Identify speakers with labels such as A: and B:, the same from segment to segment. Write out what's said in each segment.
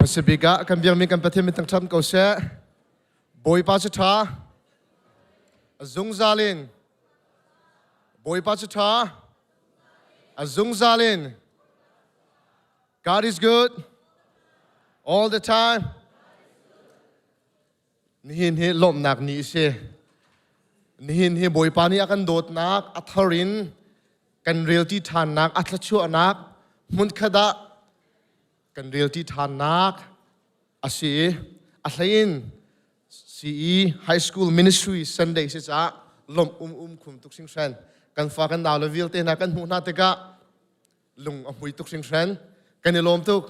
A: Hmasabik ah kan biakmi kan Pathian min thangṭhat ko seh. Bawipa cu ṭha, a zungzal in. Bawipa cu ṭha, a zungzal in. God is good all the time. Nihin hi lawmhnak ni a si. Nihin hi Bawipa nih a kan dawtnak a thar in kan relṭi ṭhannak, a thluachuahnak hmunkhat ah kan relṭi ṭhannak a si i a hleiin CE High School Ministry Sunday si caah lawmh um um khum tuk hringhran. Kan fa kan nau le vialte hna kan hmuh hna tikah lung a hmui tuk hringhran. Kan i lawm tuk.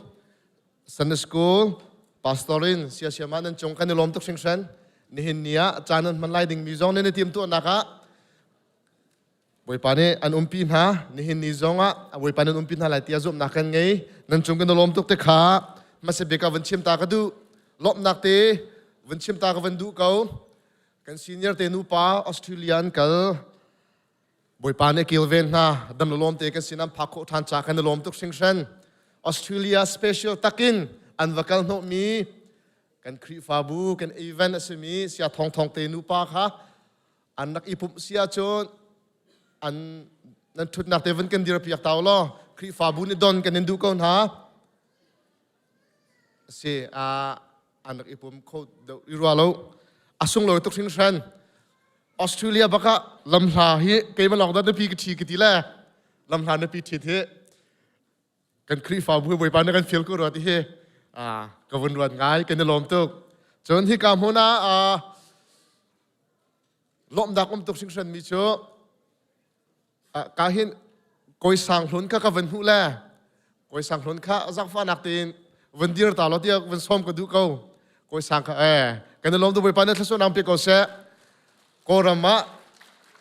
A: Sunday School pastor in siasiam ah nan cung kan i lawm tuk hringhran. Nihin ni ah caan nan hman lai dingmi zong nan i timtuahnak ah Bawipa nih an umpi hna. Nihin ni zong ah Bawipa nan umpi hna lai tiah zumhnak kan ngei. Nan cung kan i lawm tuk te kha hmasa bik ah van chim ta ka duh. Lawmhnak te van chim ta ka van duh ko. Kan senior te nupa Australia an kal. Bawipa nih kilven hna dam lawm te kan sin an phak khawh ṭhan ca kan i lawm tuk hringhran. Australia special takin an va kal hnawhmi kan Khrihfabu kan event a simi sia thong thong te nupa kha an rak i pumh si ahcun an nan ṭhutnak te van kan dir piak ta law Khrihfabu nih don kan in duh ko hna. Si an rak i pum kho deuh i rua lo. A sunglawi tuk hringhran. Australia bak ah lamhla hi keimah lawng dah nupi ka ṭhi ka ti le lamhla nupi ṭhit hi kan Khrihfabu Bawipa nih kan fial ko rua ti hi ka vun ruat ngai kan i lawm tuk. Cun hika hmun ah lawmhnak um tuk hringhran mi cu ka hin kawi sang hlun kha ka van hmuh le kawi sang hlun kha zaangfahnak tein van dir ta law tiah van sawm ka duh ko kawi sang kha eh kan i lawm tu bawipa nih thluachuah nang pe ko seh kawlram ah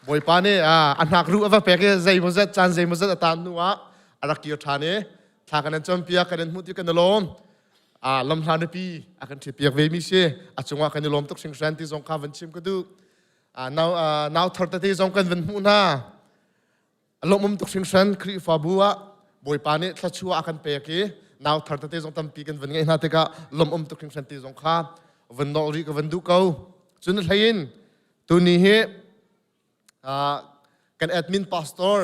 A: bawipa nih a hnak ruh a va pek i zeimawzat caan zeimawzat a tan hnu ah a rak kir ṭhan i thla kan in campiak kan in hmuh ti kan i lawm lamhla nupi a kan ṭhipiak ve mi si a cungah kan i lawm tuk hringhran ti zong kha van chim ka duh Nau, nau thar tete zong kan van hmuh hna. A lawmum tuk hringhran Khrihfabu ah Bawipa nih thluachuah a kan pek i nau thar tete zong tampi kan van ngeih hna tikah lawmum tuk hringhran ti zong kha van nolh rih ka van duh ko. Cun hlei in tuni hi kan admin pastor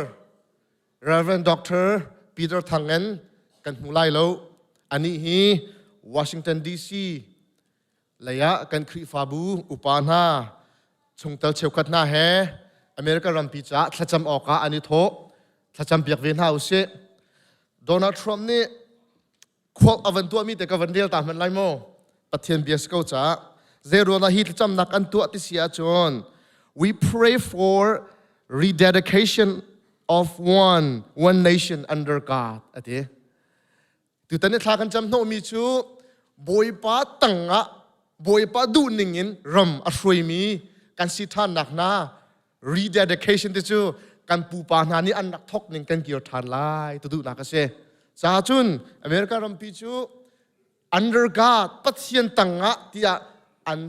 A: Reverend Dr. Peter Thangen kan hmu lai lo. Anih hi Washington DC lei ah kan Khrihfabu upa hna chungtel cheukhat hna he America rampi caah thlacam awkah an i thawh thlacam piak ve hna usih Donald Trump nih khual a van tuahmi te ka van rel ta hmanh lai maw Pathian bia si ko caah zeiruangah hi thlacamnak an tuah ti si ahcun we pray for rededication of one one nation under God ati Tutan i thla kan cam hnawhmi cu Bawipa tangah Bawipa duhning in ram a hruaimi kan si ṭhannak hna rededication te cu kan pupa hna nih an rak thawk ning kan kir ṭhan lai ti duhnak a si. Caah cun America rampi cu under God Pathian tangah tiah an,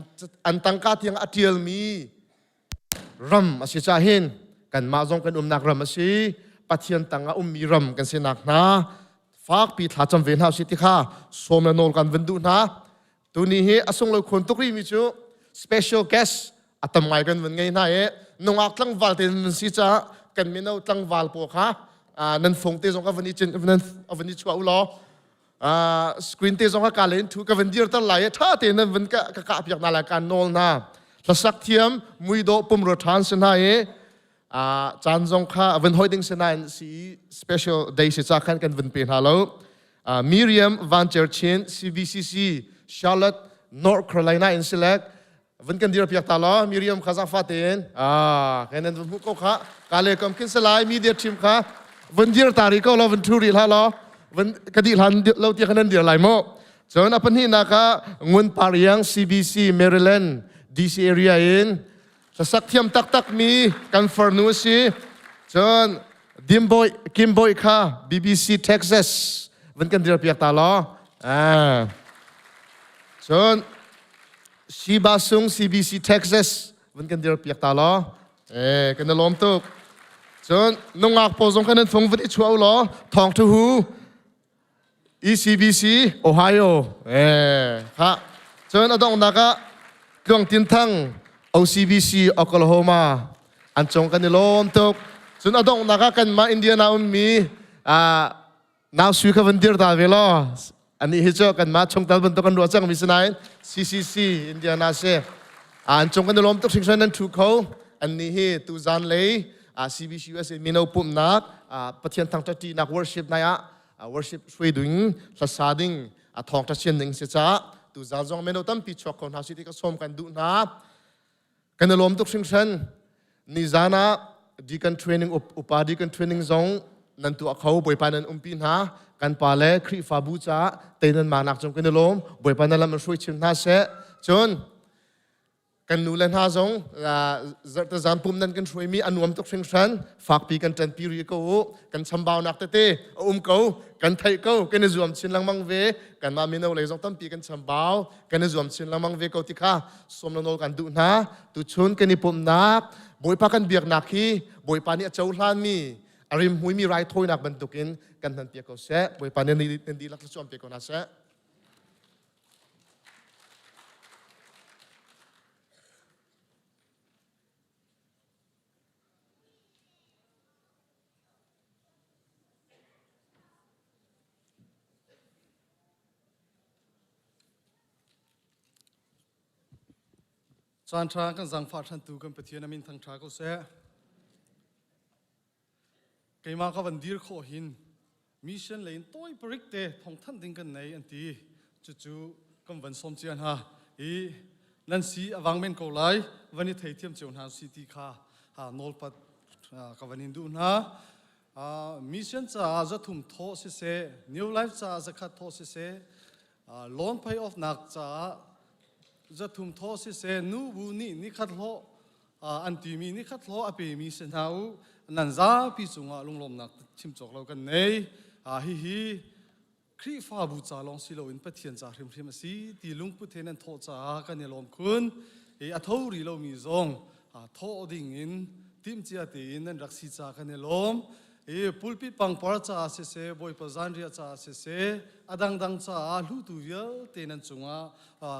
A: an tangka tiang a ṭialmi ram a si caah hin kanmah zong kan umnak ram a si Pathian tangah ummi ram kan sinak hna fakpi thla cam ve hna usih ti kha sawm le nawl kan van duh hna tuni hi a sunglawi khun tuk rihmi cu special guest a tam ngai kan van ngei hna i nungak tlangval te nan si caah kan mino tlangval pawl kha nan fung te zong ka van i cin van i chuah u law screen te zong ka len thu ka van dir tar lai tha te nan van ka ka kah piak na lai kan nawl na hlasak thiam muido pumro than se na e caan zong kha van hoi ding se na si special day si cha khan kan van pe hna lo Miriam Van Cherchin CBCC Charlotte North Carolina in select van kan dir piak ta lo Miriam kha zafa tein ah kan nan hmu ko kha ka le kam kin salai media team kha van dir ta ri ko lo van thu ri hla lo van ka di hlan lo tia kan dir lai mo cun a pahnih nak ah Ngun Pariang CBC Maryland DC area in sasak thiam taktak mi kan farnu si cun Dimboy Kimboy kha BBC Texas van kan dir piak ta lo ah cun Shiba Sung CBC Texas van kan dir piak ta law eh kan i lawm tuk cun nungak pawl zong khan nan fung van i chuah u law thawng thu hu ECBC Ohio. Eh, ha. Cun a donghnak ah Tluang Tin Thang OCBC Oklahoma an cung kan i lawm tuk. Cun a donghnak ah kanmah Indiana ummi nau sui kha van dir ta ve law ani hi cu kanmah chungtel bantuk kan ruah cangmi si nain CCC Indiana si an cung kan i lawm tuk hringhran nan thu kho annih hi tuzan lei CBC USA mino pumhnak Pathian thangṭhatṭinak worship nai ah worship hruai ding hlasa ding thawngṭha chian ding si caah tuzan zong mino tampi chuak kho hna si ti ka sawm kan duh hna. Kan i lawm tuk hringhran. Nizan ah deacon training upa deacon training zong nan tuah kho Bawipa nan umpi hna. Kan pa le Khrihfabu caah tei nan manak cung kan i lawm. Bawipa na lam in hruai chin hna seh. Cun kan nu le hna zong zarhte zan pum nan kan hruaimi a nuam tuk hringhran. Fakpi kan ṭanpi rih ko u. Kan chambaunak tete a um ko. Kan theih ko. Kan i zuam chin lengmang ve. Kanmah mino lei zong tampi kan chambau. Kan i zuam chin lengmang ve ko ti kha sawm le nawl kan duh hna. Tuchun kan i pumhnak Bawipa kan biaknak hi Bawipa nih a cohlanmi a rimhmuimi raithawinak bantukin kan hmanpiak ko seh. Bawipa nih nan dihlak thluachuah pe ko hna seh.
B: Caan ṭha kan zaangfah ṭhantu kan Pathian a min thangṭha ko seh. Keimah ka van dir khawh hin mission lei in tawi parik te thawngthanh ding kan nei an ti. Cucu kan van sawm cia hna i nan si a vang men ko lai van i theithiam cio hna si ti kha nawlpat ka van in duh hna. Mission caah zathum thawh siseh, New Life caah zakhat thawh siseh, loan pay off nak caah zathum thawh siseh, nubu nih nikhat hlawh an timi nikhat hlawh a pemi si hna u nan zapi cungah lunglawmnak chim cawk lo kan nei. Hihi Khrihfabu ca lawng si loin Pathian ca hrimhrim a si ti lungput he nan thawh caah kan i lawm khun. I a tho rih lomi zong thawh ding in timhcia tein nan rak si ca kan i lawm. I pulpit pangpar caah siseh, Bawipa zanriah caah siseh, a dangdang caah hlutu vialte nan cungah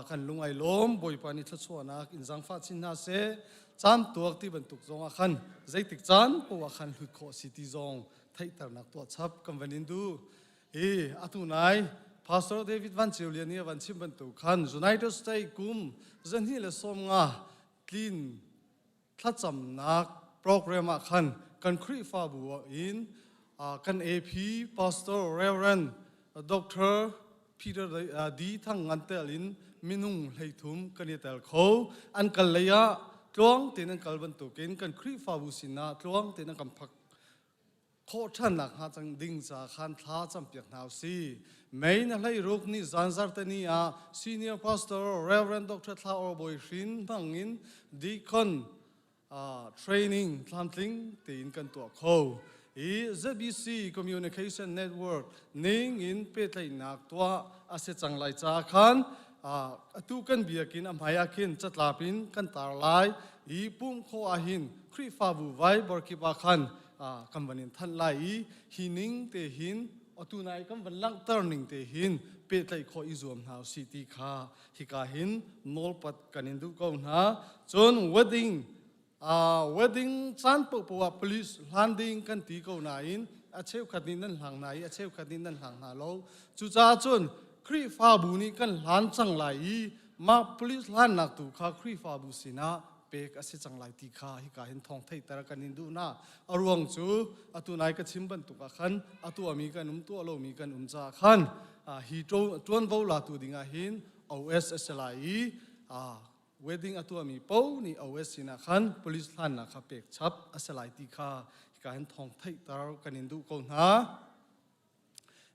B: kan lung ai lawm. Bawipa nih thluachuahnak in zaangfah chin hna seh. Caan tuak ti bantuk zong ah khan zeitik caan poah khan hlut khawh si ti zong theihternak tuah chap kan van in duh. Hi atu nai Pastor David Van Ceu Lian nih a van chim bantuk khan United States kum 215 tlin thlacamnak program ah khan kan Khrihfabu in kan AP Pastor Reverend Dr. Peter D. Thang Ngan tel in minung 33 kan i tel kho. An kal lei ah tluang tein an kal bantukin kan Khrihfabu sinah tluang tein an kan phak khawh ṭhannak hnga cang ding ca khan thla campiak hna u si. May na 16 ni zanzar te ni ah Senior Pastor Reverend Dr. Thla Or Bawi Hrin hmang in Deacon training tlamtling tein kan tuah kho. I ZBC Communication Network ning in pehtlaihnak tuah a si cang lai ca khan atu kan biakinn a hmai ah khin catlap in kan tar lai i pumh khawh ah hin Khrihfabu Viber kip ah khan kan van in thanh lai i hi ning te hin atu nai kan van langhter ning te hin pehtlaih khawh i zuam hna usih ti kha hika hin nawlpat kan in duh ko hna. Cun wedding wedding caan paohpaoh ah police hlan ding kan ti ko nain a cheukhat nih nan hlang hna i a cheukhat nih nan hlang hna lo. Cucaah cun Khrihfabu nih kan hlan cang lai i mah police hlannak tu kha Khrihfabu sinah pek a si cang lai ti kha hika hin thawng theihter kan in duh na. A ruang cu atu nai ka chim bantuk ah khan a tuahmi kan um tuah lomi kan um caah khan hi ṭuanvo latu ding ah hin OS a si lai i wedding a tuahmi po nih OS sinah khan police hlannak kha pek chap a si lai ti kha hika hin thawng theihter kan in duh ko hna.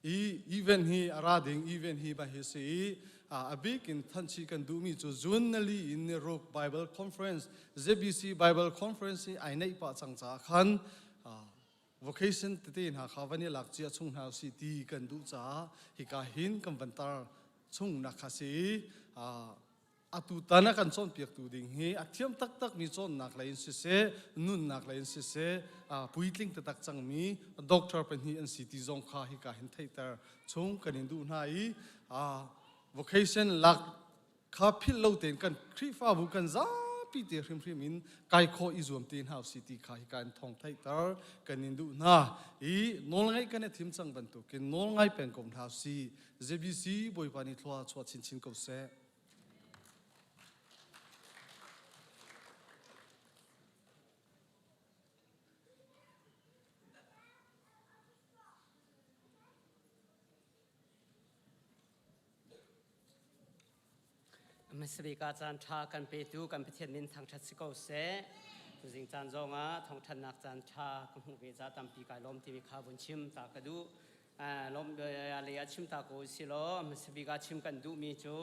B: I event hi a ra ding event hi ba hi si i a bik in thanchi kan duhmi cu June nali in ni ruk Bible Conference ZBC Bible Conference hi ai neih pah cang caah khan vocation tete hna kha van i lak cia chung hna si ti kan duh caah hika hin kan van tar chung nak kha si i. Atutan a kan cawnpiaktu ding hi a thiam taktakmi cawnnak lei in siseh, nunnak lei in siseh, puitling taktak cangmi doctor pahnih an si ti zong kha hika hin theihter chung kan in duh hna i vocation lak kha philh lo tein kan Khrihfabu kan zapi te hrimhrim in kai khawh i zuam te hna usih ti kha hika in thawng theihter kan in duh hna i nawlngaih kan i thim cang bantukin nawlngai peng ko hna usih. JBC Bawipa nih thlua chuah chinchin ko seh.
C: Hmasabik ah caan ṭha kan petu kan Pathian min thangṭhat si ko seh. Tuzing caan zongah thawngṭhannak caan ṭha ka hmuh ve ca tampi kai lawm timi kha vun chim ta ka duh. Lawm lei ah chim ta ko si law hmasabik ah chim kan duhmi cu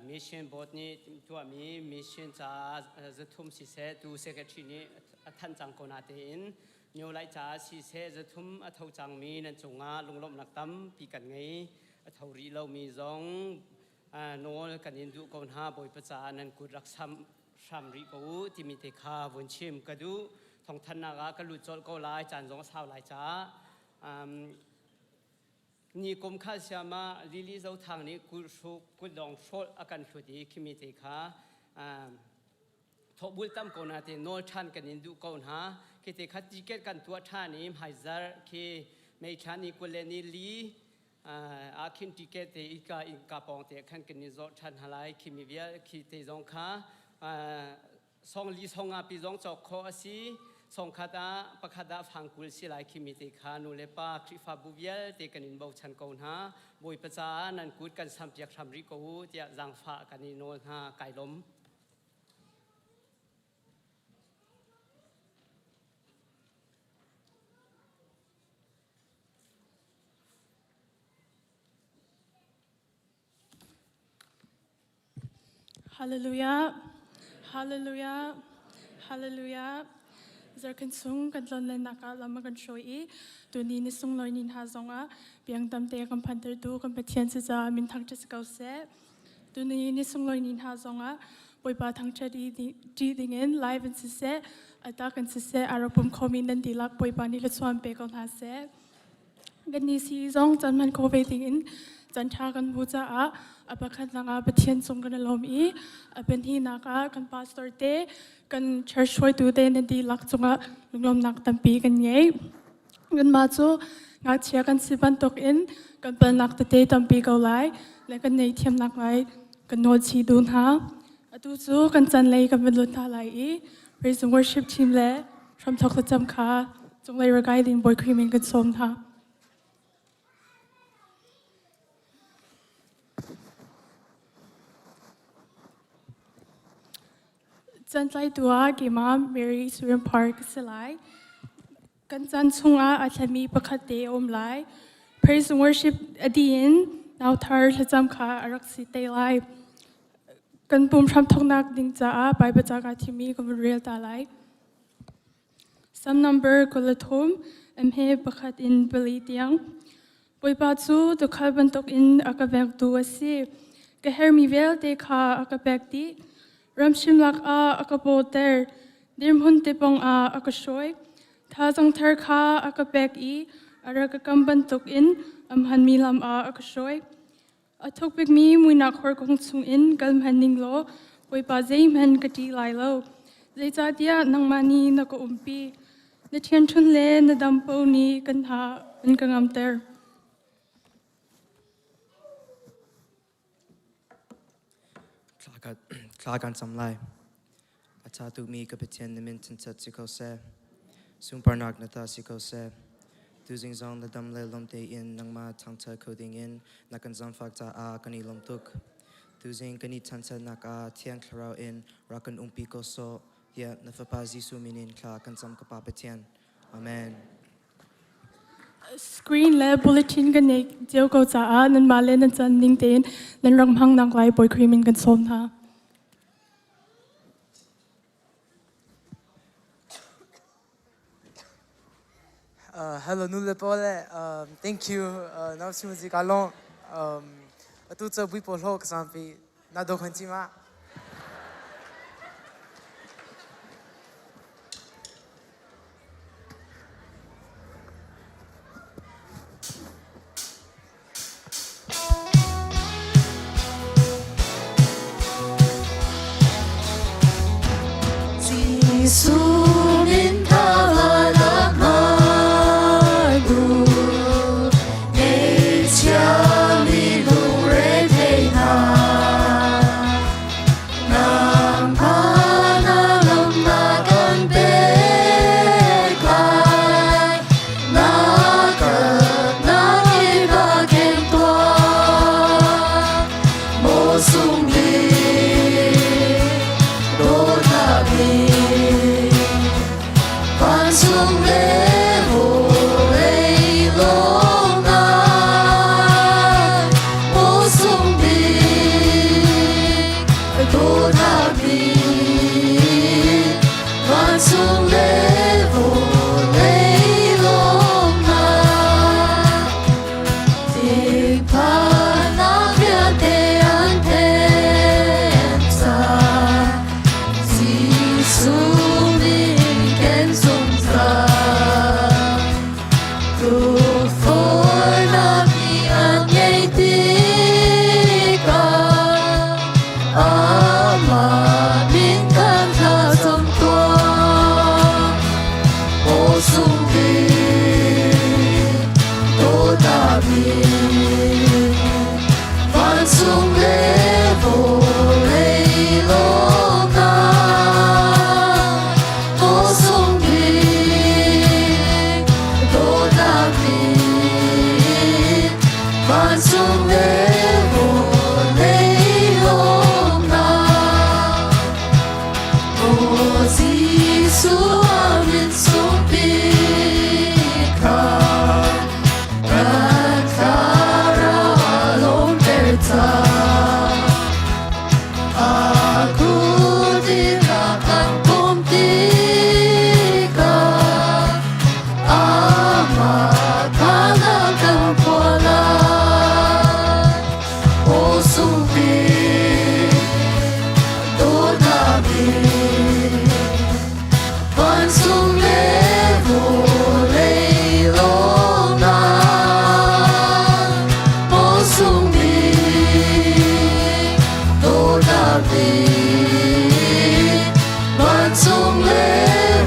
C: mission board nih tuahmi mission caah zathum siseh tu secretary nih a thanh cang ko na tein Nyo lai caah siseh zathum a tho cangmi nan cungah lunglawmhnak tampi kan ngei. A tho rih lomi zong nawl kan in duh ko hna. Bawipa caah nan kut rak sam hram rih ko u timi te kha vun chim ka duh. Thawngthannak ah ka lut colh ko lai, caan zong a sau lai caah. Ni kum kha siama Lily Zothang nih kulhruk kutdong hrawlh a kan hlut i khimi te kha thawhbul tam ko na te nawl ṭhan kan in duh ko hna. Khi te kha ticket kan tuah ṭhan i hmaizarh khi May thla ni 20 le ni li ah khin ticket te ika innka pawng te khan kan i zawh ṭhan hna lai. Khi mi vial khi te zong kha song li song nga pi zong cawk khawh a si. Song khat ah pakhat ah fang 20 si lai. Khi mi te kha nu le pa Khrihfabu vialte kan in bochan ko hna. Bawipa caah nan kut kan sampiak hram rih ko u tiah zaangfah kan i nawl hna. Kai lawm.
D: Hallelujah. Hallelujah. Hallelujah. Zarkhan sung kan tlon len nak ah lam a kan hruai i tuni ni sunglawi ni hna zongah piang tam te kan phantertu kan Pathian si caah min thangṭhat si ko seh. Tuni ni sunglawi ni hna zongah Bawipa thangṭhat i ṭih dingin live in siseh, atak in siseh, a rak pum khomi nan dihlak Bawipa nih thluachuah pe ko hna seh. Kan ni si zong caan hman kho ve dingin caan ṭha kan hmu caah a pakhatnak ah Pathian cung kan i lawm i a pahnihnak ah kan pastor te, kan church hruaitu te nan dihlak cungah lunglawmnak tampi kan ngei. Kanmah cu ngakchia kan si bantukin kan palnak tete tampi ko lai le kan nei thiamnak lai kan nawl chih duh hna. Atu cu kan chan lei kan van lut hna lai i praise and worship team le hramthawk thlacam kha cunglei rakai ding Bawi Khrih min kan sawm hna. Cantlaitu ah keimah Mary Surin Park ka si lai. Kan caan chungah a thlami pakhat te a um lai. Praise and worship a dih in nauthar thlacam kha a rak si te lai. Kan pum hramthawknak ding caah Bible ca kaa thimmi ka vun rel ta lai. Psalm number 23, mhe pakhat in pali tiang. Bawipa cu tuukhal bantukin a ka vengtu a si. Ka hermi vialte kha a ka pek dih. Ramhrim lakah a ka pawter. Dirhmun tipong ah a ka hruai. Thazaang thar kha a ka pek i a rak ka kam bantukin a hmanmi lam ah a ka hruai. A thuk bikmi muinak horkung chungin kal hmanh ning law Bawipa zeihmanh ka ṭih lai lo. Zeicahtiah nangmah nih na ka umpi. Na ṭhianṭhun le na dampo nih kan hna an ka ngamter.
E: Thla kan cam lai. A ṭha tukmi ka Pathian na min chinchat si ko seh. Sunparnak na ta si ko seh. Tuzing zong na dam le lawm tein nangmah thangṭhat kho dingin na kan zaangfak caah kan i lawm tuk. Tuzing kan i thangṭhatnak ah Thiang Thlarau in rak kan umpi ko sawh tiah na Fapa Jesuh min in thla kan cam ka Pa Pathian. Amen.
D: Screen le bulletin kan nei cio ko caah nanmah le nan can ning tein nan rak hmang nak lai Bawi Khrih min kan sawm hna.
F: Hello nu le pa le thank you. Nau simu zi ka long. Atu cha bui po hlo ka sampi. Na do khan chi ma?
G: Jesuh min tha va bu Ngeihchiami lungrethei hna Nangmah na lam na kan pek lai Na na va khen tuah Maw sung bik dawtnak bik Vancung le vawlei lawmnak Maw sung bik dawtnak bik Vancung le vawlei lawmnak Thinphannak vialte an then cang Jesuh min ken zungzal Tukforhnak nih an ngei tikah Amah min kan thlacam tuah Aw sung bik dawtnak bik Vancung le vawlei lawmnak Aw sung bik dawtnak bik Vancung le vawlei lawmnak Aw Jesuh a min sung bik kha kan thlarau a lawmter cang. A kut in a kan pom tikah amah kha na kan phuah lai. Aw sung bik dawtnak bik Vancung le vawlei lawmnak Maw sung bik dawtnak bik Vancung le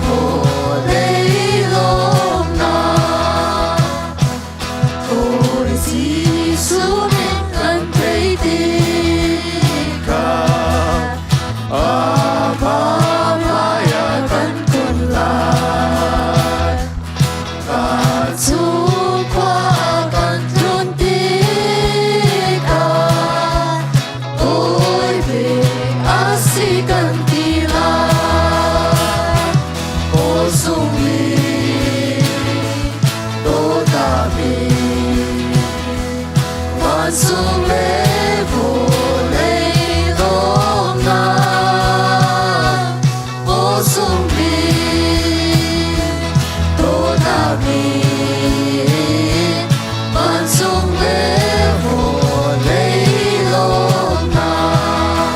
G: vawlei lawmnak Bawi Jesuh min kan theih tikah Amah hmaiah kan kun lai. Vancung khua kan tlun tikah Bawi bik a si kan ti lai. Aw sung bik dawtnak bik Vancung le vawlei lawmnak Aw sung bik dawtnak bik Vancung le vawlei lawmnak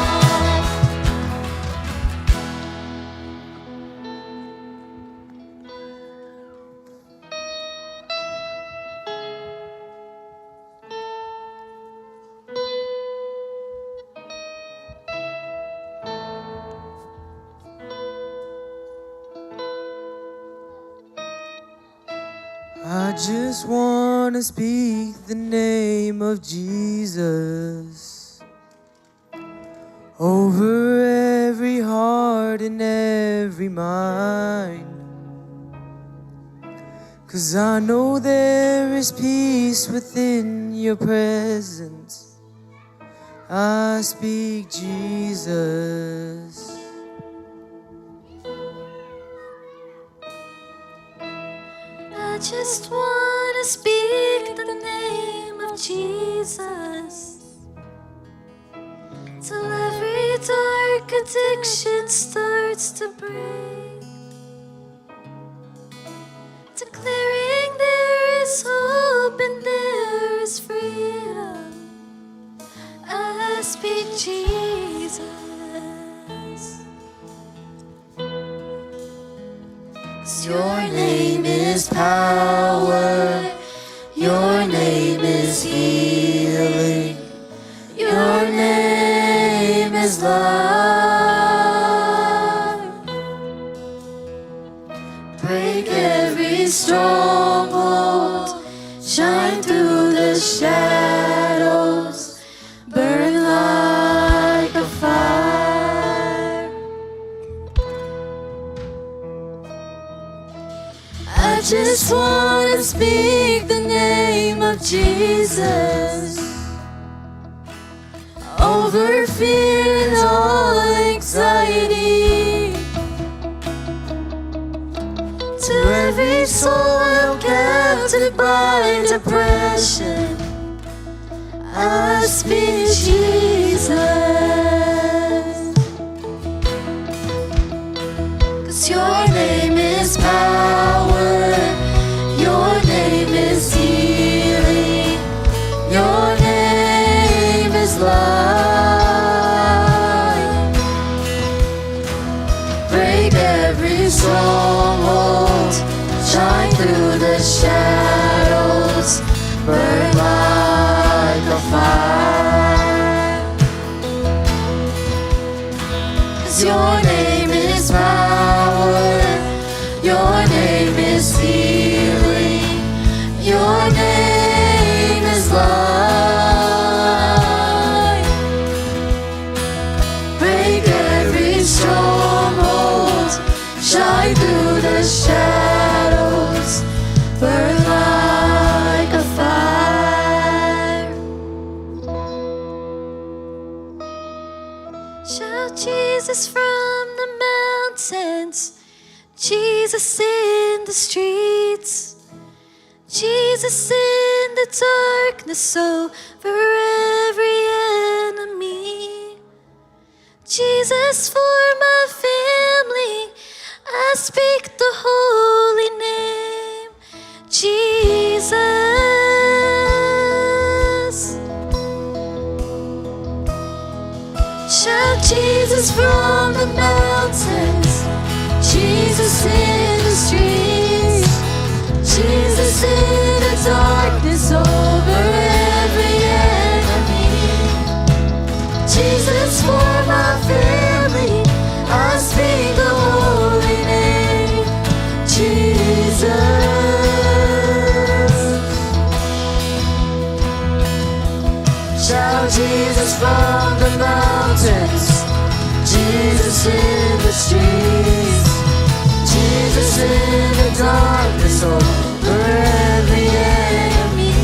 F: I just want to speak the name of Jesus over every heart and every mind. Cause I know there is peace within your presence. I speak Jesus.
G: I just wanna speak the name of Jesus till every dark addiction starts to break, declaring there is hope and there is freedom. I speak Jesus. 'Cause your name is power, your name is healing, your name is love. Break every stronghold, shine through the shadows, burn like a fire. I just want to speak the name of Jesus over fear and all anxiety. To every soul held captive by depression, I speak Jesus. 'Cause your name is power, your name is healing, your name is life. Break every stronghold, shine through the shadows, burn like a fire. 'Cause your name is power, your name is healing, your name is life. Break every stronghold, shine through the shadows, burn like a fire. Shout Jesus from the mountains, Jesus in the streets, Jesus in the darkness over every enemy. Jesus for my family, I speak the holy name, Jesus. Shout Jesus from the mountains, Jesus in the streets, Jesus in the darkness over every enemy. Jesus for my family, I speak the holy name, Jesus. Shout Jesus from the mountains, Jesus in the streets, Jesus in the darkness over every enemy.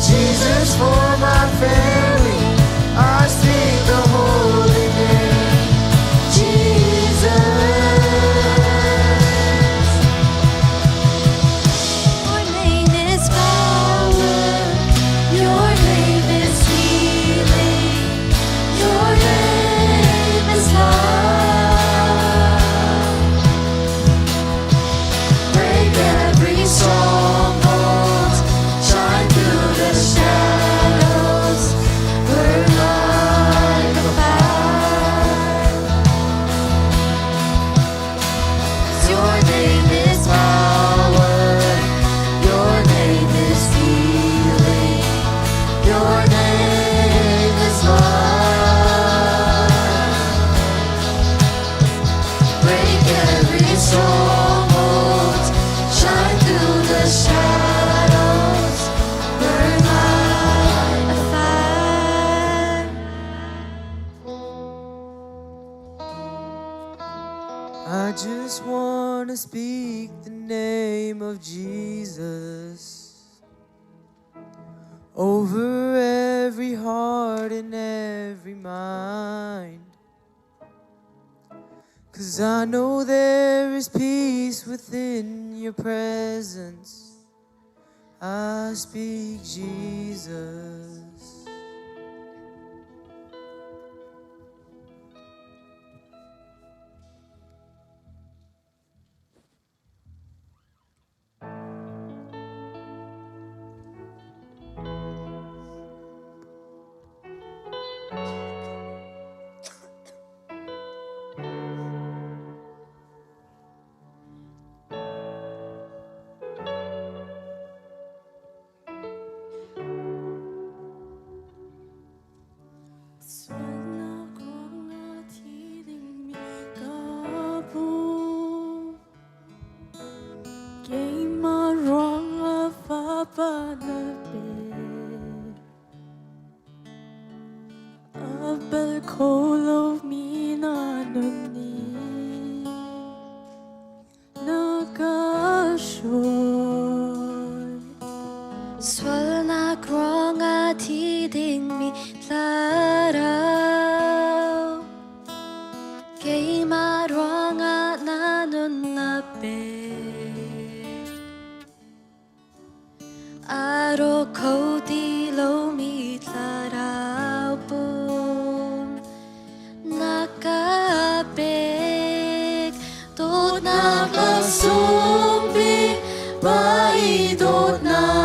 G: Jesus for my family, I speak the holy name, Jesus. Your name is power, your name is healing, your name is love. Break every stronghold, shine through the shadows, burn like a fire. 'Cause your name is power, your name is healing, your name is love. Break every stronghold, shine through the shadows, burn like a fire.
F: I just want to speak the name of Jesus over every heart and every mind. 'Cause I know there is peace within your presence. I speak Jesus.
G: Kho lomi na nun ni na ka hruai.
H: Sualnak ruangah thi dingmi thlarau keimah ruangah na nunnak pek. A rawk kho ti lomi thlarau pum na ka pek. Dawtnak a sung bik Pa i dawtnak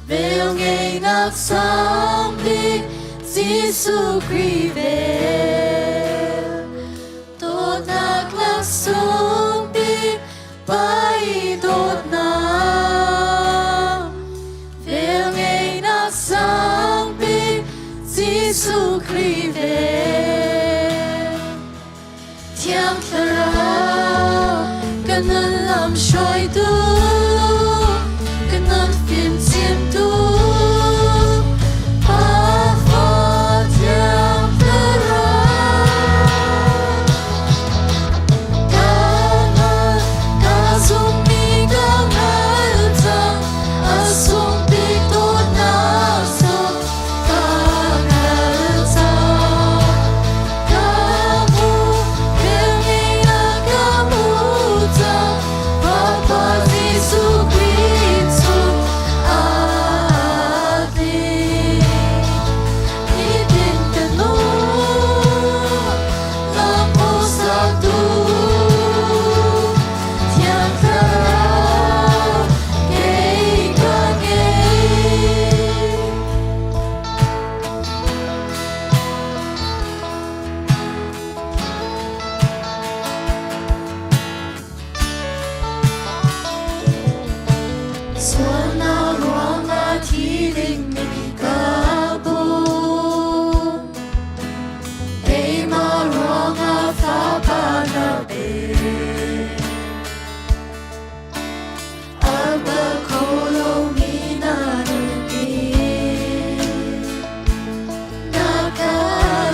H: velngeihnak sang bik Jesuh Khrih vel. Dawtnak laksawng bik Pa i dawtnak velngeihnak sang bik Jesuh Khrih vel. Thiang Thlarau ka nun lam hruaitu, ka nun fimchimtu, Pa Fa Thiang Thlarau. Ka hngal, ka zummi ka hngal cang, a sung bik dawtnak cu ka hngal cang. Ka hmu, velngeih ah ka hmu cang, Bapa Jesuh Khrih chung aa tling. Nitin ka nung, lam hmuhsaktu, Thiang Thlarau kei ka ngei. Sualnak ruangah thi dingmi ka pum. Keimah ruangah fapa na pek. A bal kho lomi na nunpi. Na ka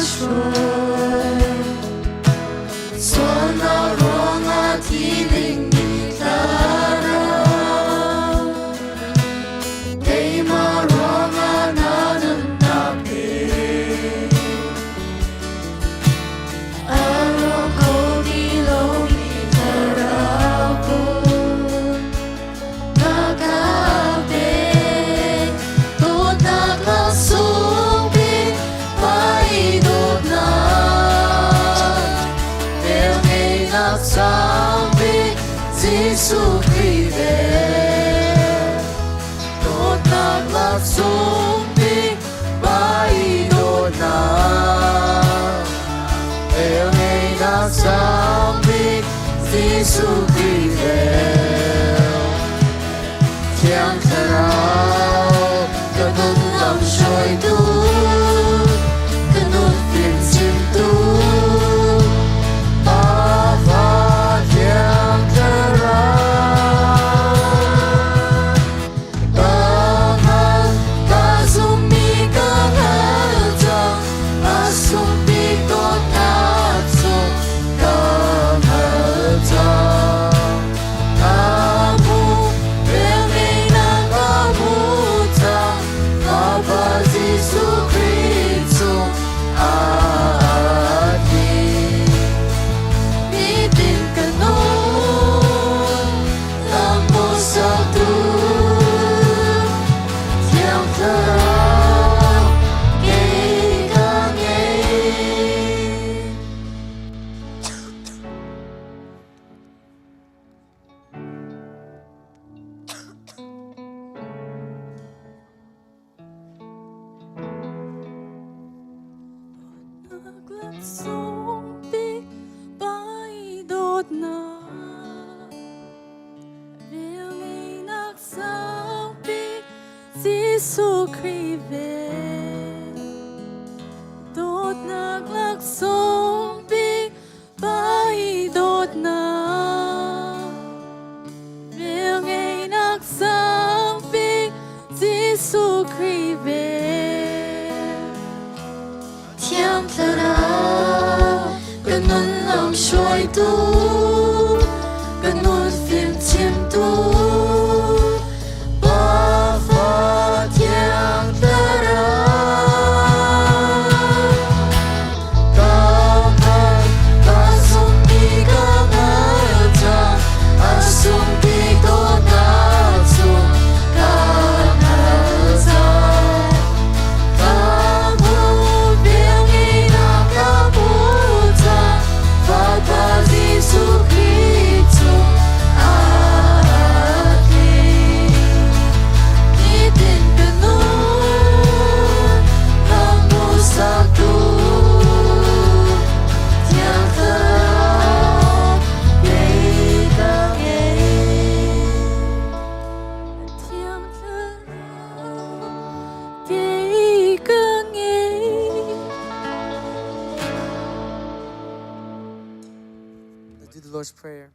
H: hruai. Sualnak ruangah thi dingmi thlarau. Keimah ruangah na nunnak pek. A rawk kho ti lomi thlarau pum na ka pek. Dawtnak laksawng bik Pa i dawtnak velngeihnak sang bik Jesuh Khrih vel. Dawtnak laksawng bik Pa i dawtnak velngeihnak sang bik Jesuh Khrih vel. Thiang Thlarau ka nun lam hruaitu, ka nun fimchimtu, Pa Fa Thiang Thlarau. Ka hngal, ka zummi ka hngal cang, a sung bik dawtnak cu ka hngal cang. Ka hmu, velngeihnak ka hmu cang, Fapa Jesuh Khrih cung aa tling. Nitin ka nun, lam hmuhsaktu, Thiang Thlarau kei ka ngei.
G: Dawtnak laksawng bik Pa i dawtnak velngeihnak sang bik Jesuh Khrih vel. Dawtnak laksawng bik Pa i dawtnak velngeihnak sang bik Jesuh Khrih vel. hruaitu Ka nun fimchimtu Pa Fa Thiang Thlarau Ka hngal ka zumhmi ka hngal cang A sungpi dawtnak cu ka hngal cang Ka hmuh biangin a ka hmuh cang Fapa Jesuh Khrih cu aa tling Nitin ka nun ka hmuhsaktu Thiang Thlarau kei ka ngei Thiang Thlarau kei ka ngei
F: Let's do the Lord's Prayer.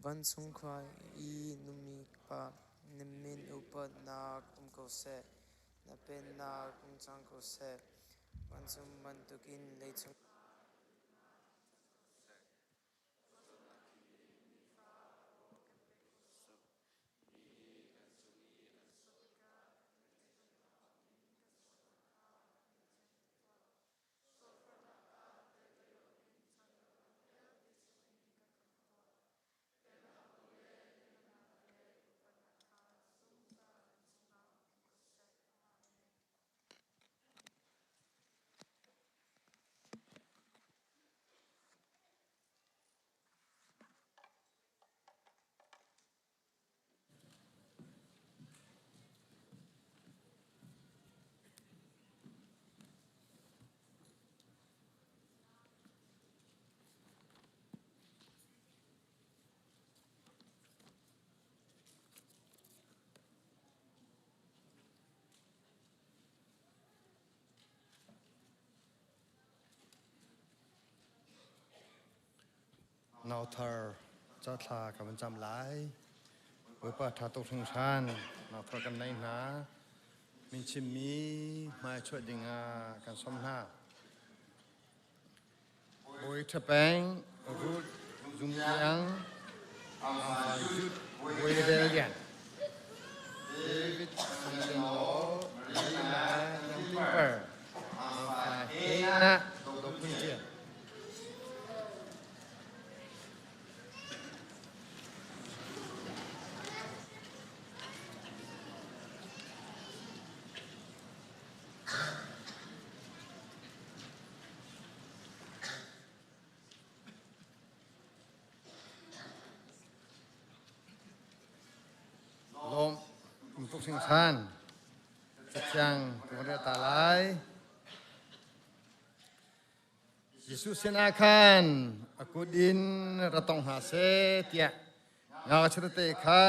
F: Vancung khua i numi pa, na min upatnak um ko seh. Na pennak um cang ko seh. Vancung bantukin leicung
I: Nauthar cathla ka van cam lai. Bawipa ṭha tuk hringhran nauthar kan nei hna. Min chimmi hmai chuah ding ah kan sawm hna. Bawi Ṭha Peng, Ruth Zum Iang, Aung San Yut, Bawi Vel Lian, David Sangeno, Marina Yang Timper, Aung San He Na, Do Phun Tian. Lawm um tuk hringhran. Cathiang kan rel ta lai. Jesuh sinah khan a kut in ra tong hna seh tiah ngakchia tete kha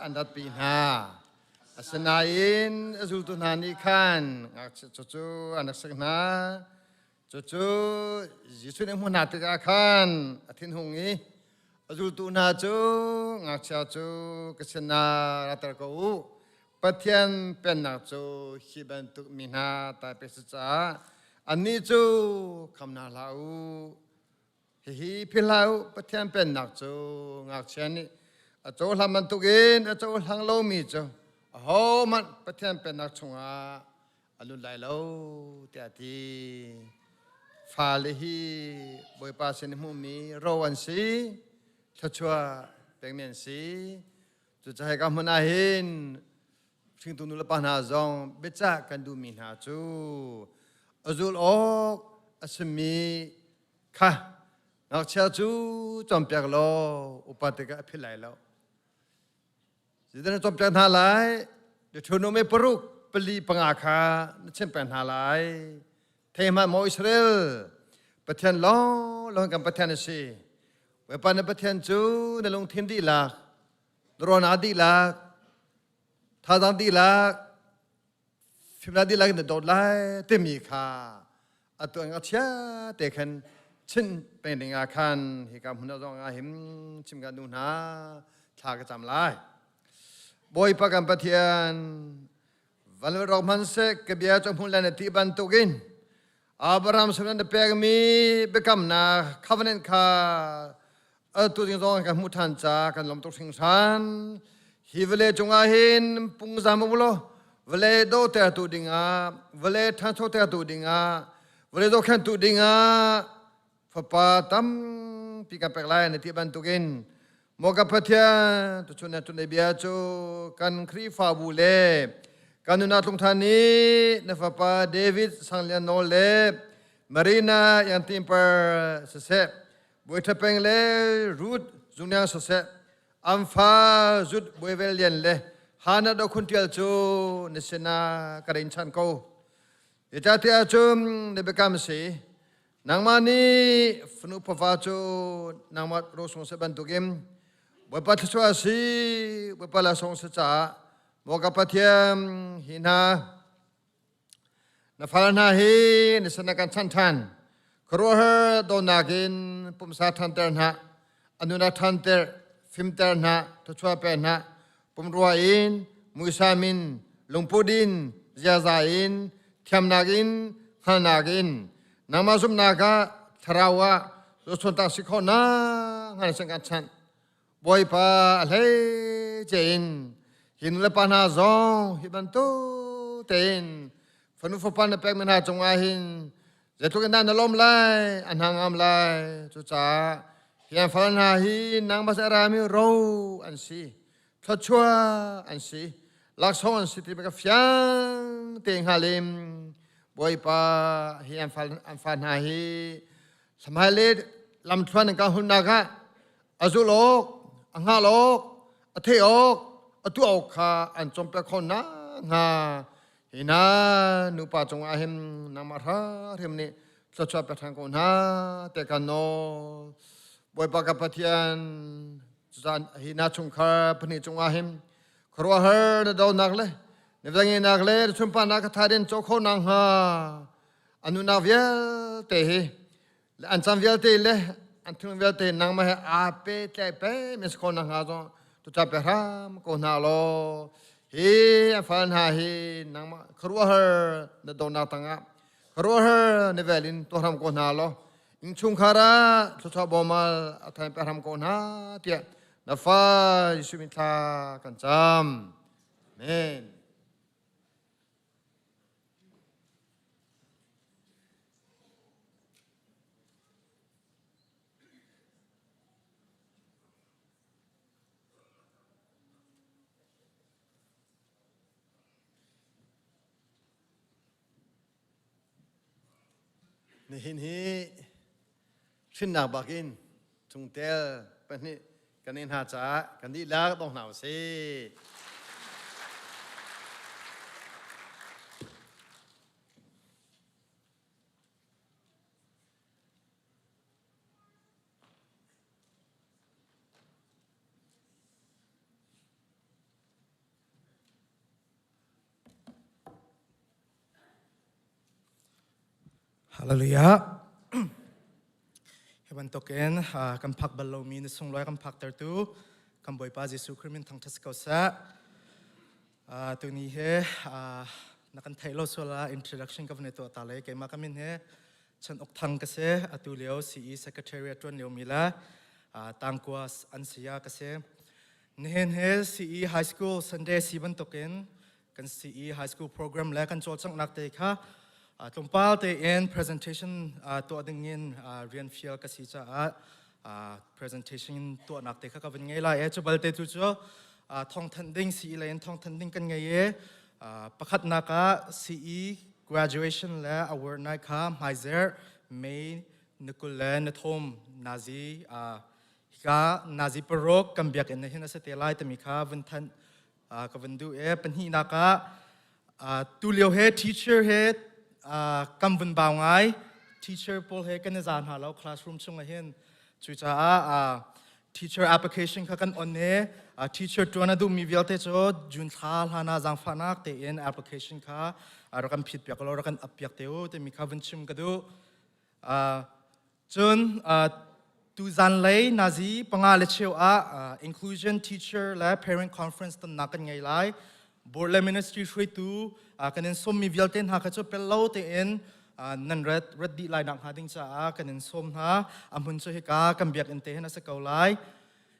I: an ratpi hna. Asinain a zultu hna nih khan ngakchia cu an rak sik hna. Cucu Jesuh nih a hmuh hna tikah khan a thinhung i a zultu hna cu ngakchia cu ka sinah ratter ko u. Pathian pennak cu hi bantuk mi hna ta pe si caah annih cu kham hna hlah u. Hihi philh hlah u, Pathian pennak cu ngakchia nih a cohlan bantukin a cohlang lomi cu ahohmanh Pathian pennak chungah a lut lai lo tiah a ti. Fale hi Bawipa sin i hmuhmi ro an si, thluachuah pekmi an si. Cucaah hika hmun ah hin hringtu nulepa hna zong biacah kan duhmi hna cu a zulh awk a simi kha ngakchia cu cawnpiak law upa tikah a philh lai lo. Zeidah na cawnpiak hna lai? Deuteronomy paruk pali panga kha na chimh peng hna lai. Thei hmanh maw Israel, Pathian lawnglawng kan Pathian a si. Bawipa na Pathian cu na lungthin dihlak, na ruahnak dihlak, thazaang dihlak, fimnak dihlak in na dawt lai timi kha atu an ngakchia te khan chim peng ding ah khan hika hmun ah zong ah him chim kan duh hna thla ka cam lai. Bawipa kan Pathian van le rawk hmanhseh ka bia cu hmun le na ti bantukin Abraham sin na pekmi biakamnak covenant kha Atu ding zong kan hmuh ṭhan ca kan lawm tuk hringhran. Hi vawlei cungah hin pungzam um law vawlei dawhtertu dingah, vawlei ṭhanchotertu dingah, vawlei zohkhenhtu dingah fapa tampi kan pek lai na ti bantukin maw ka Pathian tuchun na tunei bia cu kan Khrihfabu le kan nunnak tlungthan nih na fapa David Sanglian Nawl le Marina Iangtimpar siseh Bawi Ṭha Peng le Ruth Zungliang siseh an fa Zut Bawi Vel Lian le Hana Dokhun Ṭial cu na sinah ka rin chan ko. Zeicahtiah cun na biakam si nangmah nih fanu fafa cu nangmah rosung seh bantukin Bawipa thluachuah a si Bawipa lasawng si caah maw ka Pathian hi hna na fal hna hi na sin ah kan chanh ṭhan khuaruahhar dawtnak in pumsa ṭhanter hna a nun ah ṭhanter fimter hna thluachuah pe hna pumrua in muisam in lungput in ziaza in thiamnak in hngalhnak in nangmah zumhnak ah thlarau ah zohchuntak si khawhnak hngal sin kan chanh Bawipa a hleice in hi nulepa hna zong hi bantuk tein fanu fapa na pekmi hna cungah hin zeitluk in dah na lawm lai a hna ngam lai cucaah hi an fal hna hi nangmah sin a rami ro an si thluachuah an si laksawng an si ti ka fiang te hngalim Bawipa hi an fal an fa hna hi hmai le lamthluan in ka hunnak ah a zulh awk a hngal awk a theih awk a tuah awk kha an cawnpiak kho nakhnga hi hna nupa cungah hin nangmah hrim nih thluachuah pe ṭhan ko hna te kan nawl Bawipa ka Pathian cucaan hi na chungkhar pahnih cungah hin khuaruahhar na donak le na velngeihnak le na sunparnak ka tha den co kho nakhnga a nunak vialte hi le an caan vialte le an thinlung vialte nangmah he aa pehtlaih peng mi si kho nakhnga zong tuca pe hram ko hna law hi an fal hna hi nangmah khuaruahhar na donak tangah khuaruahhar na vel in tuah hram ko hna law innchungkhar ah thluachuah bawmal a thain pe hram ko hna tiah na fa Jesuh min thla kan cam. Amen. Nihin hi hrinnak bakin chungtel pahnih kan i hna caah kan dihlak dong hna usih.
B: Hallelujah. Hi bantukin kan phak bal lomi na sunglawi kan phaktertu kan Bawipa Jesuh Khrih min thangṭhat si ko seh. Tuni he na kan theih lo sual ah introduction ka van i tuah ta le keimah ka min he Chan Ok Thang ka si. Atu lio CE Secretariat ṭuan liomi le Tangkua an saya ka si. Nihin he CE High School Sunday si bantukin kan CE High School program le kan cawlcanghnak te kha tlawmpal tein presentation tuah dingin rian fial ka si caah presentation tuahnak te kha ka vun ngei lai e cu balte tu cu thawngthanh ding CE lei in thawngthanh ding kan ngei e pakhatnak ah CE graduation le award night kha hmaizer May ni 20 le ni thum nazi hika nazi paruk kan biakinn hin a si te lai timi kha vun thanh ka vun duh e pahnihnak ah tulio he teacher he kan vun bau ngai teacher pawl he kan i za hna lo classroom chung ah hin cucaah teacher application kha kan on i teacher tuan a duhmi vialte cu June thla hlan ah zaangfahnak tein application kha rak kan phit piak law rak kan up piak te u timi kha vun chim ka duh Cun tuzan lei nazi panga le cheu ah inclusion teacher le parent conference tonnak kan ngei lai. Board le ministry hruaitu kan in sawmmi vialte hna kha cu pel lo tein Nan rat rat dih lai nak hnga ding caah kan in sawm hna. A hmun cu hika kan biakinn te hin a si ko lai.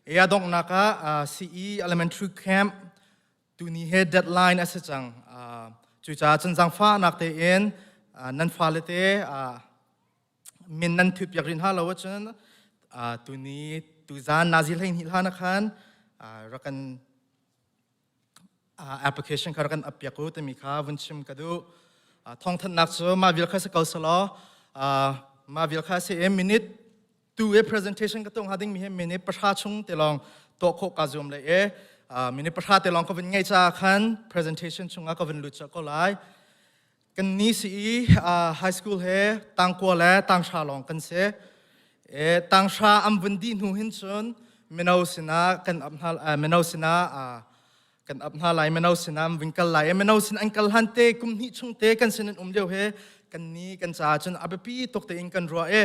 B: E a donghnak ah CE Elementary Camp tuni he deadline a si cang. Cucaah cun zaangfahnak tein nan fale te min nan thut piak rih hna lo ahcun tuni tuzan nazi 12 hlan ah khan rak kan application kha rak kan up piak u timi kha vun chim ka duh. Thawngthanhnak cu mah vial kha si ko selaw mah vial kha si i minute tu i presentation ka tuah hnga dingmi hi minute 10 chung te lawng tuah khawh kaa zuam le i minute 10 te lawng ka vun ngeih caah khan presentation chungah ka vun lut colh ko lai. Kan ni si i high school he tangkua le tanghra lawng kan si. E, tanghra an vun dih hnu hin cun mino sinah kan ap hna mino sinah kan ap hna lai mino sinah an vun kal lai. Mino sin an kal hlan te kum hnih chung te kan sin an um lio he kan ni kan caah cun a biapi tuk tein kan ruah i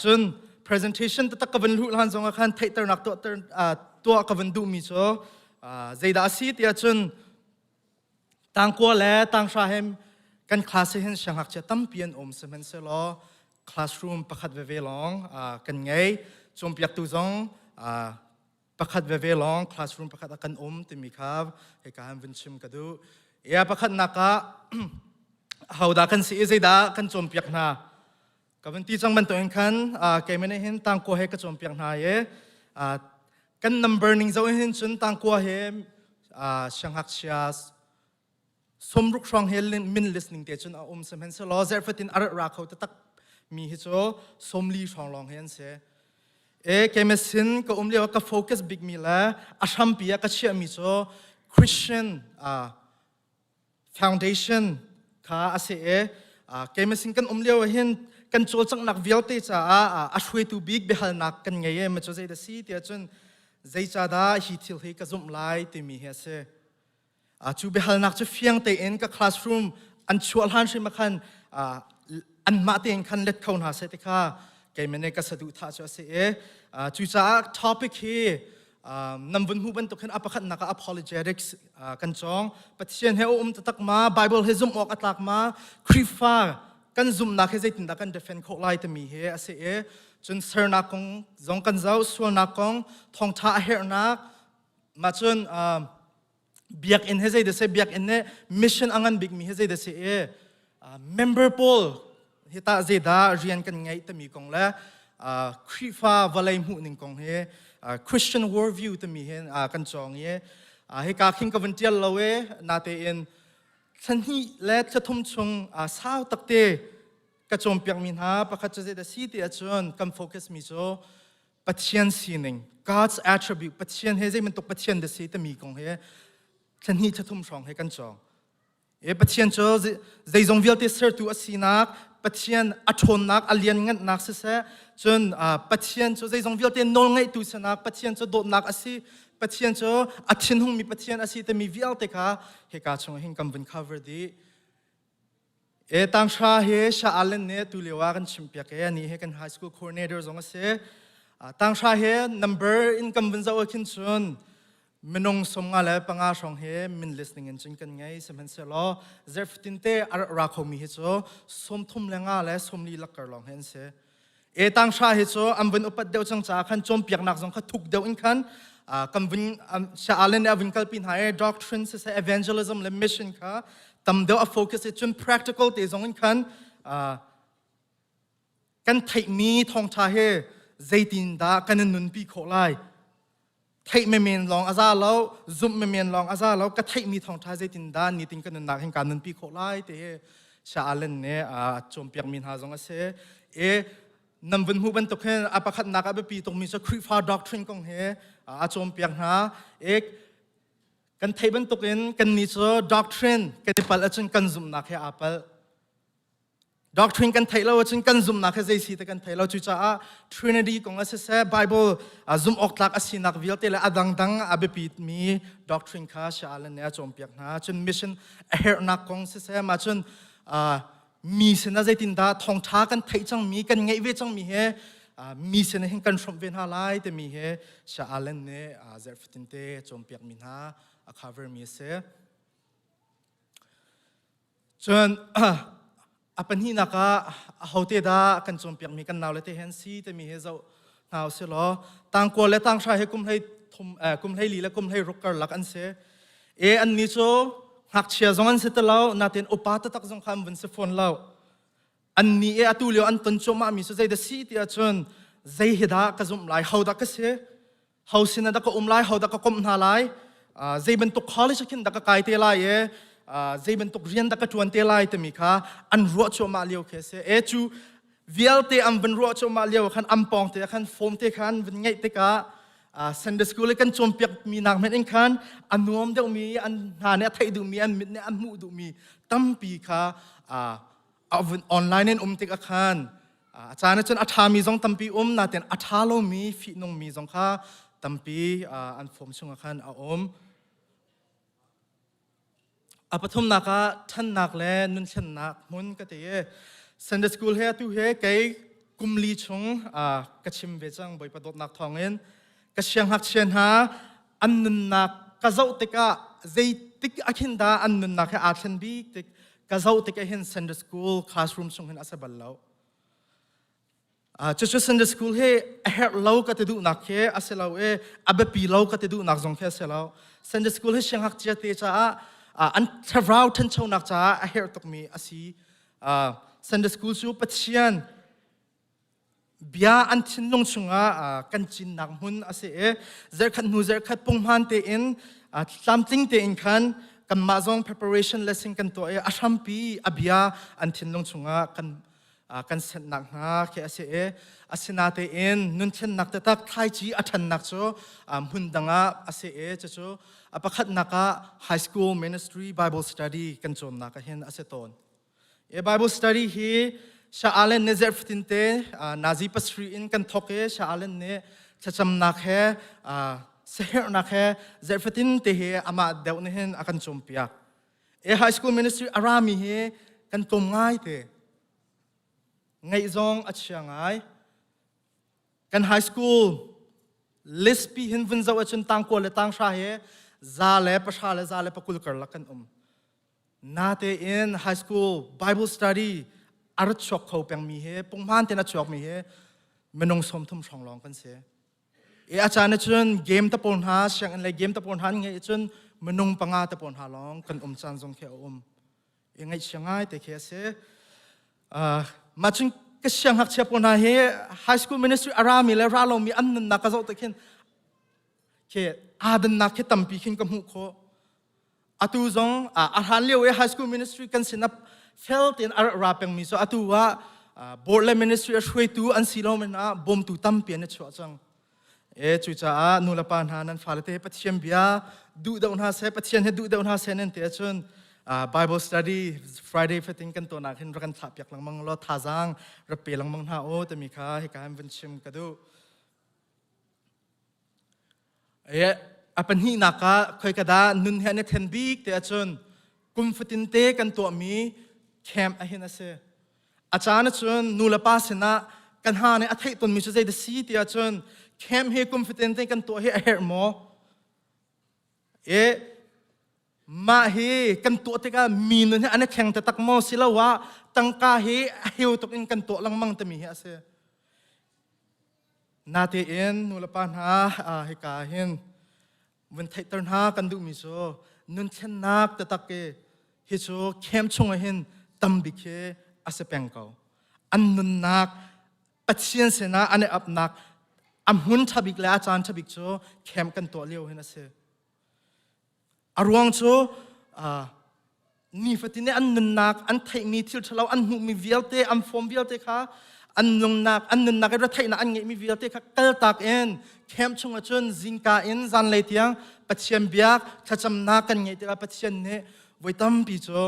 B: cun presentation taktak ka vun luh hlan zong ah khan theihternak tuahter tuah ka vun duhmi cu zeidah a si tiah cun Tangkua le tanghra he kan class hin siangngakchia tampi an um sihmanhsehlaw classroom pakhat veve lawng kan ngei. Cawnpiaktu zong pakhat veve lawng classroom pakhat ah kan um timi kha hika han vun chim ka duh. Ia pakhatnak ah hodah kan si i zeidah kan cawnpiak hna? Ka vun ti cang bantukin khan keimah nih hin tangkua he ka cawnpiak hna i kan number ning zoh hin cun tangkua he siangngakchia sawmruk hrawng he min list ning te cun a um sihmanhsehlaw zarhfatin a ra kho taktak mi hi cu 40 hrawng lawng hi an si. E keimah sin ka um lio ka focus bik mi le a hrampi ah ka chiah mi cu Christian foundation kha a si i keimah sin kan um lio ah hin kan cawlcanghnak vialte caah a hruaitu bik biahalnak kan ngei i macu zeidah si tiah cun zeicahdah hi thil hi ka zumh lai timi hi a si. Cu biahalnak cu fiang tein ka classroom an chuah hlan hrim ah khan anmah tein khan let kho hna seh ti kha keimah nih ka saduhthah cu a si i cucaah topic hi Nan vun hmuh bantuk hin a pakhatnak ah apologetics kan cawng. Pathian he a um taktak ma, Bible he zumh awk a tlak ma, Khrihfa kan zumhnak he zeitindah kan defend khawh lai timi hi a si i cun sernak kong zong kan zoh, sualnak kong, thawngṭha a herhnak, mah cun biakinn he zeidah si biakinn nih mission a ngan bikmi hi zeidah si i member pawl hi tah zeidah rian kan ngeih timi kong le Khrihfa vawlei hmuhning kong hi Christian worldview timi hin kan cawng i hika khin ka vun tial lo e natein thla le thla thum chung sau takte ka cawnpiakmi hna pakhat cu zeidah si ti ahcun kan focus mi cu Pathian sining, God's attribute, Pathian he zei bantuk Pathian dah si timi kong he thla hnih thla thum hrawng he kan cawng. E Pathian cu zeizong vialte sertu a sinak, Pathian a ṭhawnnak, a lianngannak siseh, cun Pathian cu zeizong vialte nawlngeihtu sinak, Pathian cu dawtnak a si, Pathian cu a thinhungmi Pathian a si timi vialte kha hika chung hin kan vun cover dih. E tanghra hi Shah Allen nih tu lio ah kan chimpiak i anih hi kan high school coordinator zong a si. Tanghra hi number in kan vun zoh ah khin cun minung 55 hrawng hi min list ning in cun kan ngei sihmanhsehlaw zarhfatin te a ra khomi hi cu 35 le 40 lakkar lawng hi an si. E tanghra hi cu an vun upat deuh cang caah khan cawnpiaknak zong kha thuk deuh in khan kan vun Shah Allen nih a vun kalpi hna i doctrine siseh evangelism le mission kha tam deuh a focus i cun practical te zong in khan kan theihmi thawngṭha hi zeitindah kan in nunpi khawh lai Theih menmen lawng a za lo, zumh menmen lawng a za lo, ka theihmi thawngṭha zeitindah nitin ka nunnak hin kaa nunpi khawh lai ti hi Shah Allen nih a cawnpiakmi hna zong a si. I nan vun hmuh bantuk hin a pakhatnak a biapi tukmi cu Khrihfa doctrine kong hi a cawnpiak hna. I kan theih bantukin kannih cu doctrine kan i palh ahcun kan zumhnak he aa palh. Doctrine kan theih lo ahcun kan zumhnak hi zei si ti kan thei lo. Cucaah Trinity kong ah siseh, Bible zumh awk tlak a sinak vialte le a dangdang a biapitmi doctrine kha Shah Alan nih a cawnpiak hna. Cun mission a herhnak kong siseh, mah cun mi sinah zeitindah thawngṭha kan theih cangmi, kan ngeih ve cangmi he mi sinah hin kan hrawmh ve hna lai timi he Shah Alan nih zarhfatin te cawnpiakmi hna a cover mi a si. Cun. A pahnihnak ah ahote dah kan cawnpiakmi kan naule te hen si timi hi zoh hna usih law tangkua le tanghra hi kum hlei thum kum hlei li le kum hlei ruk karlak an si. E an ni cu ngakchia zong an si ti lo natin upa taktak zong kha an vun si fawn lo. An ni e atu lio an ton cuahmah mi cu zei dah si ti ahcun zei hi dah ka zumh lai ho dah ka si ho sin ah dah ka um lai ho dah ka komh hna lai zei bantuk college khin dah ka kai te lai e zei bantuk rian dah ka ṭuan te lai timi kha an ruah cuahmah lio khi a si e cu vialte an van ruah cuahmah lio khan an pawng te khan form te khan van ngeih tikah Sunday school i kan cawnpiak mi nak hmenh in khan a nuam deuhmi an hna nih a theih duhmi an mit nih an hmuh duhmi tampi kha online in um tik ah khan a caan ah cun a ṭhami zong tampi um nain a ṭha lomi fihnungmi zong kha tampi an form chungah khan a um. A pathumnak ah ṭhannak le nunthlennak hmun ka ti i Sunday school he atu he kei kum li chung ka chim ve cang Bawipa dawtnak thawngin ka siangngakchia hna an nunnak ka zoh tikah zeitik a khin dah an nunnak he aa thlen bik tik ka zoh tik ah hin Sunday school classroom chung hin a si bal lo. Cucu Sunday school hi a herh lo ka ti duhnak khi a si lo i a biapi lo ka ti duhnak zong khi a si lo. Sunday school hi siangngakchia te caah an thlarau ṭhanchonak caah a herh tukmi a si. Sunday school cu Pathian bia an thinlung chungah kan cinnak hmun a si i zarhkhat hnu zarhkhat punghman tein tlamtling tein khan kanmah zong preparation lesson kan tuah i a hrampi a bia an thinlung chungah kan kan senhnak hna khi a si i asinatein nunthlennak taktak thlaici a ṭhannak cu hmun dang ah a si i cucu a pakhatnak ah high school ministry bible study kan cawnnak ah hin a si tawn. E Bible study hi Sha Allen nih zarh fatin te nazi pasri in kan thok i Sha Allen nih thlacamnak he saherhnak he zarh fatin te hi amah deuh nih hin a kan cawnpiak. E high school ministry a rami hi kan tlawm ngai te. Ngaih zong a chia ngai. Kan high school list pi hin vun zoh ahcun tangkua le tanghra he za le pahra le za le pakul karlak kan um. Natein high school Bible study a rat chuak kho pengmi he punghman tein a chuakmi he minung 30 hrawng lawng kan si. E a caan cun game ta pawl hna sianginn lei game ta pawl hna ngeih cun minung panga te pawl hna lawng kan um caan zong khi a um. E ngaihchia ngai te khi a si. Uh, mah cun ka siangngakchia pawl hna hi high school ministry a rami le ra lomi an nunnak ka zoh te khin khi aa dannak khi tampi khin ka hmuh khawh. Atu zong a hlan lio i high school ministry kan sin ah fel tein a ra pengmi cu atu ah board le ministry a hruaitu an si lo men ah bawmtu tampi an i chuah cang. E cucaah nu le pa hna nan fale te Pathian bia duh deuh hna seh Pathian he duh deuh hna seh nan ti ahcun Bible study Friday fatin kan tuahnak hin rak kan thlah piak lengmang law thazaang rak pe lengmang hna u timi kha hika hin vun chim ka duh. A pahnihnak ah khoika dah nun he an i then bik ti ahcun kum fatin te kan tuahmi camp ahhin a si. A caan ahcun nu le pa sinah kan ha nih a theih tawnmi cu zeidah si ti ahcun camp hi kum fatin te kan tuah hi a herh maw? E mah hi kan tuah tikah mi nun hi an i thleng taktak maw siloah tangka hi a heu tuk in kan tuah lengmang timi hi a si. Natein nulepa hna hika hin vun theihter hna kan duhmi cu nunthlennak taktak i hi cu camp chung ah hin tambik hi a si peng ko. An nunnak Pathian sinah an i apnak a hmun ṭha bik le a caan ṭha bik cu camp kan tuah lio hin a si. A ruang cu nifatin i an nunnak an theihmi thil ṭhalo an hmuhmi vialte an fawm vialte kha an nunnak an nunnak i retheihnak an ngeihmi vialte kha kaltak in camp chungah cun zingka in zanlei tiang Pathian biak thlacamnak kan ngeih tikah Pathian nih voi tampi cu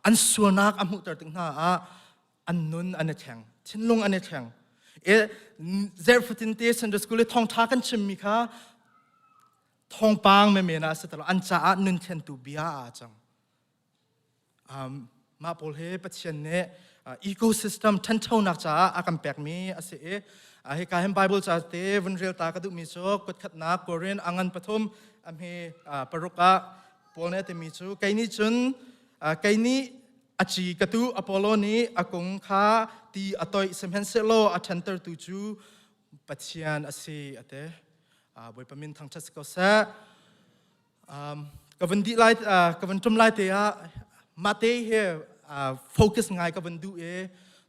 B: an sualnak a hmuhter tik hna ah an nun an i thleng thinlung an i thleng e zerfatin te Sunday school i thawngṭha kan chimmi kha thawngpang menmen ah si ti lo an caah nun thlentu bia ah cang um, mah pawl hi Pathian nih ecosystem ṭhanchonak caah a kan pekmi a si i hika hin Bible ca te vun rel ta ka duhmi cu kutkhatnak Korin a ngan pathum a hme paruk ah Paul nih a timi cu kei nih cun kei nih a. A ci ka tu Apollo nih a kung kha ti a toih sihmanhsehlaw a ṭhantertu cu Pathian a si a ti. Bawipa min thangṭhat si ko seh. Ka vun dih lai ka vun ṭum lai te ah mah te hi focus ngai ka vun duh i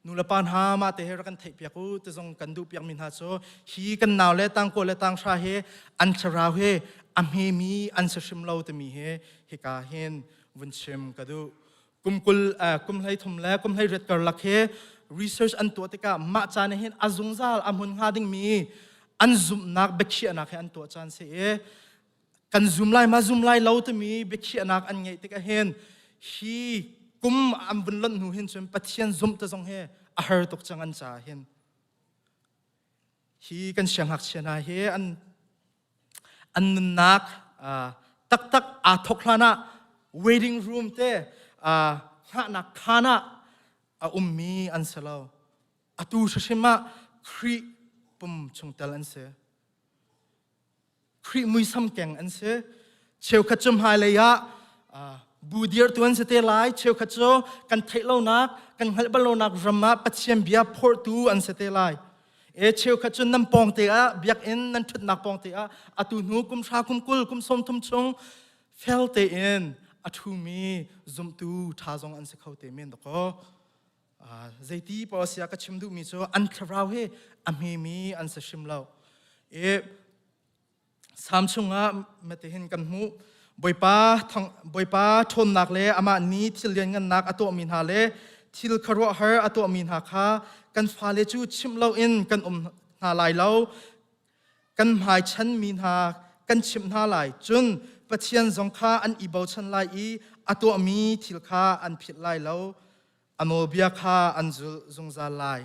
B: nu le pa hna mah te hi rak kan theih piak u ti zong kan duh piak mi hna cu hi kan nau le tangkaw le tanghra hi an thlarau hi a hmemi an si hrim lo timi hi hika hin vun chim ka duh. Kum 20 kum 33 le kum 18 karlak hi research an tuah tikah mah caan hin a zungzal a hmun hnga dingmi an zumhnak biakhiahnak he an tuah caan si i kan zum lai ma zum lai lo timi biakhiahnak an ngeih tikah hin hi kum an vun lonh hnu hin cun Pathian zumh te zong hi a har tuk cang an caah hin. Hi kan siangngakchia hna hi an an nunnak taktak aa thawk hlan ah waiting room te hngahnak khaan ah a ummi an si lo. Atu hrimhrim ah Khrih pum chungtel an si. Khrih muisam keng an si. Cheukhat cu hmailei ah bu dirtu an si te lai. Cheukhat cu kan theih lonak, kan hngalh bal lonak ram ah Pathian bia phortu an si te lai. E cheukhat cu nan pawng te ah biakinn nan ṭhutnak pawng te ah atu hnu kum hra kum 20 kum 30 chung fel tein a ṭhumi zumtu ṭha zong an si kho te men dakaw. Zeiti paoh sia ka chim duhmi cu an thlarau hi a hmemi an si hrim lo. E Salm chungah matihin kan hmuh Bawipa Bawipa ṭhawnnak le amah nih thil lianngannak a tuahmi hna le thil khuaruahhar a tuahmi hna kha kan fale cu chimh loin kan um hna lai lo. Kan hmaichan mi hna kan chimh hna lai. Cun Pathian zong kha an i bochan lai i a tuahmi thil kha an philh lai lo. A nawlbia kha an zulh zungzal lai.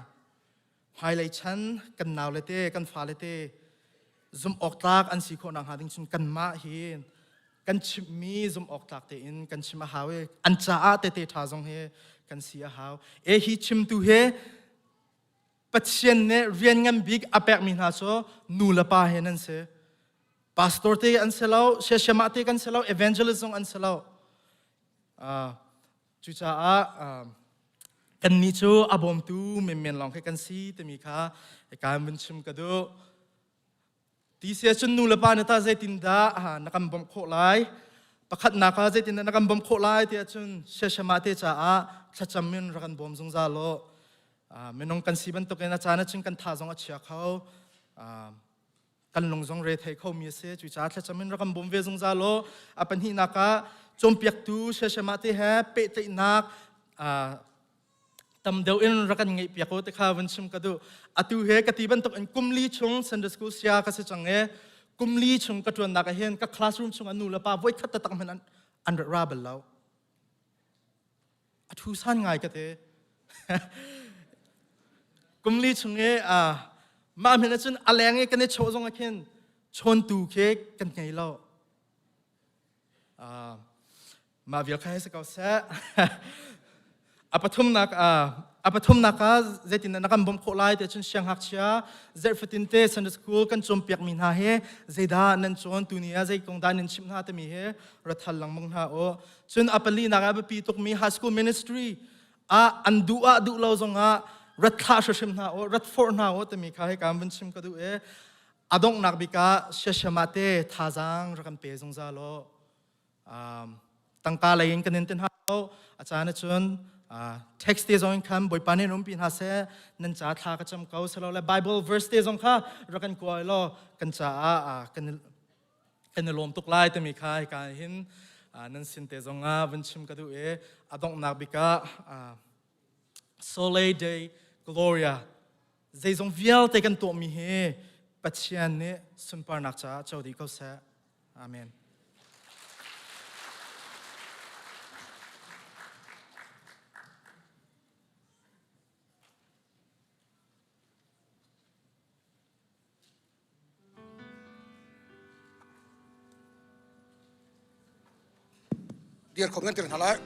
B: Hmailei chan kan naule te, kan fale te zumh awk tlak an si khawh nakhnga ding cun kanmah hi kan chimhmi zumh awk tlak tein kan chim a hau i an caah tete ṭha zong hi kan si a hau. E hi chimtu hi Pathian nih rian ngan bik a pekmi hna cu nu le pa he nan si. Pastor te an si lo, siasiamah te kan si lo, evangelist zong an si lo. Cucaah kannih cu a bawmtu menmen lawng khi kan si timi kha kaan vun chim ka duh. Ti si ahcun nu le pa na ta zeitindah na kan bawmh khawh lai? Pakhatnak ah zeitindah na kan bawmh khawh lai ti ahcun siasiamah te caah thlacam in rak kan bawm zungzal u. Minung kan si bantukin a caan ahcun kan tha zong a chia kho. Kan lung zong re thei khomi a si. Cucaah thlacam in rak kan bawm ve zungzal u. A pahnihnak ah cawnpiaktu siasiamah te he pehtlaihnak tam deuh in rak kan ngeih piak u ti kha vun chim ka duh. Atu he ka ti bantuk in kum li chung Sunday school sia ka si cang i kum li chung ka ṭuannak ah hin ka classroom chung an nu le pa voi khat taktak hmanh an ra bal lo. A thu san ngai ka te. Kum li chung i mah hmanh ahcun a leng i kan i chawh zong ah khin chawntu khi kan ngei lo. Mah vial kha hei si ko seh. A pathumnak ah zeitindah na kan bawmh khawh lai ti cun siangngakchia zarhfatin te Sunday school kan cawnpiakmi hna hi zeidah nan cawn tuni ah zei kong dah nan chimh hna timi hi rat hal lengmang hna u. Cun a palinak ah biapi tukmi high school ministry ah an duh ah duh lo zongah rat thlah hrimhrim hna u, rat forh hna u timi kha hika vun chim ka duh i a donghnak bik ah siasiama te thazaang rak kan pe zungzal u. Tangka lei in kan in tin hau a caan ahcun text te zong in khan Bawipa nih umpi hna seh nan ca thla ka cam ko silo le Bible verse te zong kha rak kan kuai law kan caah kan i lawm tuk lai timi kha hika hin nan sin te zong ah vun chim ka duh i a donghnak bik ah Sole Dei Gloria zeizong vialte kan tuahmi hi Pathian nih sunparnak caah co dih ko seh. Amen.
J: Dir khom nan tir hna lai.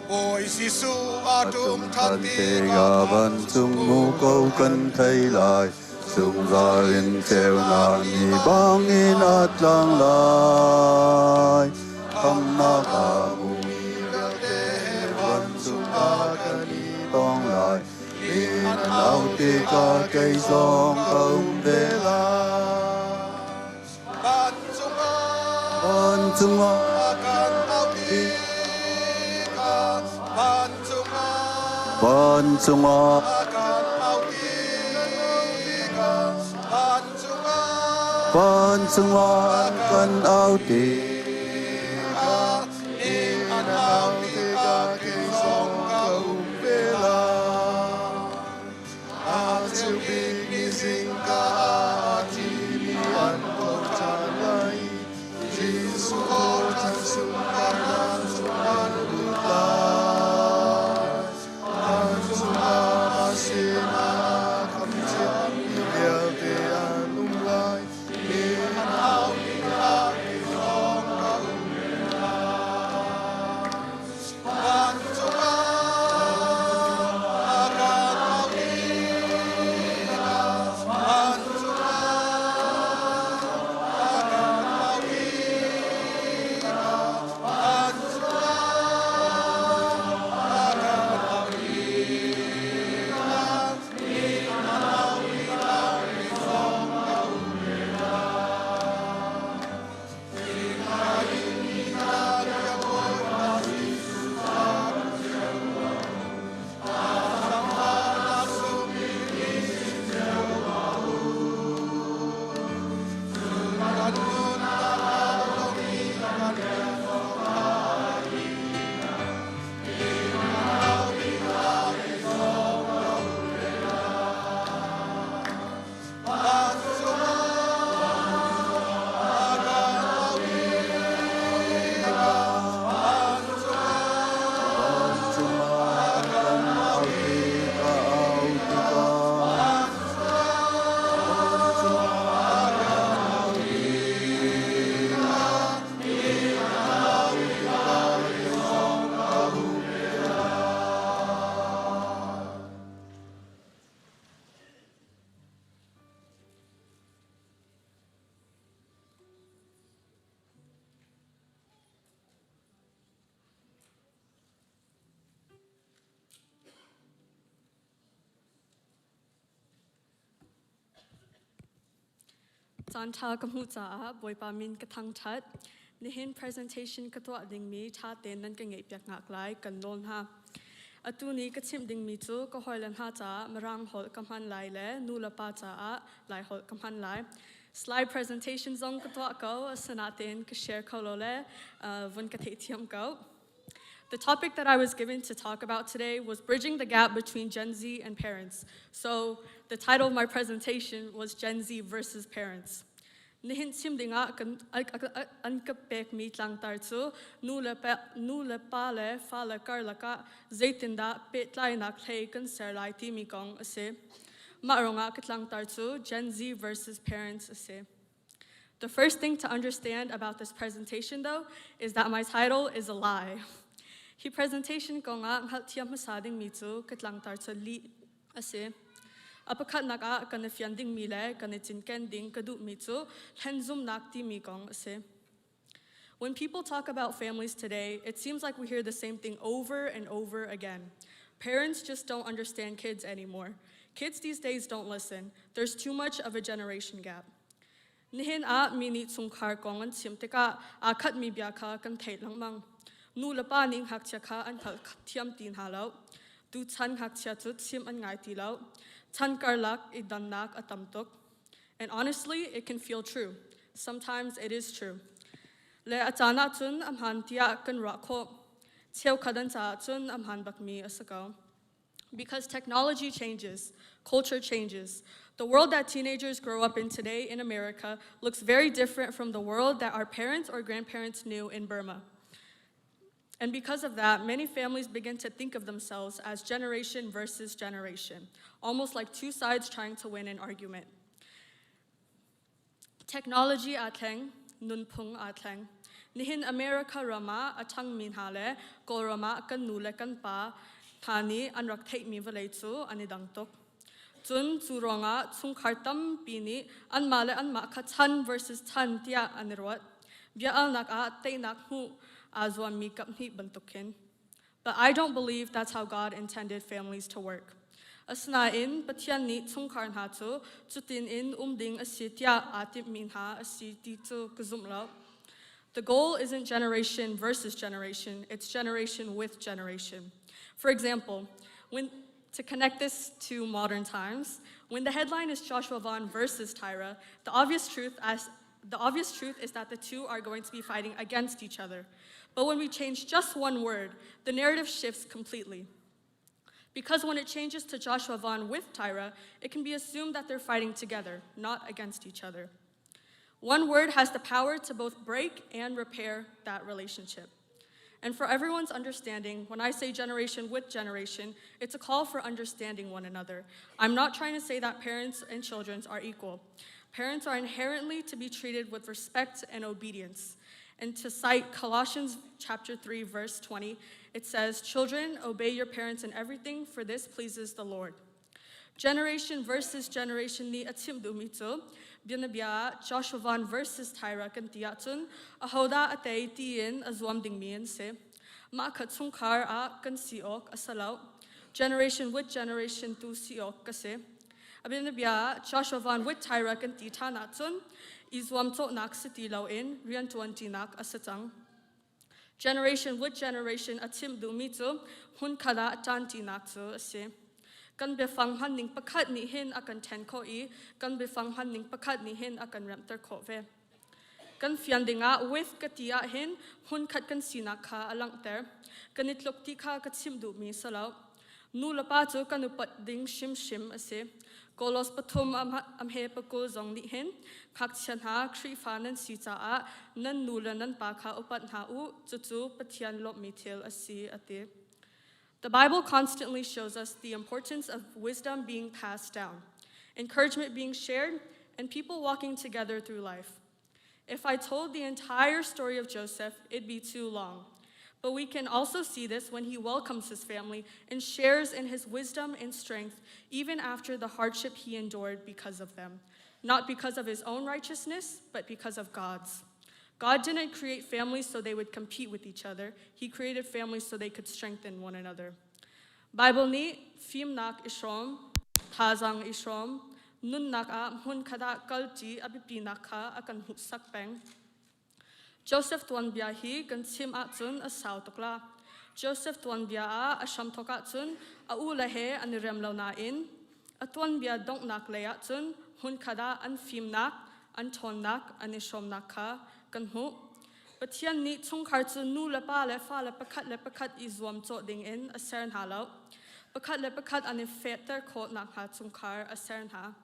J: Bawi Jesuh a tum than tikah
K: vancung mu ko kan thei lai. Zungzal in ceunak ni bangin a tlang lai. Khamnak a hmumi vialte he vancung ah kan i tong lai. Min an au tikah kei zong ka um ve lai. Vancung ah
J: kan au tikah vancung ah
K: Vancung ah
J: kan au tikah vancung ah
K: Vancung ah kan au tikah
J: Ning an au tikah kei zong ka um ve lai. A ceu bik ni zingka ah a thimi an tho ṭhan lai i Jesuh aw ṭhan sunparnak chung an lut lai. Vancung ah a sinah khamh ciami vialte an um lai. Mi an au tikah kei zong ka um lai. Vancung ah a kan au tikah vancung ah a kan au tikah vancung ah a kan au tikah mi an au tikah kei zong ka um ve lai.
K: Vancung ah kan au tikah au tikah Vancung ah kan au tikah au tikah kei zong ka um ve lai.
D: Caan ṭha ka hmuh caah Bawipa min ka thangṭhat. Nihin presentation ka tuah dingmi ṭha tein nan ka ngeihpiak ngak lai kan nawl hna. Atu ni ka chimh dingmi cu ka hawile hna caah Mirang holh ka hman lai le nu le pa caah Lai holh ka hman lai. Slide presentation zong ka tuah ko, asinain ka share kho lo le vun ka theihthiam ko. The topic that I was given to talk about today was bridging the gap between Gen Z and parents. So the title of my presentation was Gen Z versus Parents. Nihin chim dingah an ka pekmi tlangtar cu nu le pa, nu le pa le fale karlak ah zeitindah pehtlainak hlei kan ser lai timi kong a si. Mah ruangah ka tlangtar cu Gen Z versus parents a si. The first thing to understand about this presentation, though, is that my title is a lie. Hi presentation kongah hngalhthiam hmasa dingmi cu ka tlangtar cu lih a si. A pakhatnak ah kan i fian dingmi le kan i cinken ding ka duhmi cu hlenzumnak timi kong a si. When people talk about families today, it seems like we hear the same thing over and over again. Parents just don't understand kids anymore. Kids these days don't listen. There's too much of a generation gap. Nihin ah mi nih chungkhar kong an chim tikah aa khatmi bia kha kan theih lengmang. Nu le pa nih ngakchia kha an hngalh thiam ti hna lo. Tuchan ngakchia cu chim an ngai ti lo. Chan karlak i dannak a tam tuk. And honestly, it can feel true. Sometimes it is true. Le a caan ahcun a hmaan tiah kan ruah khawh. Cheukhat an caah cun a hmaan bakmi a si ko. Because technology changes, culture changes. The world that teenagers grow up in today in America looks very different from the world that our parents or grandparents knew in Burma. And because of that, many families begin to think of themselves as generation versus generation, almost like two sides trying to win an argument. Technology aa thleng, nunphung aa thleng. Nihin America ram ah a ṭhangmi hna le Kawlram ah kan nu le kan pa hna nih an rak theihmi vawlei cu an i dang tuk. Cun cu ruangah chungkhar tampi nih anmah le anmah kha chan versus chan tiah an i ruat. Bia alnak ah teinak hmuh aa zuammi kaphnih bantuk khin. But I don't believe that's how God intended families to work. Asinain Pathian nih chungkhar hna cu cutin in um ding a si tiah aa timhmi hna a si ti cu ka zumh lo. The goal isn't generation versus generation, it's generation with generation. For example, when to connect this to modern times, when the headline is Joshua Vaughn versus Tyra, the obvious truth as the obvious truth is that the two are going to be fighting against each other. But when we change just one word, the narrative shifts completely. Because when it changes to Joshua Vaughn with Tyra, it can be assumed that they're fighting together, not against each other. One word has the power to both break and repair that relationship. And for everyone's understanding, when I say generation with generation, it's a call for understanding one another. I'm not trying to say that parents and children are equal. Parents are inherently to be treated with respect and obedience. And to cite Colossians chapter 3 verse 20, it says, "Children, obey your parents in everything, for this pleases the Lord." Generation versus generation nih a chim duhmi cu bianabia Joshua Van versus Tyra kan ti ahcun ahodah a tei tiin a zuam dingmi an si. Mah kha chungkhar ah kan si awk a si lo. Generation with generation tu si awk ka si. A bianabia Joshua Van with Tyra kan ti ṭhan ahcun i zuamcawhnak si ti loin rianṭuan ṭinak a si cang. Generation with generation a chimh duhmi cu hmunkhat ah ṭanṭinak cu a si. Kan biafang hmanning pakhat nih hin a kan ṭhen khawh i kan biafang hmanning pakhat nih hin a kan remhter khawh ve. Kan fian dingah with ka ti ah hin hmunkhat kan sinak kha a langhter. Kan i tluk ti kha ka chimh duhmi si lo. Nu le pa cu kan upat ding hrimhrim a si. Kolos pathum amhe pakul zong nih hin ngakchia hna Khrihfa nan si caah nan nu le nan pa kha upat hna u, cucu Pathian lawmhmi thil a si a ti. The Bible constantly shows us the importance of wisdom being passed down, encouragement being shared, and people walking together through life. If I told the entire story of Joseph, it'd be too long. But we can also see this when he welcomes his family and shares in his wisdom and strength, even after the hardship he endured because of them. Not because of his own righteousness, but because of God's. God didn't create families so they would compete with each other. He created families so they could strengthen one another. Bible nih fimnak i hrawm, thazaang i hrawm, nunnak ah hmunkhat ah kalṭi a biapinak kha a kan hmuhsak peng. Joseph tuanbia hi kan chim ahcun a sau tuk la. Joseph tuanbia ah a hramthawk ahcun a u le he an i rem lo nain a tuanbia donghnak lei ahcun hmunkhat ah an fimnak, an ṭhawnnak, an i hrawmnak kha kan hmuh. Pathian nih chungkhar cu nu le pa le fale pakhat le pakhat i zuamcawh dingin a ser hna lo. Pakhat le pakhat an i fehter khawh nakhnga chungkhar a ser hna.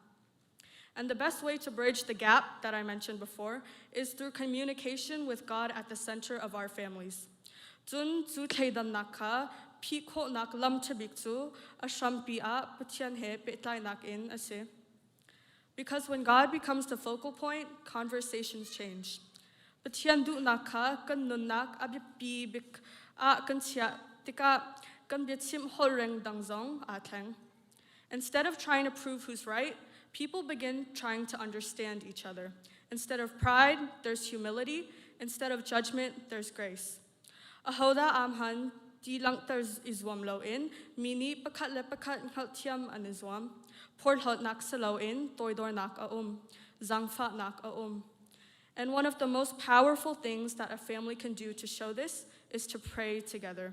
D: And the best way to bridge the gap that I mentioned before is through communication with God at the center of our families. Cun cu thleidannak kha phih khawhnak lam ṭhabik cu a hrampi ah Pathian he pehtlainak in a si. Because when God becomes the focal point, conversations change. Pathian duhnak kha kan nunnak a biapi bik ah kan chiah tikah kan biachim holhreng dang zong aa thleng. Instead of trying to prove who's right, people begin trying to understand each other. Instead of pride, there's humility. Instead of judgment, there's grace. Ahodah aamhan ti langhter i zuam loin mi nih pakhat le pakhat hngalhthiam an i zuam. Porhlawtnak si loin toidornak a um. Zaangfahnak a um. And one of the most powerful things that a family can do to show this is to pray together.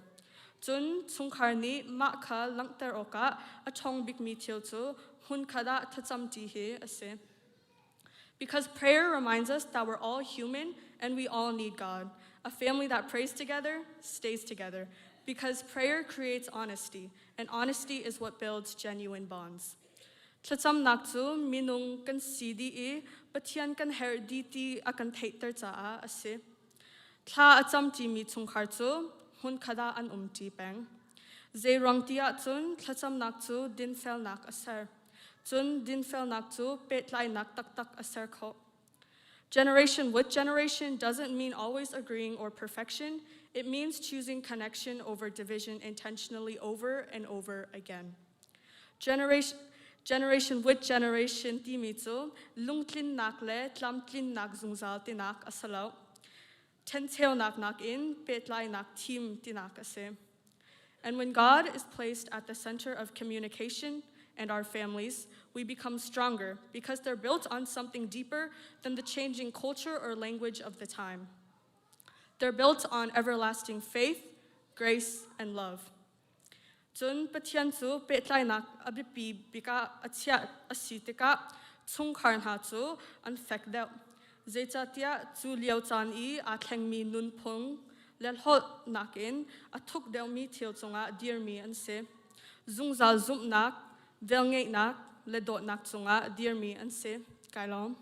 D: Cun chungkhar nih mah kha langhter awkah a ṭhawng bikmi thil cu hmunkhat ah thlacamṭi hi a si. Because prayer reminds us that we're all human and we all need God. A family that prays together stays together because prayer creates honesty, and honesty is what builds genuine bonds. Thlacamnak cu minung kan si dih i Pathian kan herh dih ti a kan theihter caah a si. Thla a camṭimi chungkhar cu hmunkhat ah an umṭi peng. Zeiruang ti ahcun thlacamnak cu dinfelnak a ser. Cun dinfelnak cu pehtlainak taktak a ser khawh. Generation with generation doesn't mean always agreeing or perfection. It means choosing connection over division intentionally over and over again. Generation, Generation with generation timi cu lungtlinnak le tlamtlinnak zungzal tinak a si lo. Ṭhencheunak nakin pehtlainak thim tinak a si. And when God is placed at the center of communication and our families, we become stronger because they're built on something deeper than the changing culture or language of the time. They're built on everlasting faith, grace, and love. Cun Pathian cu pehtlainak a biapi bik ah a chiah a si tikah chungkhar hna cu an fek deuh. Zeicahtiah cu lio caan i aa thlengmi nunphung le holh nakin a thuk deuhmi thil cungah dirmi an si. Zungzal zumhnak, velngeihnak le dawtnak cungah dirmi an si. Kai lawm.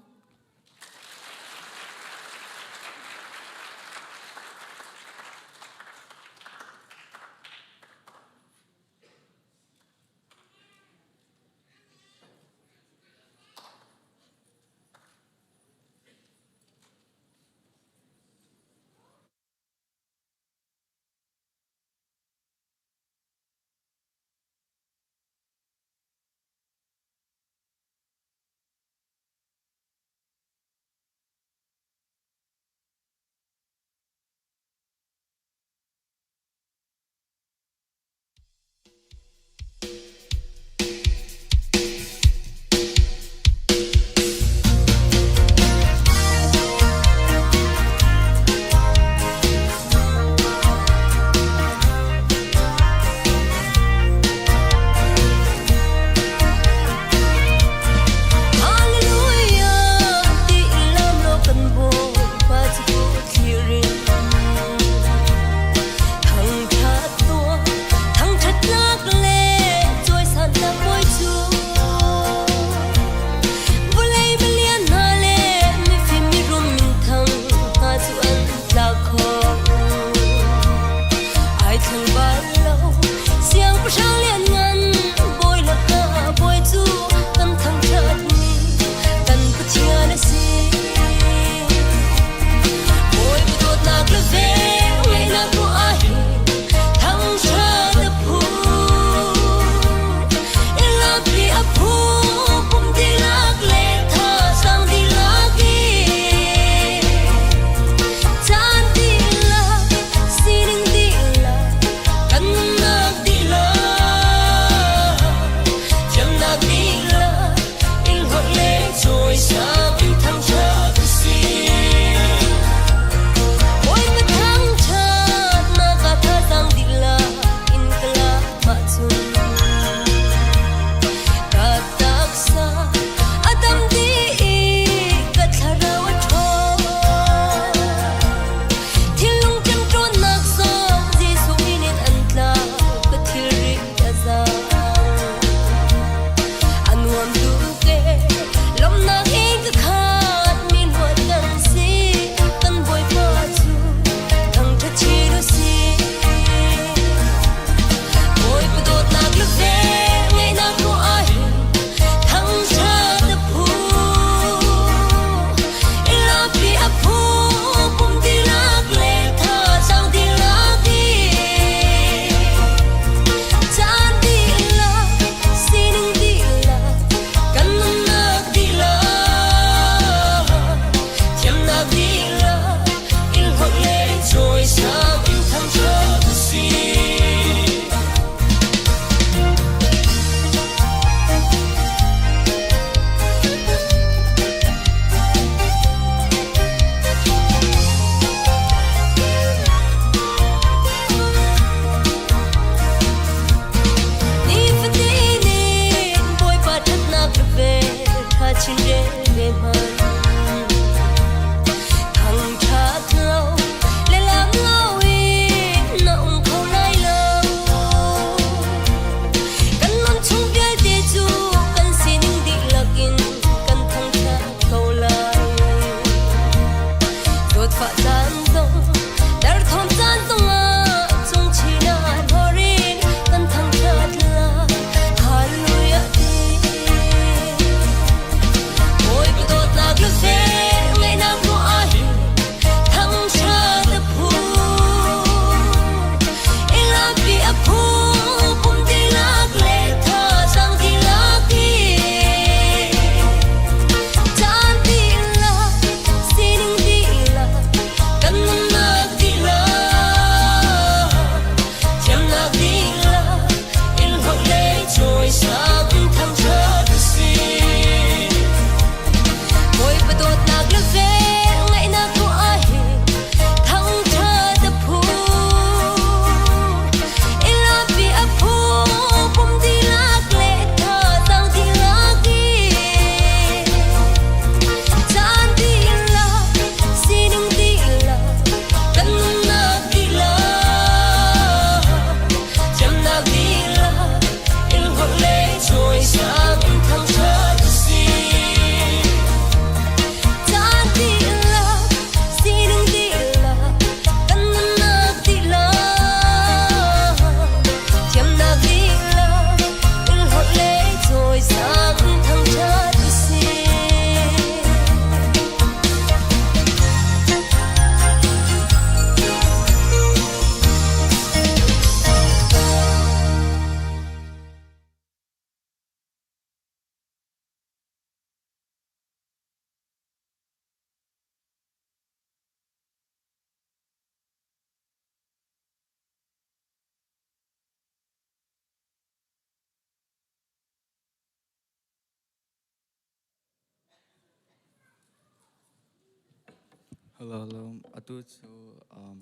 L: Hello, hello. Atu cu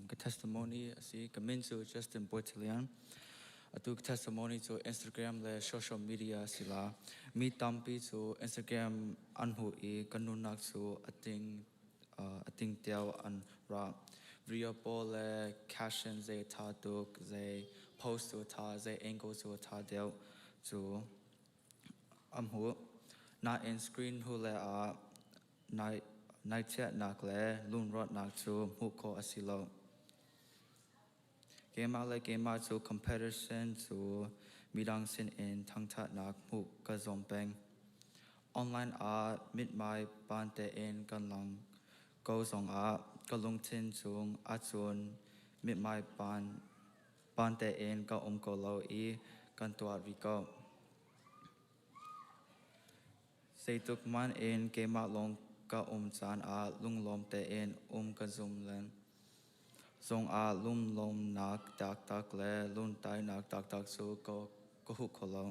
L: ka testimony a si. Ka min cu Justin Boitilian. Atu ka testimony cu Instagram le social media si la. Mi tampi cu Instagram an hmuh i kan nunnak cu a ting a ting tiao an ra. Video pawl le caption zei tha tuk, zei post cu tha, zei angle cu tha deuh cu an hmuh. Nain screen hu le ah Ngaihchiatnak le lungrawhnak cu hmuh khawh a si lo. Keimah le keimah cu comparison cu midang sinin thangṭhatnak hmuh ka zuam peng. Online ah mithmai paan tein kan lang ko zongah ka lungthin chung ahcun mithmai paan tein ka um ko lo i kan tuah rih ko. Zeitluk hmanh in keimah lawng ka um caan ah lunglawm tein um ka zum len zongah lunglawmhnak taktak le lungtainak taktak cu ka huh kho lo.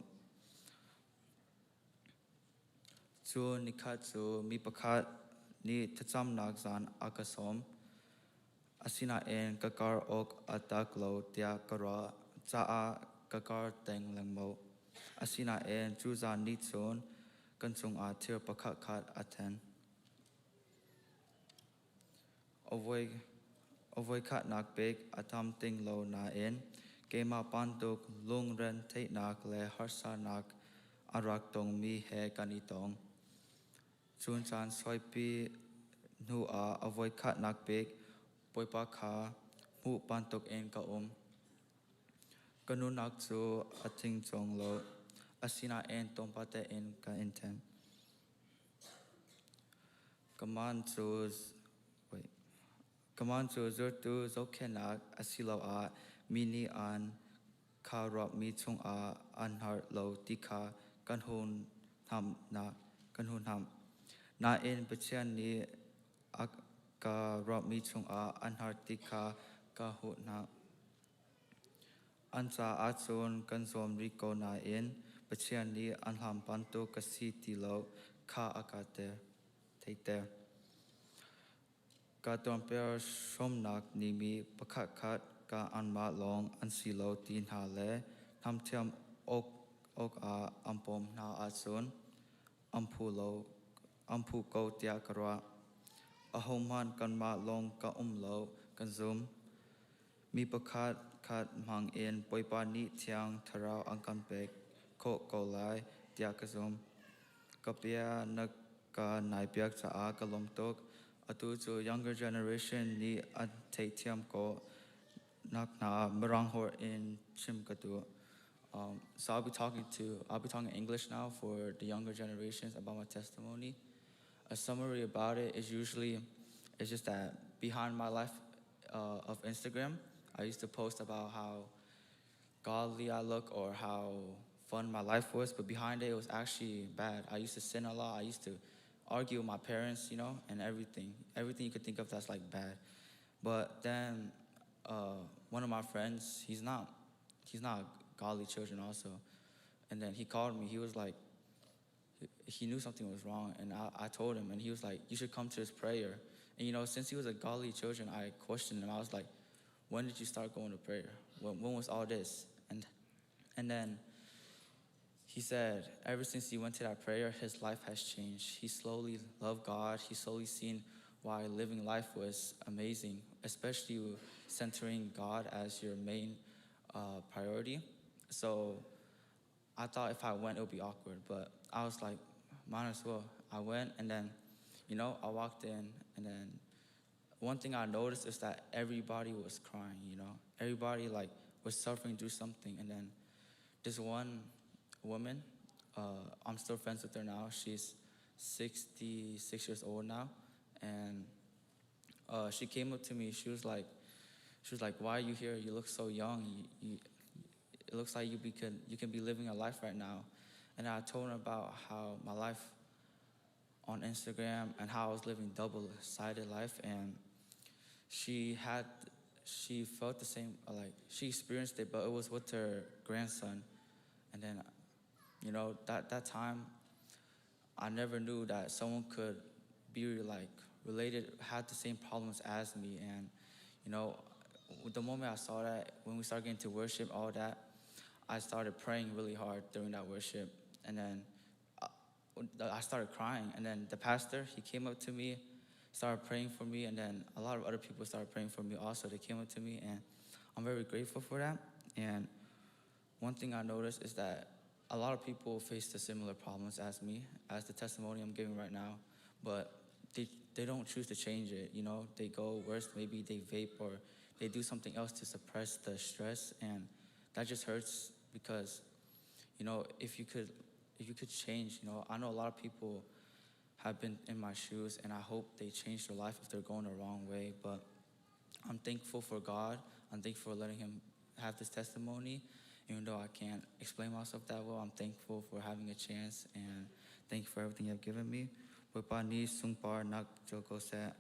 L: Cu nikhat cu mi pakhat nih thlacamnak zan a ka sawm. Asinain ka kar awk a tak lo tiah ka ruah caah ka kar teng lengmang. Asinain cu zan nih cun kan cungah thil pakhatkhat a then. A voikhatnak bik a tam ting lo nain keimah bantuk lungretheihnak le harsanak a rak tongmi he kan i tong. Cun caan saupi hnuah a voikhatnak bik Bawipa kha hmuh bantukin ka um. Ka nunnak cu a tingcung lo, asinain tlawmpal tein ka in ṭhen. Ka man cu ka man cu zultu zohkhenhnak asiloah mi nih an kha ruahmi chungah an har lo ti kha kan hun hnamh. Nain Pathian nih a ka ruahmi chungah an har ti kha ka huh hna. An caah cun kan zuam rih ko nain Pathian nih an hlam bantuk ka si ti lo kha a ka theihter. Ka tuanpiar hrawmnak nih mi pakhatkhat ka anmah lawng an si lo ti hna le hnamthiam awkah an bawmh hna ahcun an phu lo an phu ko tiah ka ruah. Ahohmanh kanmah lawng ka um lo kan zum. Mi pakhat khat hmang in Bawipa nih Thiang Thlarau an kan pek khawh ko lai tiah ka zumh. Ka bia na ka naipiak caah ka lawm tuk. Atu cu younger generation nih an theihthiam ko nak hna Mirang holh in chim ka duh. So I'll be talking English now for the younger generations about my testimony. A summary about it is usually it's just that behind my life of Instagram, I used to post about how godly I look or how fun my life was, but behind it, it was actually bad. I used to sin a lot. I used to argue with my parents, and everything. Everything you could think of that's like bad. But then one of my friends, he's not godly children also. And then he called me. He was like, he knew something was wrong, and I told him, and he was like, you should come to this prayer. And since he was a godly children, I questioned him. I was like, when did you start going to prayer? When was all this? And then he said, ever since he went to that prayer, his life has changed. He slowly loved God. He slowly seen why living life was amazing, especially centering God as your main priority. So I thought if I went, it would be awkward, but I was like, might as well. I went, and then, I walked in, and then one thing I noticed is that everybody was crying. Everybody like was suffering through something, and then this one woman, I'm still friends with her now. She's 66 years old now, and she came up to me. She was like, "Why are you here? You look so young. It looks like you can be living a life right now." And I told her about how my life on Instagram and how I was living double-sided life, and she felt the same, like she experienced it, but it was with her grandson. And then, that time, I never knew that someone could be like related, had the same problems as me. And, you know, the moment I saw that, when we started getting to worship, all that, I started praying really hard during that worship. And then I started crying. And then the pastor, he came up to me, started praying for me. And then a lot of other people started praying for me also. They came up to me, and I'm very grateful for that. And one thing I noticed is that a lot of people face the similar problems as me, as the testimony I'm giving right now, but they don't choose to change it. You know, they go worse, maybe they vape or they do something else to suppress the stress, and that just hurts because, you know, if you could change, you know, I know a lot of people have been in my shoes, and I hope they change their life if they're going the wrong way. But I'm thankful for God. I'm thankful for letting Him have this testimony. Even though I can't explain myself that well, I'm thankful for having a chance and thank you for everything you've given me. Bawipa nih sunparnak co ko seh.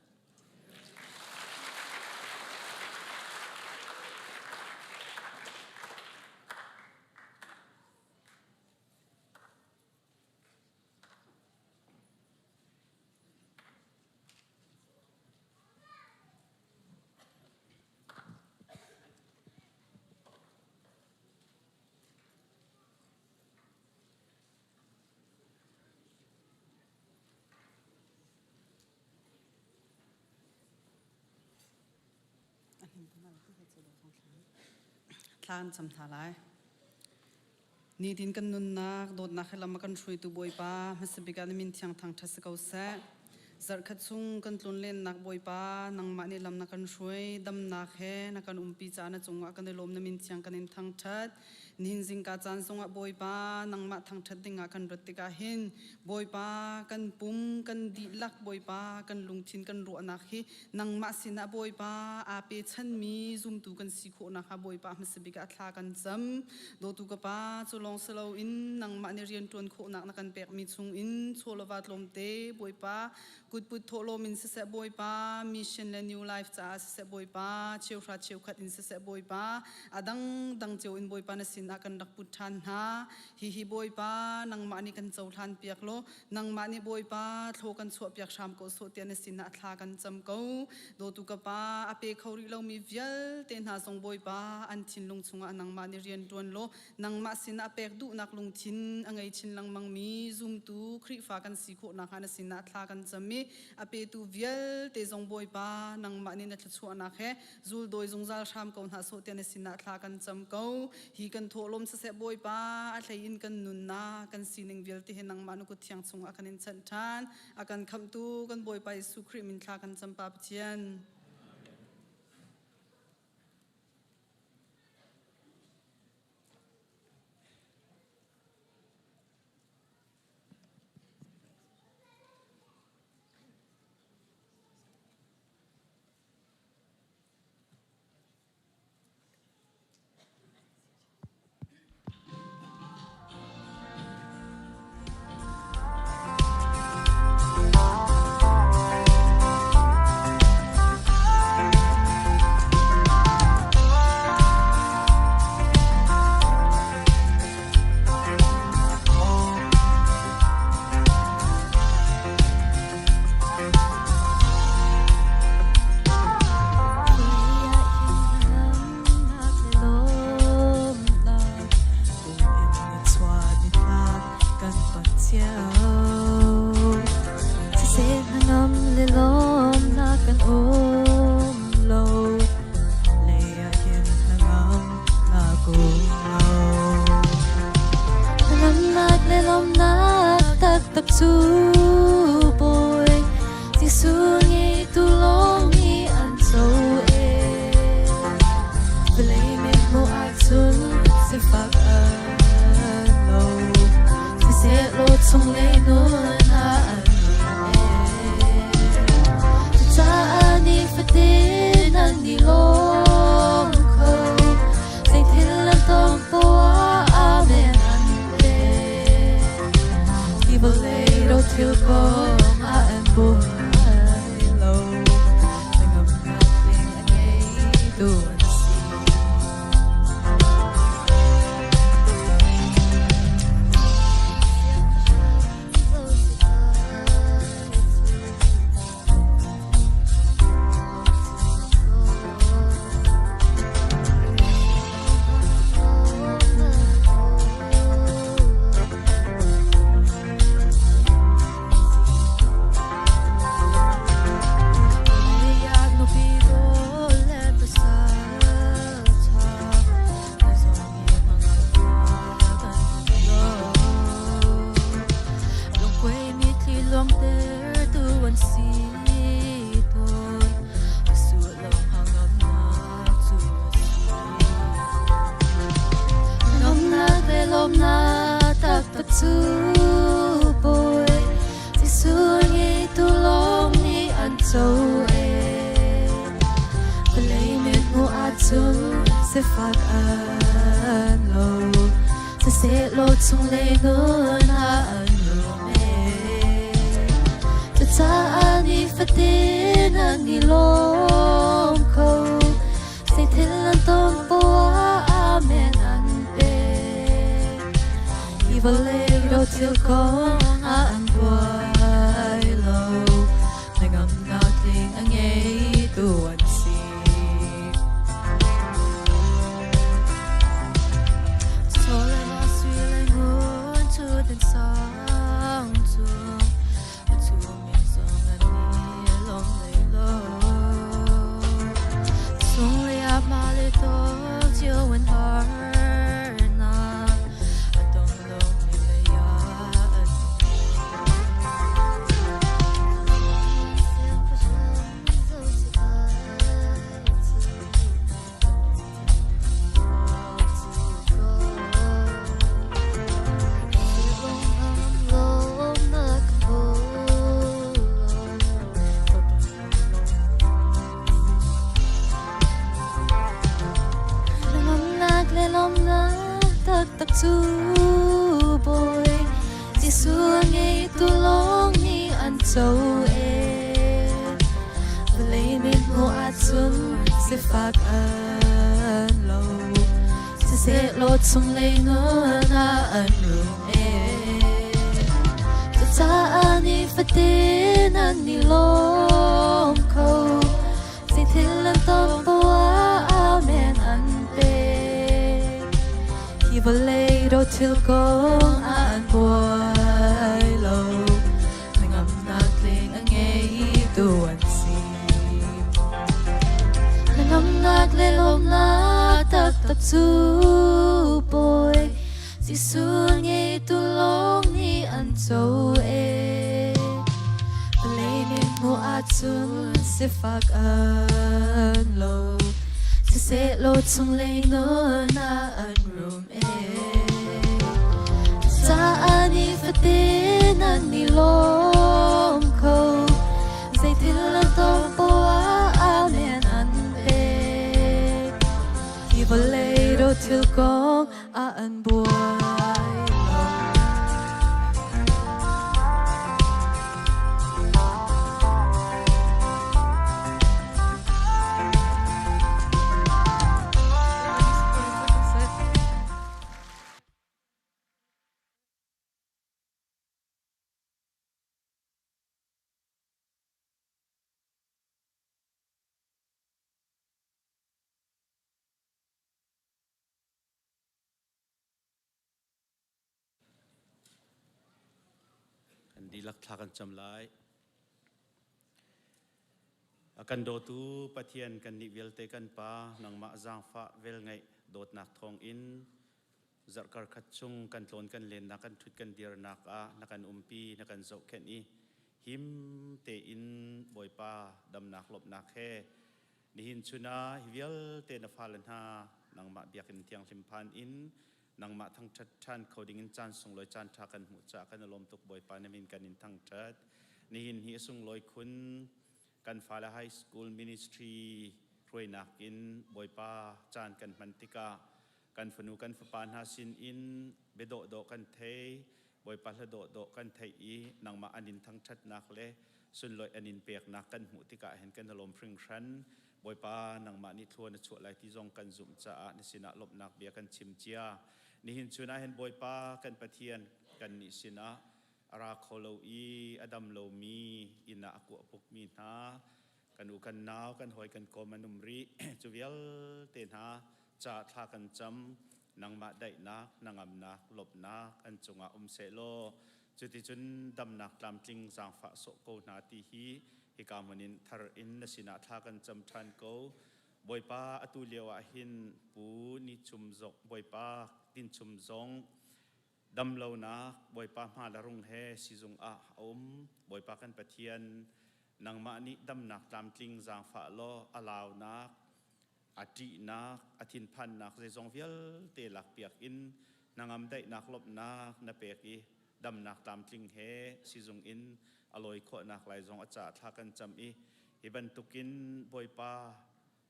M: Thla kan cam hna lai. Nitin kan nunnak dawtnak he lam a kan hruaitu Bawipa hmasa bik ah na min thiang thangṭhat si ko seh. Zarhkhat chung kan tlunlennak Bawipa nangmah nih lam na kan hruai damnak he na kan umpi caah na cungah kan i lawm na min thiang kan in thangṭhat. Nihin zingka caan zongah Bawipa nangmah thangṭhat dingah kan rat tikah hin Bawipa kan pum kan dihlak Bawipa kan lungthin kan ruahnak hi nangmah sinah Bawipa aa pechanmi zumtu kan si khawh nakhnga Bawipa hmasa bik ah thla kan cam. Dawtu ka Pa cu lawng si loin nangmah nih rianṭuan khawhnak na kan pekmi chungin chaw le va tlawmte Bawipa kutput thawhlawm in siseh Bawipa mission le new life caah siseh Bawipa cheuhra cheukhat in siseh Bawipa a dangdang cio in Bawipa na sinah kan rak put ṭhan hna. Hihi Bawipa nangmah nih kan cohlan piak law nangmah nih Bawipa thlaw kan chuah piak hram ko sawh tiah na sinah thla kan cam ko. Dawtu ka Pa a pe kho rih lomi vialte hna zong Bawipa an thinlung chungah nangmah nih rian ṭuan law nangmah sinah pek duhnak lungthin a ngei chin lengmangmi zumtu Khrihfa kan si khawh nakhnga na sinah thla kan cam i a petu vialte zong Bawipa nangmah nih na thluachuahnak he zuldawi zungzal hram ko hna sawh tiah na sinah thla kan cam ko. Hi kan thawhlawm siseh Bawipa a hlei in kan nunnak kan sining vialte he nangmah na kut thiang chungah kan in chanh ṭhan. A kan khamhtu kan Bawipa Jesuh Khrih min thla kan cam Pa Pathian.
G: cu Bawi Jesuh ngeitu lawng nih an co ee. Vawlei mit hmuh ahcun sifak an lo. Siseh-law chunglei nun ah an rum ee. Cucaah nifatin an i lawm kho. Zeithil an ton poah amen an pek. Hi vawlei rothil kong ah an buai lo. Hnangamnak tling a ngeitu an si. Chaw le va sui le ngun cu din sang cung a chumi zong an i lawm hlei lo. Chunglei ah mah le tawk cio in harnak a tong lomi lei ah an Lawmnak le lawmnak taktak cu Bawi Jesuh ngeitu lawng nih an co ee. Vawlei mit hmuh ahcun sifak an lo. Siseh-law chunglei nun ah an rum ee. Cucaah nifatin an i lawm kho. Zeithil an ton poah amen an pek. Hi vawlei rothil kong ah an buai lo. Hnangamnak tling a ngeitu an si. Hnangamnak le lawmnak taktak cu Bawi Jesuh ngeitu lawng nih an co ee. Vawlei nih hmuh ahcun sifak an lo. Sisehlaw chunglei nun ah an rum ee. Caah nifatin an i lawm kho. Zeithil an ton poah amen an pek. Hi vawlei rothil kong ah an buai lo.
N: Kan dihlak thla kan cam lai. A kan dawtu Pathian kan nih vialte kan Pa nangmah zaangfah velngeih dawtnak thawng in zarhkar khat chung kan tlawn kan lennak kan ṭhut kan dirnak ah na kan umpi na kan zohkhenh i him tein Bawipa damnak lawmhnak he Nihin chun ah hi vialte na fale hna nangmah biakinn thianghlim phan in nangmah thangṭhat ṭhan kho dingin caan sunglawi caan ṭha kan hmuh caah kan i lawm tuk Bawipa na min kan in thangṭhat. Nihin hi a sunglawi khun kan fale high school ministry hruainak in Bawipa caan kan hman tikah kan fanu kan fapa hna sin in biadawhdawh kan thei Bawipa hla dawhdawh kan theih i nangmah an in thangṭhatnak le sunlawih an in peknak kan hmuh tikah hin kan i lawm hringhran. Bawipa nangmah nih thlua na chuah lai ti zong kan zumh caah na sinah lawmhnak bia kan chim cia. Nihin chun ah hin Bawipa kan Pathian kannih sinah a ra kho lo i a dam lomi inn ah a kuahpukmi hna kan u kan nau kan hawi kan kom an um rih cu vialte hna ca thla kan cam nangmah daihnak hnangamnak lawmhnak an cungah um sehlaw cuticun damnak tlamtling zaangfah sawh ko hna ti hi hika hmun in thar in na sinah thla kan cam ṭhan ko Bawipa atu lio ah hin pu ni chum zong Bawipa tin chum zong damlonak Bawipa hma le rung he sizung ah a um Bawipa kan Pathian nangmah nih damnak tlamtling zaangfah law a launak a ṭihnak, a thinphannak zeizong vialte lakpiak in Hnangam daihnak lawmhnak na pek i damnak tlamtling he sizung in a lawi khawhnak lai zong a caah thla kan cam i hi bantukin Bawipa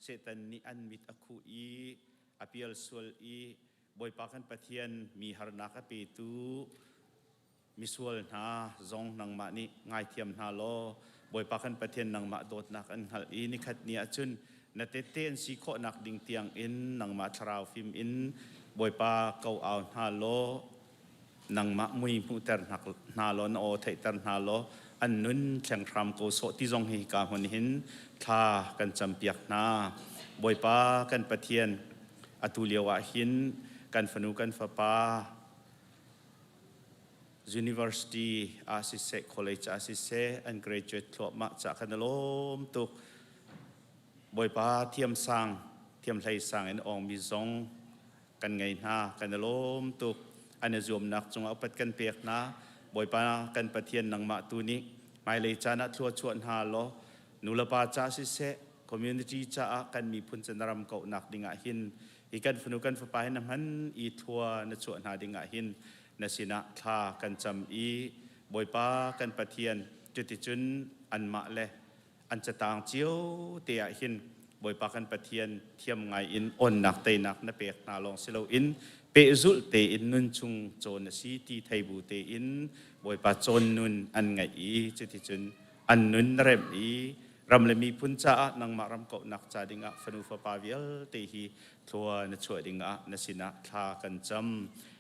N: Satan nih an mit a khuh i a pial sual i Bawipa kan Pathian mi harnak a petu misual hna zong nangmah nih ngaithiam hna law Bawipa kan Pathian nangmah dawtnak an hngalh i nikhat ni ahcun na tette an si khawhnak ding tiang in nangmah thlarau fim in Bawipa ko au hna law nangmah mui hmuhter hna law na aw theihter hna law an nun thleng hram ko sawh ti zong hi ka hmun hin thla kan campiak hna. Bawipa kan Pathian atu lio ah hin kan fanu kan fapa University ah siseh, college ah siseh, an graduate thluahmah cah kan i lawm tuk. Bawipa thiamsang, thiamhlei sang in awngmi zong kan ngei hna, kan i lawm tuk. An i zuamnak cungah upat kan pek hna. Bawipa kan Pathian nangmah tu nih hmailei caan ah thlua chuah hna law nulepa ca siseh, community caah kan miphun cu na ram kauhnak dingah hin hi kan fanu kan fapa hi na hman i thlua na chuah hna dingah hin na sinah thla kan cam i Bawipa kan Pathian cuticun anmah le an catang cio te ah hin Bawipa kan Pathian thiam ngai in onnak teinak na pek hna lawng si loin pehzulh tein nun chung cawn a si ti thei bu tein Bawipa cawn nun an ngaih i cuticun an nun na remh i ram le miphun caah nangmah ram kauhnak ca dingah fanu fapa vialte hi thlua na chuah dingah na sinah thla kan cam.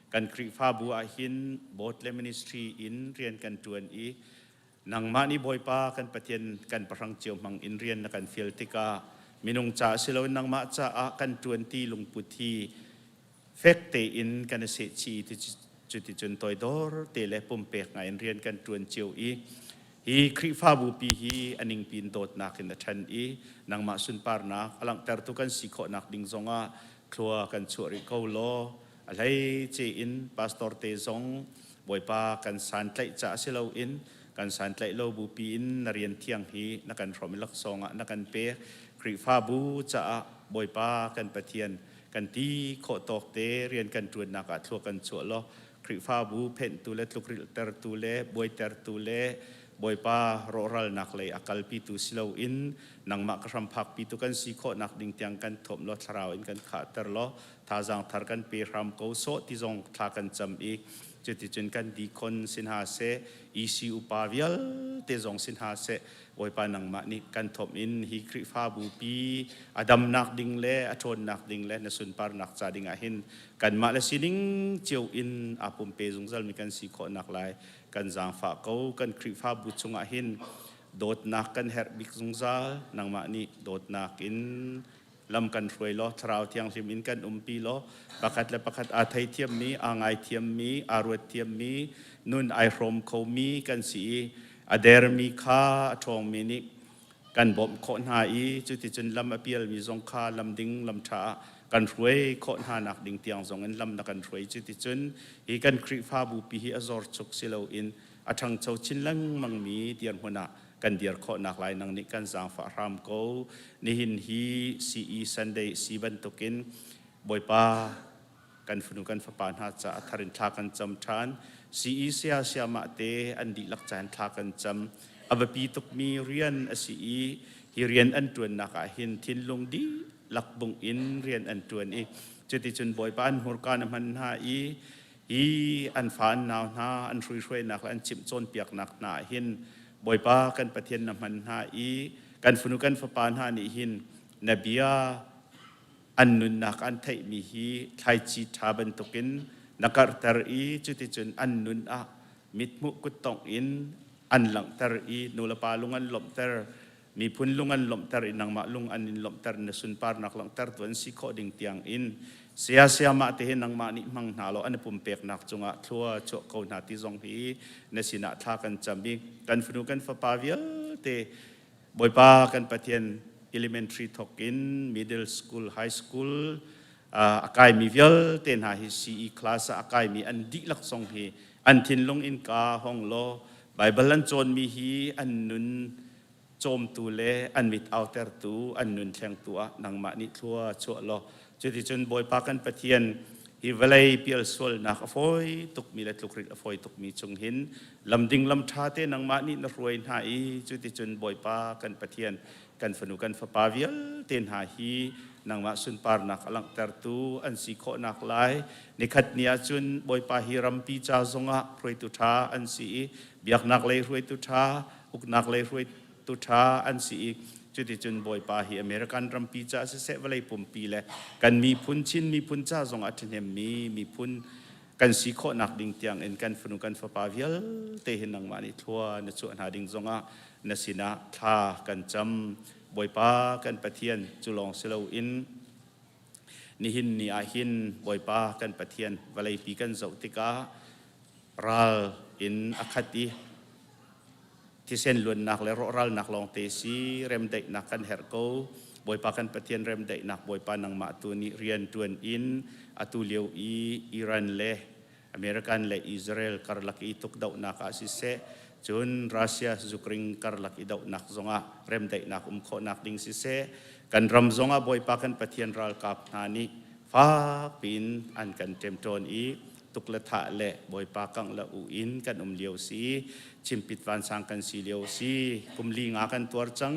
N: Kan Khrihfabu ah hin board le ministry in rian kan ṭuan i nangmah nih Bawipa kan Pathian kan pahrang cio hmang in rian na kan fial tikah minung ca si loin nangmah caah kan ṭuan ti lungput hi fek tein kan i sehchih i cuticun toidor te le pumpek ngai in rian kan ṭuan cio i hi Khrihfabu pi hi a ningpi in dawtnak in a ṭhan i nangmah sunparnak a langhtertu kan si khawhnak ding zongah thlua kan chuah rih ko law a hleice in pastor te zong Bawipa kan santlaih caah si loin kan santlaih lo bupi in na rian thiang hi na kan hrawm i laksawng ah na kan pek. Khrihfabu caah Bawipa kan Pathian kan ti khawh tawk te rian kan ṭuannak ah thlua kan chuah law Khrihfabu phenhtu le tlukrilhtertu le buaitertu le Bawipa rawhralnak lei a kalpitu si loin nangmah ka hramphakpitu kan si khawhnak ding tiang kan thuamh law thlarau in kan khahter law thazaang thar kan pe hram ko sawh ti zong thla kan cam i cuticun kan deacon si hna seh EC upa vialte zong si hna seh Bawipa nangmah nih kan thawmh in hi Khrihfabu pi a damnak ding le a ṭhawnnak ding le na sunparnak ca ding ah hin kanmah le sining cio in aa pumpe zungzalmi kan si khawhnak lai kan zaangfah ko. Kan Khrihfabu chungah hin dawtnak kan herh bik zungzal. Nangmah nih dawtnak in lam kan hruai law thlarau thianghlim in kan umpi law pakhat le pakhat aa theithiammi aa ngaithiammi aa ruatthiammi nun ai hrawm khomi kan si i a dermi kha a ṭhawngmi nih kan bawmh khawh hna i cuticun lam a pialmi zong kha lam ding lam ṭha ah kan hruai khawh hna nak ding tiang zong in lam na kan hruai. Cuticun hi kan Khrihfabu pi hi a zor chuk si loin a ṭhangcho chin lengmangmi dirhmun ah kan dir khawhnak lai nang nih kan zaangfah hram ko. Nihin hi CE Sunday si bantukin Bawipa kan fanu kan fapa hna caah thar in thla kan cam ṭhan. CE saya sayamah te an dihlak caan thla kan cam. A biapi tukmi rian a si i hi rian an ṭuannak ah hin thinlung dihlak bung in rian an ṭuan i cuticun Bawipa an hmurka na hman hna i hi an fa an nau hna an hruihruainak le an chimh cawnpiaknak hna ah hin Bawipa kan Pathian na hman hna i kan fanu kan fapa hna nih hin na bia an nunnak an theihmi hi thlaici ṭha bantukin na karhter i cuticun an nun ah mithmuh kuttongh in an langhter i nulepa lung an lawmhter, miphun lung an lawmhter i nangmah lung an in lawmhter, na sunparnak langhtertu an si khawh ding tiang in saya sayamah te hi nangmah nih hmang hna law an i pumpeknak cungah thlua chuah ko hna ti zong hi na sinah thla kan cam i kan fanu kan fapa vialte Bawipa kan Pathian elementary thawk in middle school, high school a kaimi vialte hna hi CE class ah a kaimi an dihlak zong hi an thinlung in ka hong law Bible an cawnmi hi an nun cawmtu le an mit autertu an nun thlengtu ah nangmah nih thlua chuah law cuticun Bawipa kan Pathian. Hi vawlei pial sualnak a fawi tukmi le tlukrit a fawi tukmi chung hin lamding lam ṭha te nangmah nih na hruai hna i cuticun Bawipa kan Pathian kan fanu kan fapa vialte hna hi nangmah sunparnak a langhtertu an si khawhnak lai nikhat ni ahcun Bawipa hi rampi ca zongah hruaitu ṭha an si i biaknak lei hruaitu ṭha uknak lei hruaitu ṭha an si i cuticun Bawipa hi American rampi ca siseh vawlei pumpi le kan miphun Chin miphun ca zongah ṭhahnemmi miphun kan si khawhnak ding tiang in kan fanu kan fapa vialte hi nangmah nih thlua na chuah hna ding zongah na sinah thla kan cam. Bawipa kan Pathian cu lawng si loin nihin ni ah hin Bawipa kan Pathian vawleipi kan zoh tikah ral in a khat i thisen luannak le rawhralnak lawngte si remdaihnak kan herh ko. Bawipa kan Pathian remdaihnak Bawipa nangmah tu nih rian ṭuan in atu lio i Iran le American le Israel karlak i tukdohnak ah siseh cun Russia Ukraine karlak i dohnak zongah remdaihnak um khawhnak ding siseh kan ram zongah Bawipa kan Pathian ralkap hna nih fak piin an kan ṭemṭawn i tuk le thah le Bawipa kangh le u in kan um lio si chimpit vansang kan si lio si kum li nga kan tuar cang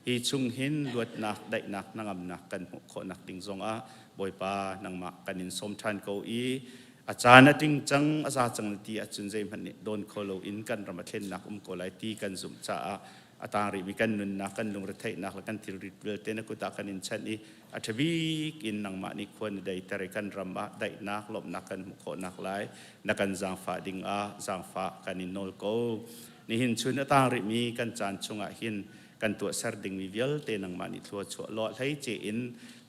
N: hi chung hin luatnak daihnak hnangamnak kan hmuh khawhnak ding zongah Bawipa nangmah kan in sawm ṭhan ko i a caan a ting cang a za cang ti ahcun zeihmanh nih dawn kho loin kan ram a thlennak um ko lai ti kan zumh caah a tang rihmi kan nunnak kan lungretheihnak le kan thilrit vialte na kut ah kan in chanh i a ṭha bik in nangmah nih khua na deiter i kan ram ah daihnak lawmhnak kan hmuh khawhnak lai na kan zaangfah ding ah zaangfah kan in nawl ko. Nihin chun a tang rihmi kan caan chungah hin kan tuahser dingmi vialte nangmah nih thlua chuah law hleice in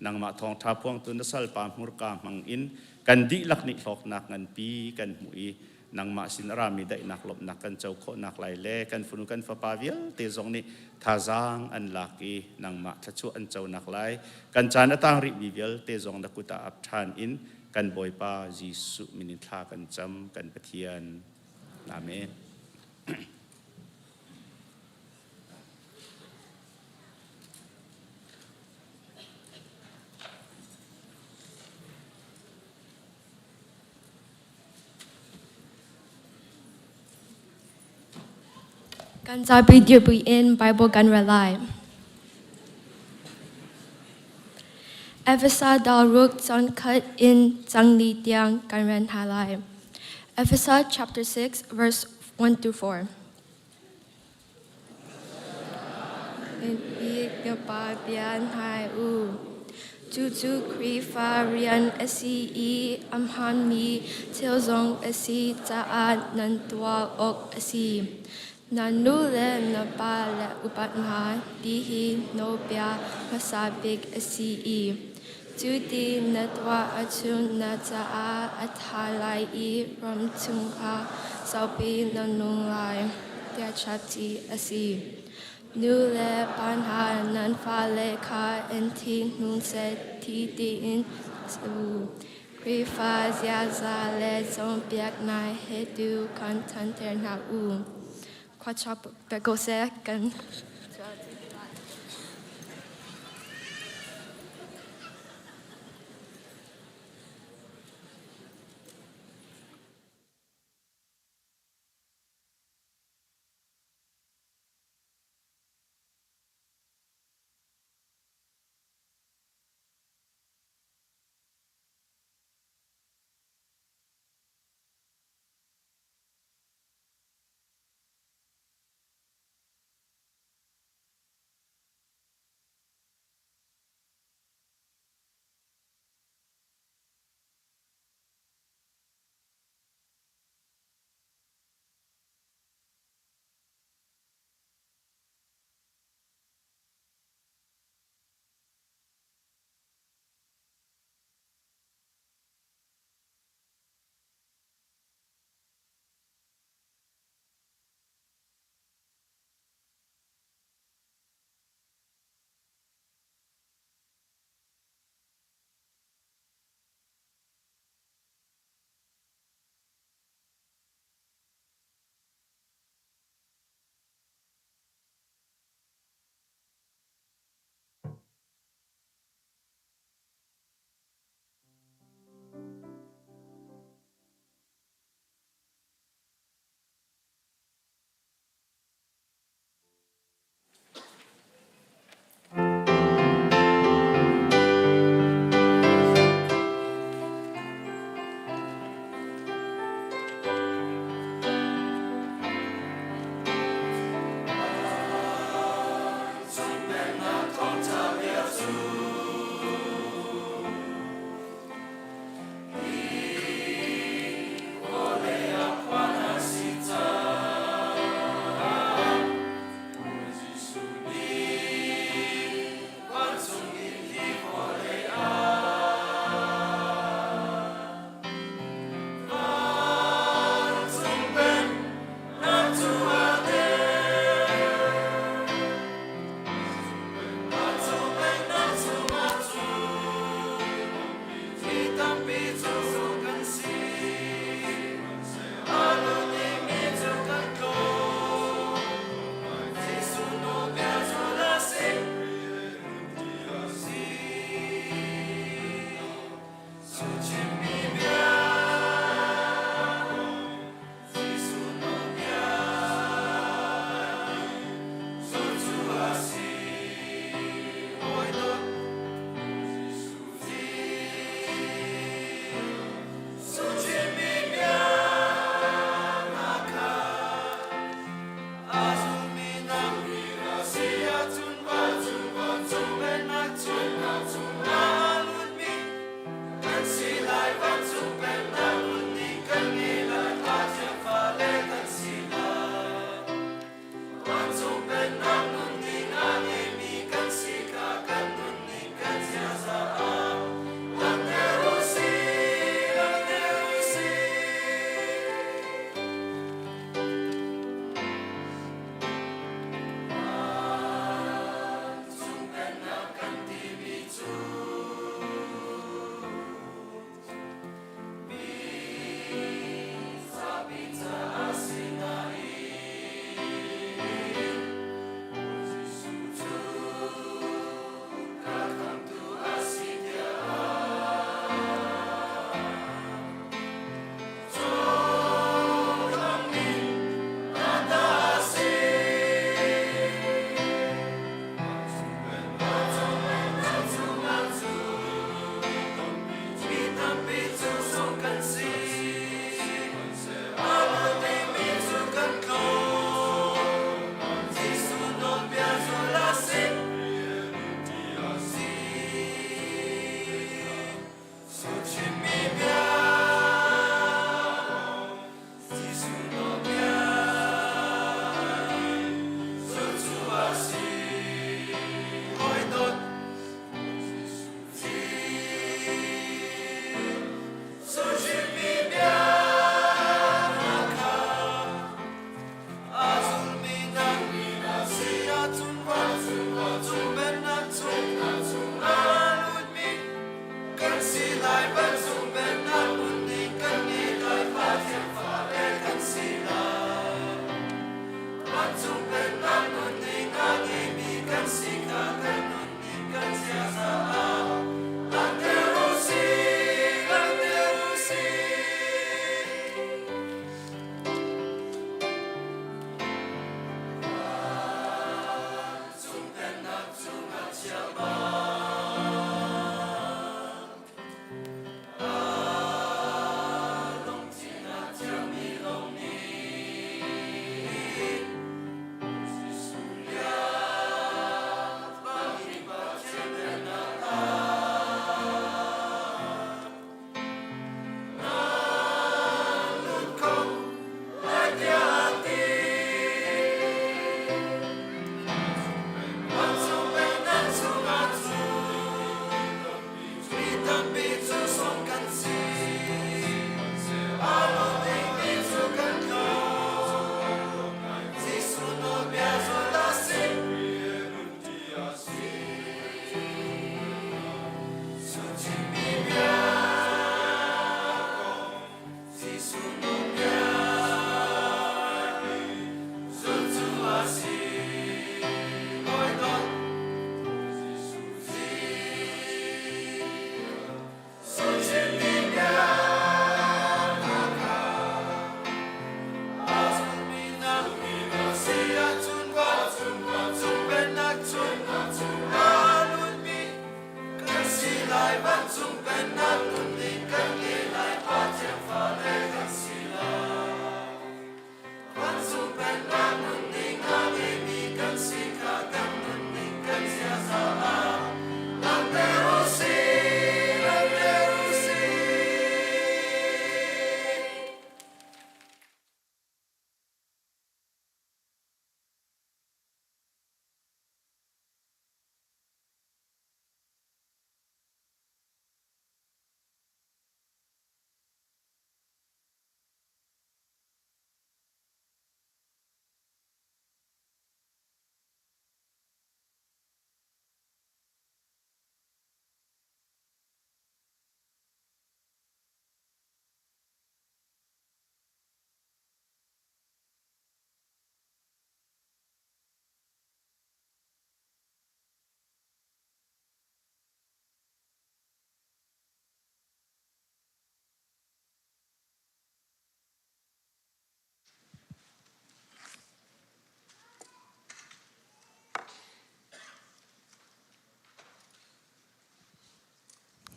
N: nangmah thawngṭha phuangtu na salpa hmurka hmang in kan dihlak nih hlawknak nganpi kan hmuh i nangmah sin a rami daihnak lawmhnak kan co khawhnak lai le kan fanu kan fapa vialte zong nih thazaang an lak i nangmah thluachuah an conak lai kan caan a tang rihmi vialte zong na kut ah ap ṭhan in kan Bawipa Jesuh min in thla kan cam kan Pathian. Amen.
O: Kan zapi dirpi in Bible kan rel lai. Efesa dal ruk cang khat in cang li tiang kan ren hna lai. Efesa chapter 6 verse 1 to 4. Pa bian hai u. Cucu Khrihfa rian a si i a hmaanmi thil zong a si caah nan tuah awk a si. Na nu le na pa le upat hna ti hi nawlbia hmasa bik a si i cu ti na tuah ahcun na caah a ṭha lai i ram chungah saupi na nung lai, tiah chap chih a si. Nu le pa hna nan fale kha in thi hnu seh ti tiin u. Khrihfa ziaza le cawnpiaknak he tu kan ṭhanter hna u. Khuachak pe ko seh kan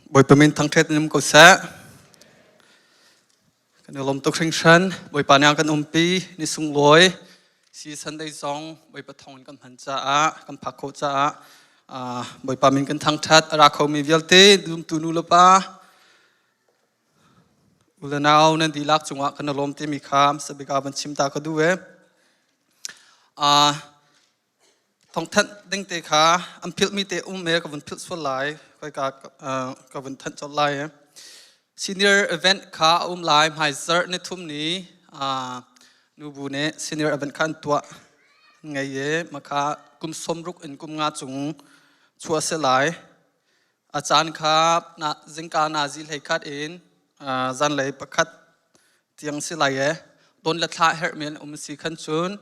B: Bawipa min thangṭhat in um ko seh. Kan i lawm tuk hringhran. Bawipa nih a kan umpi ni sunglawi si Sunday zong Bawipa thawng in kan hman caah kan phak khawh caah Bawipa min kan thangṭhat a ra khomi vialte zumtu nu le pa u le nau nan dihlak cungah kan i lawm timi kha sabik ah van chim ta ka duh e. Thawngthanh ding te kha an philhmi te um e ka vun philh sual lai khoika ka vun thanh colh lai e. Senior event kha a um lai hmai zarh ni thum ni nubu nih senior event kha an tuah an ngei e makha kum sawmruk in kum nga cung chuah si lai. A caan kha na zingka nazi hlei khat in zanlei pakhat tiang si lai e. Don le thla herhmi an um si khan cun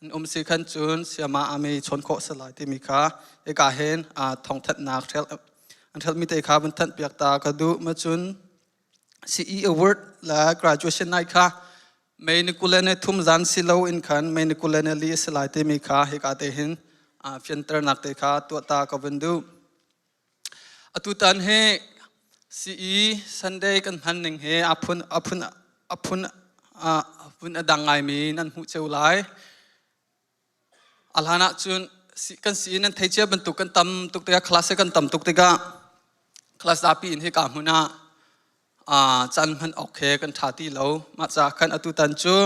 B: an um si khan cun siama ami chawn khawh si lai timi kha hika hin thawngthanhnak ṭhel an ṭhelmi te kha vun thanh piak ta ka duh ma cun CE award le graduation night kha May ni kul le ni thum zan si lo in khan May ni kul le ni li a si lai timi kha hika te hin fianternak te kha tuah ta ka vun duh. Atutan hi CE Sunday kan hman ning hi a phun a phun a phun a phun a dang ngaimi nan hmuh cio lai. A hlan ahcun kan si in nan thei cia bantuk kan tam tuk tikah class kan tam tuk tikah class zapi in hika hmun ah caan hman awk he kan ṭha ti lo. Mah caah khan atutan cu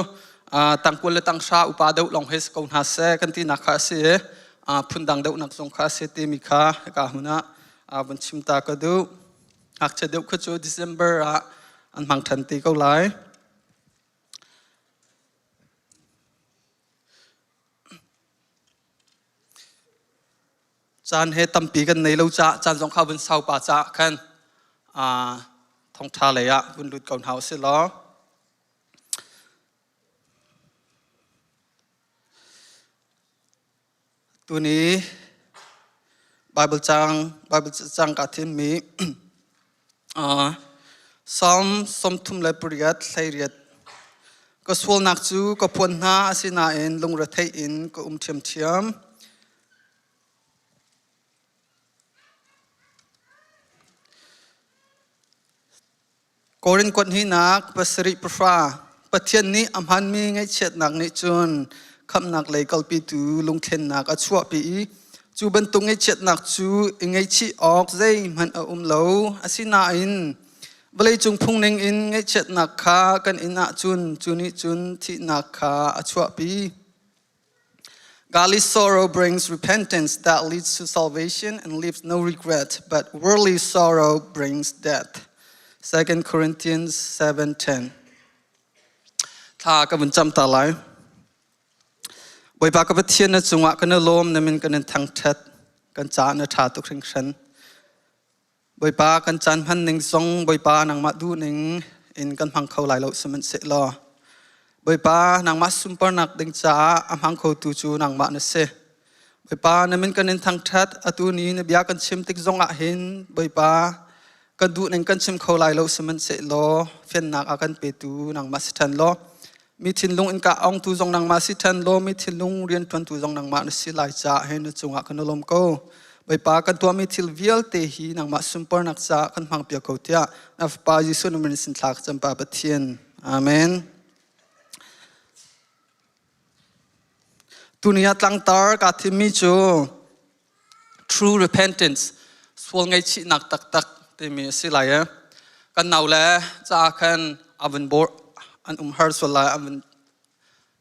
B: tangkul le tanghra upa deuh lawng he si ko hna seh kan tinak kha a si i phundang deuhnak zong kha a si timi kha hika hmun ah vun chim ta ka duh. Ngakchia deuh kha cu December ah an hmang ṭhan te ko lai. Caan he tampi kan nei lo caah caan zong kha vun sau pa caah khan thongṭha lei ah vun lut ko hna usih law. Tuni Bible cang Bible cang ka thimmi Psalm 38 hleiriat Ka sualnak cu ka phuan hna asinain lungretheih in ka um ṭhiamṭhiam. Korin kuat hnihnak pasarih pahra Pathian nih a hmaanmi ngaihchiatnak nih cun khamhnak lei kalpitu lungthlennak a chuahpi i cu bantuk ngaihchiatnak cu i ngaihchih awk zeihmanh a um lo. Asinain vawleicung phung ningin ngaihchiatnak kha kan in ahcun cu nih cun thihnak kha a chuahpi. Godly sorrow brings repentance that leads to salvation and leaves no regret, but worldly sorrow brings death. 2 Corinthians 7:10. Thla ka vun cam ta lai. Bawipa ka Pathian na cungah kan i lawm na min kan in thangṭhat kan caah na ṭha tuk hringhran. Bawipa kan caan hman ning zong Bawipa nangmah duh ning in kan hmang kho lai lo sihmanhsehlaw Bawipa nangmah sunparnak ding caah a hmang khotu cu nangmah na si. Bawipa na min kan in thangṭhat atu ni na bia kan chim tik zong ah hin Bawipa kan duh ning kan chim kho lai lo sihmanhsehlaw fiannak a kan petu nangmah si ṭhan law mi thinlung in ka ongtu zong nangmah si ṭhan law mi thinlung rianṭuantu zong nangmah na si lai caah hin na cungah kan i lawm ko. Bawipa kan tuahmi thil vialte hi nangmah sunparnak caah kan hmang piak ko tiah na Fapa Jesuh na min sin thla ka cam Pa Pathian. Amen. Tuni ah tlangtar kaa thimmi cu true repentance sual ngaihchihnak taktak timi a si lai i kan nau le caah khan a vun bor an um har sual lai an vun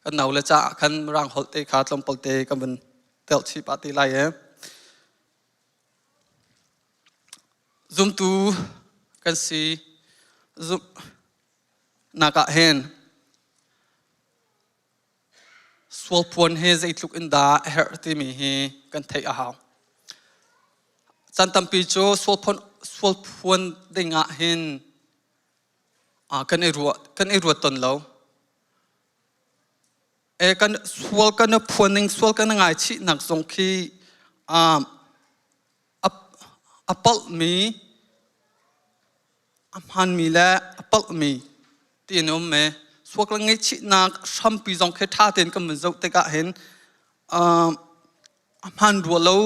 B: kan nau le caah khan rang holh te kha tlawmpal te kan vun telh chih pah te lai i zumtu kan si zum nak ah hin Sualphuan hi zeitluk in dah a herh timi hi kan theih a hau. Caan tampi cu sualphuan, sualphuan ding ah hin kan i ruah, kan i ruat ton lo. E kan sual kan i phuan ning, sual kan i ngaichihnak zong khi a, a palhmi A hmaanmi le a palhmi tiin a um i suak le ngaihchihnak hrampi zong khi ṭha tein kan vun zoh tikah hin a hmaan rua lo.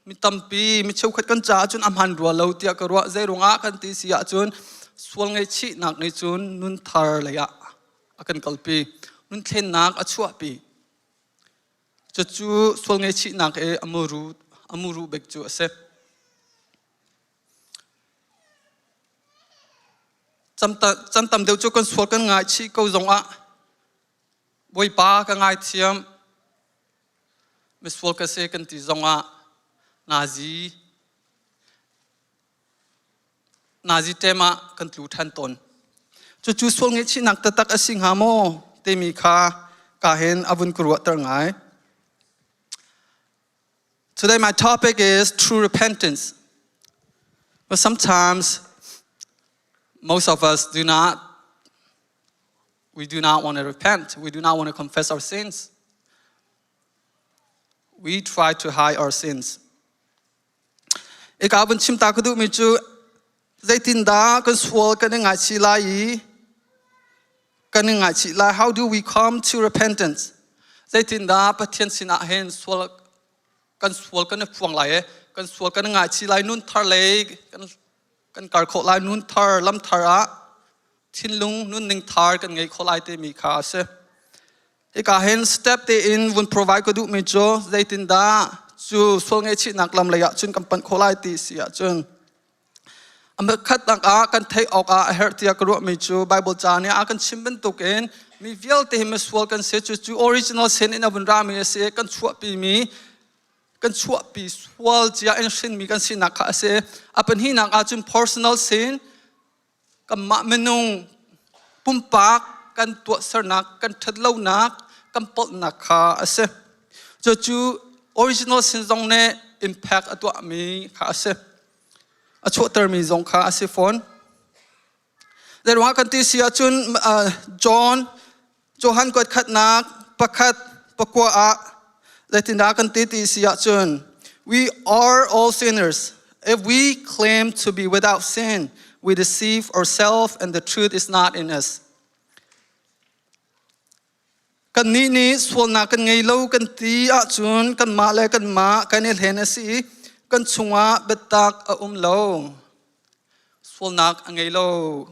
P: Mi tampi, mi cheukhat kan caah cun a hmaan rua lo tiah ka ruah. Zei ruangah kan ti si ahcun sual ngaihchihnak nih cun nun thar lei ah a kan kalpi. Nun thlennak a chuahpi. Cucu sual ngaihchihnak i a muru, a muru bik cu a si. Chan tam deuh cu kan sual kan ngaichih ko zongah Bawipa ka ngaithiam, misual ka si kan ti zongah nazi nazi ṭem ah kan tlu ṭhan tawn. Cucu sual ngaihchihnak taktak a si hnga maw timi kha ka hin a vun ka ruahter ngai. Today my topic is true repentance. But sometimes most of us do not we do not want to repent. We do not want to confess our sins. We try to hide our sins. Ika vun chim ta ka duhmi cu zeitindah kan sual kan i ngaichih lai i kan i ngaichih lai how do we come to repentance zeitindah Pathian sinah hin sual kan sual kan i phuang lai i kan sual kan i ngaichih lai nun thar lei kan kan kar khawh lai nun thar lam thar ah thinlung nunning thar kan ngei khawh lai timi kha a si. Hika hin step tein vun provide ka duhmi cu zeitindah cu sual ngaihchihnak lam lei ah cun kan panh khawh lai ti si ahcun a khatnak ah kan theih awk ah a herh tiah ka ruahmi cu Bible ca nih a kan chim bantukin mi vialte hi misual kan si cu cu original sin in a vun rami a si kan chuahpimi kan chuahpi sual cia in hrinmi kan sinak kha a si a pahnihnak ah cun personal sin kanmah minung pumpak kan tuahsernak kan ṭhatlonak kan polhnak kha a si cucu original sin zong nih impact a tuahmi kha a si a chuahtermi zong kha a si fawn Zeiruangah kan ti si ahcun John Johan kuat khatnak pakhat pakua ah zeitindah kan ti ti si ahcun we are all sinners if we claim to be without sin we deceive ourselves and the truth is not in us Kannih nih sualnak kan ngei lo kan ti ahcun kanmah le kanmah kan i hlen a si i kan chungah biatak a um lo. Sualnak a ngei lo,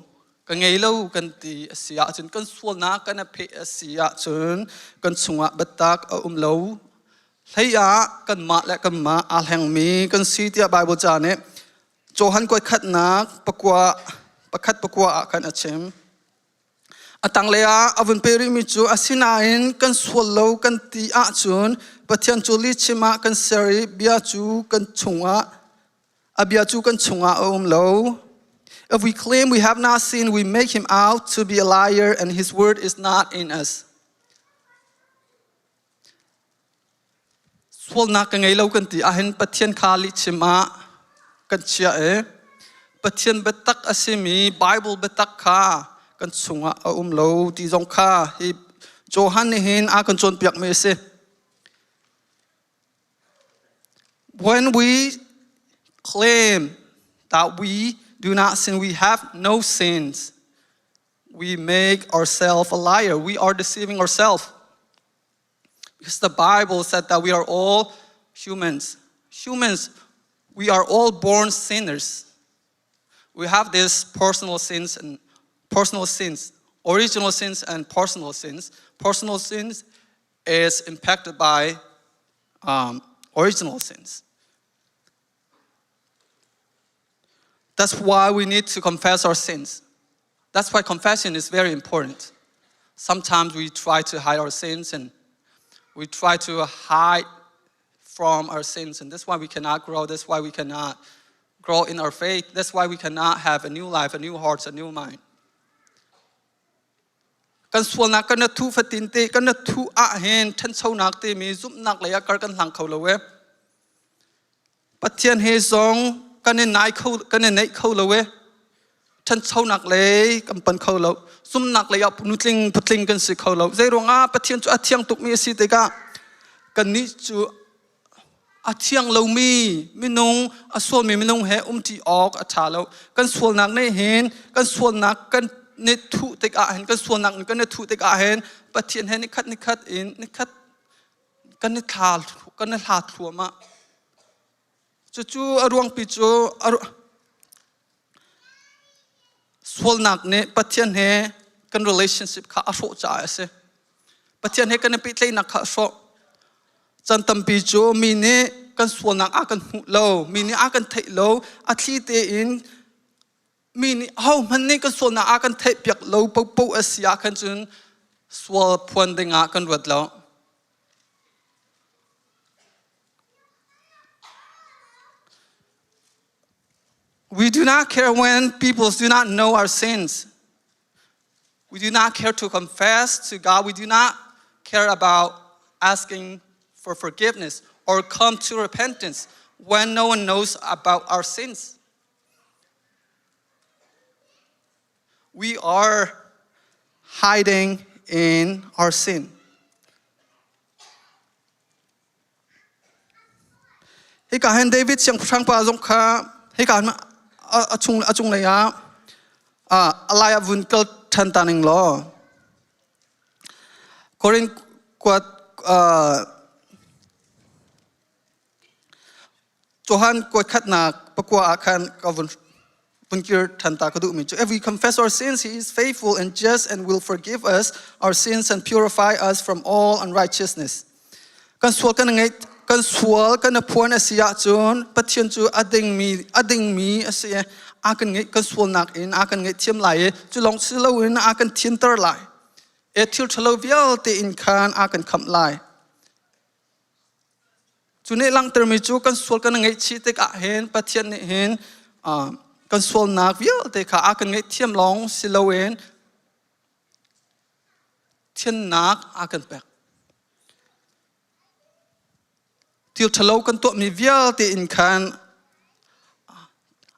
P: ka ngei lo kan ti a si ahcun kan sualnak kan i pheh a si ahcun kan chungah biatak a um lo. Hlei ah kanmah le kanmah aa hlengmi kan si tiah Baibal ca nih Johan kuat khatnak pakua pakhat pakua ah khan a chim. A tanglei ah a vun pe rihmi cu asinain kan sual lo kan ti ahcun Pathian cu lihchim ah kan ser i bia cu kan chungah a bia cu kan chungah a um lo. If we claim we have not sinned, we make him out to be a liar and his word is not in us. Sualnak ka ngei lo kan ti ahhin Pathian kha lihchim ah kan chiah i Pathian biatak a simi Bible biatak kha kan chungah a um lo ti zong kha hi Johan nih hin a kan cawnpiakmi a si. When we claim that we do not sin, we have no sins, we make ourselves a liar. We are deceiving ourselves. Because the Bible said that we are all humans. Humans, we are all born sinners. We have these personal sins and personal sins, original sins and personal sins. Personal sins is impacted by um, original sins. That's why we need to confess our sins. That's why confession is very important. Sometimes we try to hide our sins and we try to hide from our sins, and that's why we cannot grow. That's why we cannot grow in our faith. That's why we cannot have a new life, a new heart, a new mind. Kan sualnak kan na thu fatin te kan na thu ah hin ṭhanchonak te mi zumhnak lei ah kar kan hlang kho lo e. Pathian he zong kan i nai kho kan i neih kho lo e. Ṭhanchonak lei kan pan kho lo. Zumnak lei ah nutling patling kan si kho lo. Zei ruangah Pathian cu a thiang tukmi a si tikah kannih cu a thiang lomi minung a sualmi minung he umṭi awk a ṭha lo. Kan sualnak nih hin kan sualnak kan ni thuh tikah hin kan sualnak kan i thuh tikah hin Pathian he nikhat nikhat in nikhat kan i thla kan i hla thluahmah. Cucu a ruangpi cu sualnak nih Pathian he kan relationship kha a hrawh caah a si. Pathian he kan i pehtlaihnak kha a hrawh. Chan tampi cu mi nih kan sualnak a kan hmuh lo, mi nih a kan theih lo, a thli tein mi nih ahohmanh nih kan sualnak a kan theihpiak lo paohpaoh a si ah khan cun sual phuan dingah kan ruat lo. We do not care when people do not know our sins. We do not care to confess to God. We do not care about asking for forgiveness or come to repentance when no one knows about our sins. We are hiding in our sin. Hika hin David siangpahrang pa zong kha hika hin a chung a cunglei ah a lai ah vun kal ṭhan ta ning law Korin kuat Johan kuat khatnak pakua ah khan ka vun vun kir ṭhan ta ka duhmi cu if we confess our sins he is faithful and just and will forgive us our sins and purify us from all unrighteousness kan sual kan ngeih kan sual kan phuan a si ahcun Pathian cu a dingmi a dingmi a si i a kan ngeih kan sualnak in a kan ngaihthiam lai i cu lawng si loin a kan thianter lai e thil ṭhalo vialte in khan a kan khamh lai Cu nih langhtermi cu kan sual kan ngaihchih tikah hin Pathian nih hin kan sualnak vialte kha a kan ngaihthiam lawng si loin thiannak a kan pek. Thil ṭhalo kan tuahmi vialte in khan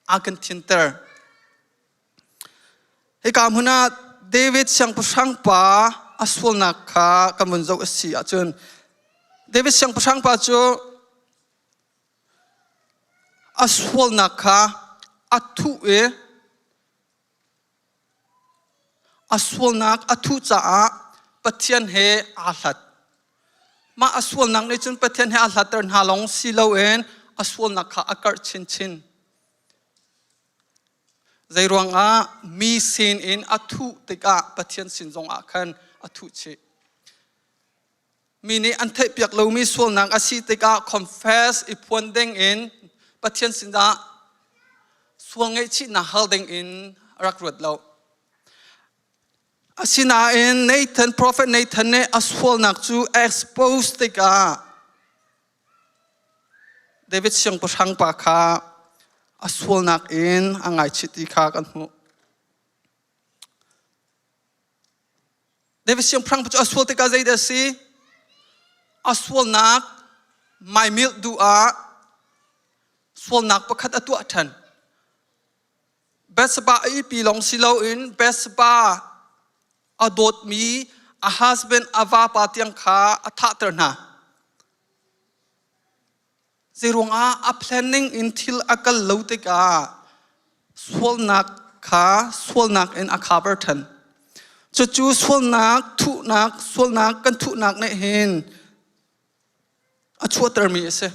P: a kan thianter. Hika hmun ah David siangpahrang pa a sualnak kha kan vun zoh a si ahcun David siangpahrang pa cu a sualnak kha a thuh i a sualnak a thuh caah Pathian he aa hlat. Mah a sualnak nih cun Pathian he aa hlatter hna lawng si loin a sualnak kha a karh chinchin. Zeiruangah mi sinin a thuh tikah Pathian sin zongah khan a thuh chih. Mi nih an theihpiak lomi sualnak a si tikah confess i phuan dingin Pathian sinah sual ngaihchihnak hal dingin a rak ruat lo. Asinain Nathan, prophet Nathan nih a sualnak cu expose tikah David siangpahrang pa kha a sualnak in a ngaichih ti kha kan hmuh. David siangpahrang cu a sual tikah zeidah a si? A sualnak maimilh duh ah sualnak pakhat a tuah ṭhan. Bathsheba a ihpi lawng si loin Bathsheba a dawtmi a husband a vapa tiang kha a thahter hna. Zeiruangah a planning in thil a kal lo tikah sualnak kha sualnak in a cover ṭhan. Cucu sualnak thuhnak, sualnak kan thuhnak nih hin a chuahtermi a si.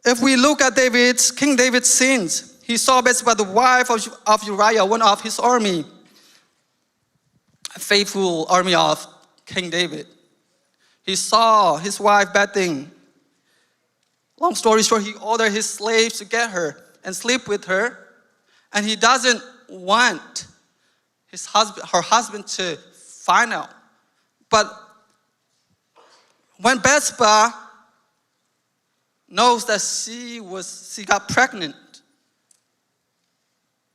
P: If we look at David's, King David's sins, he saw Bathsheba, the wife of, of Uriah, one of his army, a faithful army of King David. He saw his wife bathing. Long story short, he ordered his slaves to get her and sleep with her. And he doesn't want his husband, her husband to find out. But when Bathsheba knows that she was she got pregnant,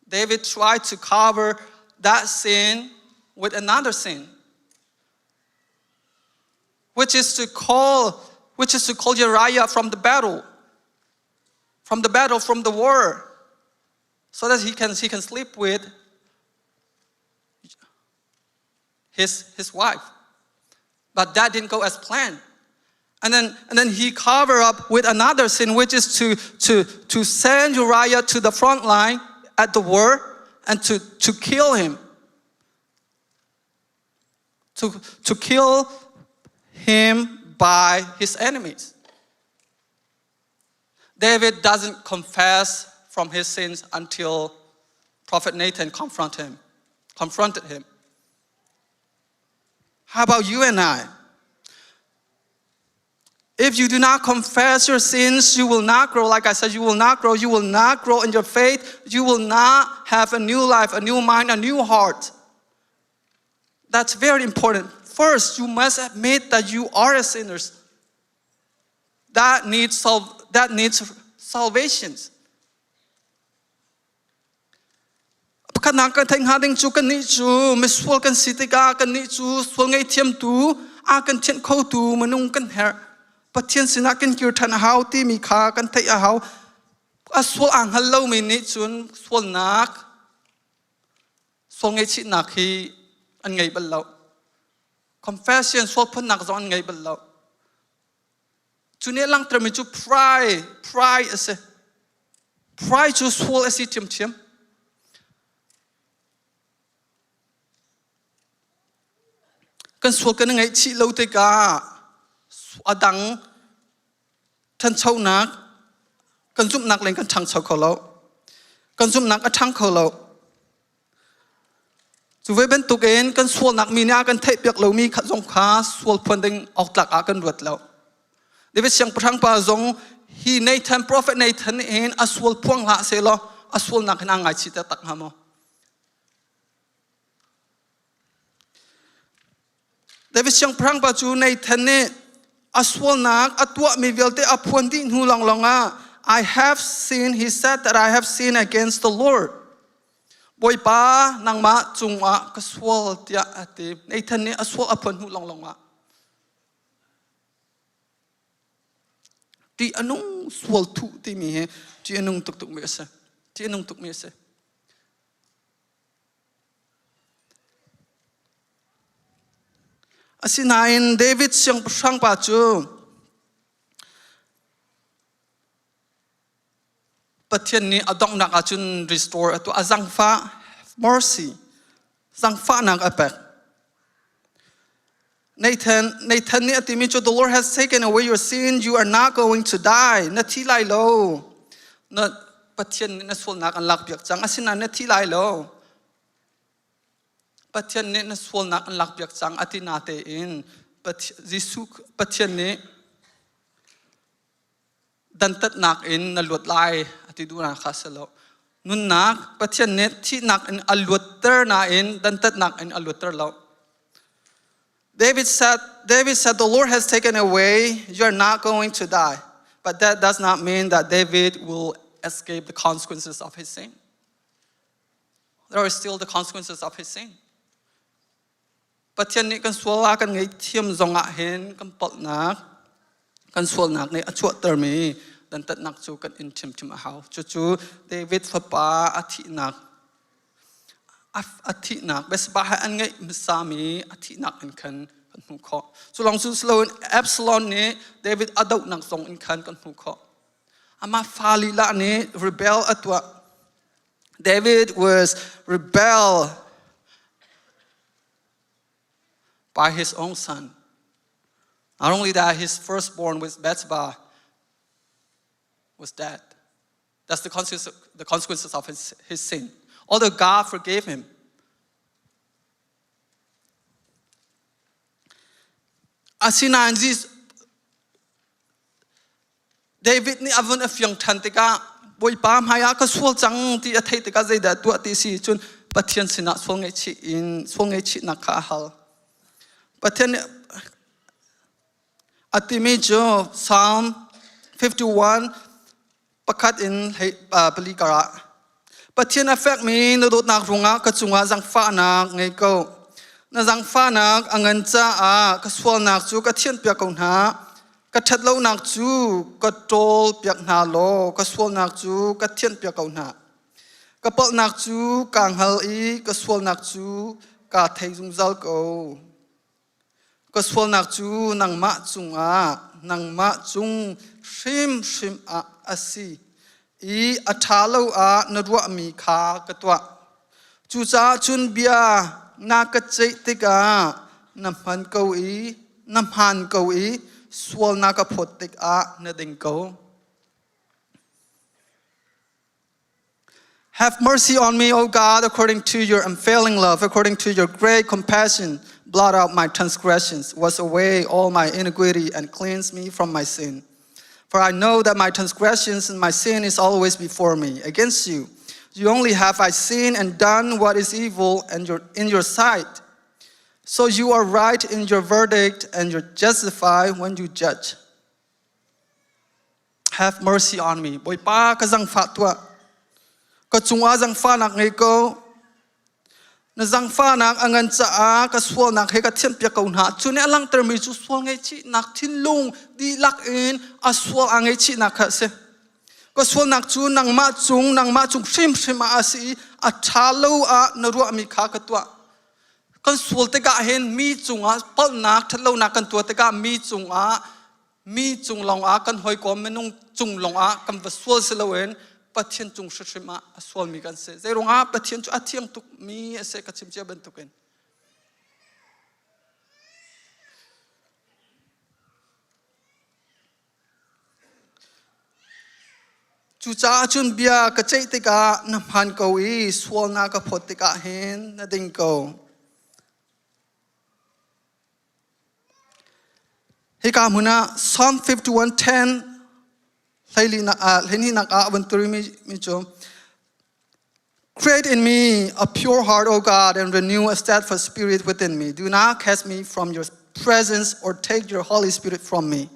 P: David tried to cover that sin with another sin, which is to call which is to call Uriah from the battle, from the battle, from the war, so that he can, he can sleep with his, his wife. But that didn't go as planned. And then, and then he covered up with another sin, which is to, to, to send Uriah to the front line at the war and to, to kill him. To, to kill him by his enemies. David doesn't confess from his sins until Prophet Nathan confront him, confronted him. How about you and I? If you do not confess your sins, you will not grow. Like I said, you will not grow. You will not grow in your faith. You will not have a new life, a new mind, a new heart. That's very important. First, you must admit that you are a sinner. That needs, that needs salvation. Pakhatnak kan theih hnga ding cu kannih cu misual kan si tikah kannih cu sual ngaihthiamtu a kan thianh khotu minung kan herh. Pathian sinah kan kir ṭhan a hau timi kha kan theih a hau. A sual aa hngal lomi nih cun sualnak sual ngaihchihnak hi an ngei bal lo. Confession sual phunnak zong an ngei bal lo. Cu nih a langhtermi cu pride, pride a si. Pride cu sual a si ṭhiamṭhiam. Kan sual kan i ngaihchih lo tikah a dang ṭhanchonak kan zumhnak leng kan ṭhangcho kho lo. Kan zumhnak a ṭhang kho lo. Cu ve bantukin kan sualnak mi nih a kan theihpiak lomi kha zong kha sual phuan ding awktlak ah kan ruat lo. David siangpahrang pa zong hi Nathan prophet Nathan nih hin a sual phuang hlah sehlaw a sualnak hin aa ngaichih taktak hnga maw? David siangpahrang pa cu Nathan nih a sualnak a tuahmi vialte a phuan dih hnu lawnglawng ah I have sinned, he said that I have sinned against the Lord. Bawipa nangmah cungah ka sual tiah a ti. Nathan nih a sual a phuan hnu lawnglawng ah ṭih a nung sual thuh timi hi ṭih a nung tuk tukmi a si. Ṭih a nung tukmi a si. Asinain David siangpahrang pa cu Pathian nih a donghnak ahcun restore a tuah. A zangfah, mercy, zangfahnak a pek. Nathan, Nathan nih a timi cu the Lord has taken away your sin, you are not going to die. Na thi lai lo. Na Pathian nih na sualnak an lakpiak cang. Asinain na thi lai lo. Pathian nih na sualnak an lakpiak cang a ti na tein Jesuh Pathian nih dantatnak in na luat lai a ti duhnak kha si lo. Nunnak Pathian nih thihnak in a luatter nain dantatnak in a luatter lo. David said, David said, the Lord has taken away, you are not going to die. But that does not mean that David will escape the consequences of his sin. There are still the consequences of his sin. Pathian nih kan sual a kan ngaihthiam zongah hin kan palhnak, kan sualnak nih a chuahtermi dantatnak cu kan in ṭhimṭhim a hau. Cucu David fapa a thihnak a thihnak Bathsheba he an ngeih hmasami a thihnak in khan kan hmuh khawh. Cu lawng cu si loin Absalom nih David a dohnak zong in khan kan hmuh khawh. Amah fa lila nih rebel a tuah. David was rebelled by his own son. Not only that, his firstborn with Bathsheba was dead. That's the consequences, the consequences of his, his sin. Although God forgave him. Asinain David nih a vun a fiang ṭhan tikah Bawipa hmaiah ka sual cang ti a theih tikah zeidah tuah ti si cun Pathian sinah sual ngaihchih in sual ngaihchihnak kha a hal. Pathian nih a timi cu Psalm 51 pakhat in hei pali karah Pathian a fekmi na dawtnak ruangah ka cungah zangfahnak ngei ko. Na zangfahnak a ngan caah ka sualnak cu ka thianhpiak ko hna. Ka ṭhatlonak cu ka ṭawlpiak hna law ka sualnak cu ka thianhpiak ko hna. Ka palhnak cu kaa hngal i ka sualnak cu kaa thei zungzal ko. Ka sualnak cu nangmah cungah, nangmah cung hrimhrim ah a si i a ṭha lo ah na ruahmi kha ka tuah. Cucaah cun bia na ka ceih tikah na hman ko i na hmaan ko i sual na ka phawt tikah na ding ko. Have mercy on me, O God, according to your unfailing love, according to your great compassion. Blot out my transgressions, wash away all my iniquity, and cleanse me from my sin. For I know that my transgressions and my sin is always before me. Against you, you only have I sinned and done what is evil and your, in your sight. So you are right in your verdict and you're justified when you judge. Have mercy on me. Bawipa ka zangfah tuah. Ka cungah zangfahnak ngei ko. Na zangfahnak a ngan caah ka sualnak he ka thianhpiak ko hna. Cu nih a langhtermi cu sual ngaihchihnak thinlung dihlak in a sual aa ngaihchihnak kha a si. Ka sualnak cu nangmah cung, nangmah cung hrimhrim ah a si i a ṭha lo ah na ruahmi kha ka tuah. Kan sual tikah hin mi cungah palhnak, ṭhatlonak kan tuah tikah mi cungah mi cung lawngah kan hawikom minung cung lawngah kan va sual si loin Pathian cung hrimhrim ah a sualmi kan si. Zeiruangah Pathian cu a thiang tukmi a si ka chim cia bantukin. Cucaah cun bia ka ceih tikah na hmaan ko i sualnak ka phawt tikah hin na ding ko. Hika hmun ah Psalm 51:10 hleilinak ah hleihnih ah a van turimi mi cu Create in me a pure heart, O God, and renew a steadfast spirit within me. Do not cast me from your presence or take your Holy Spirit from me.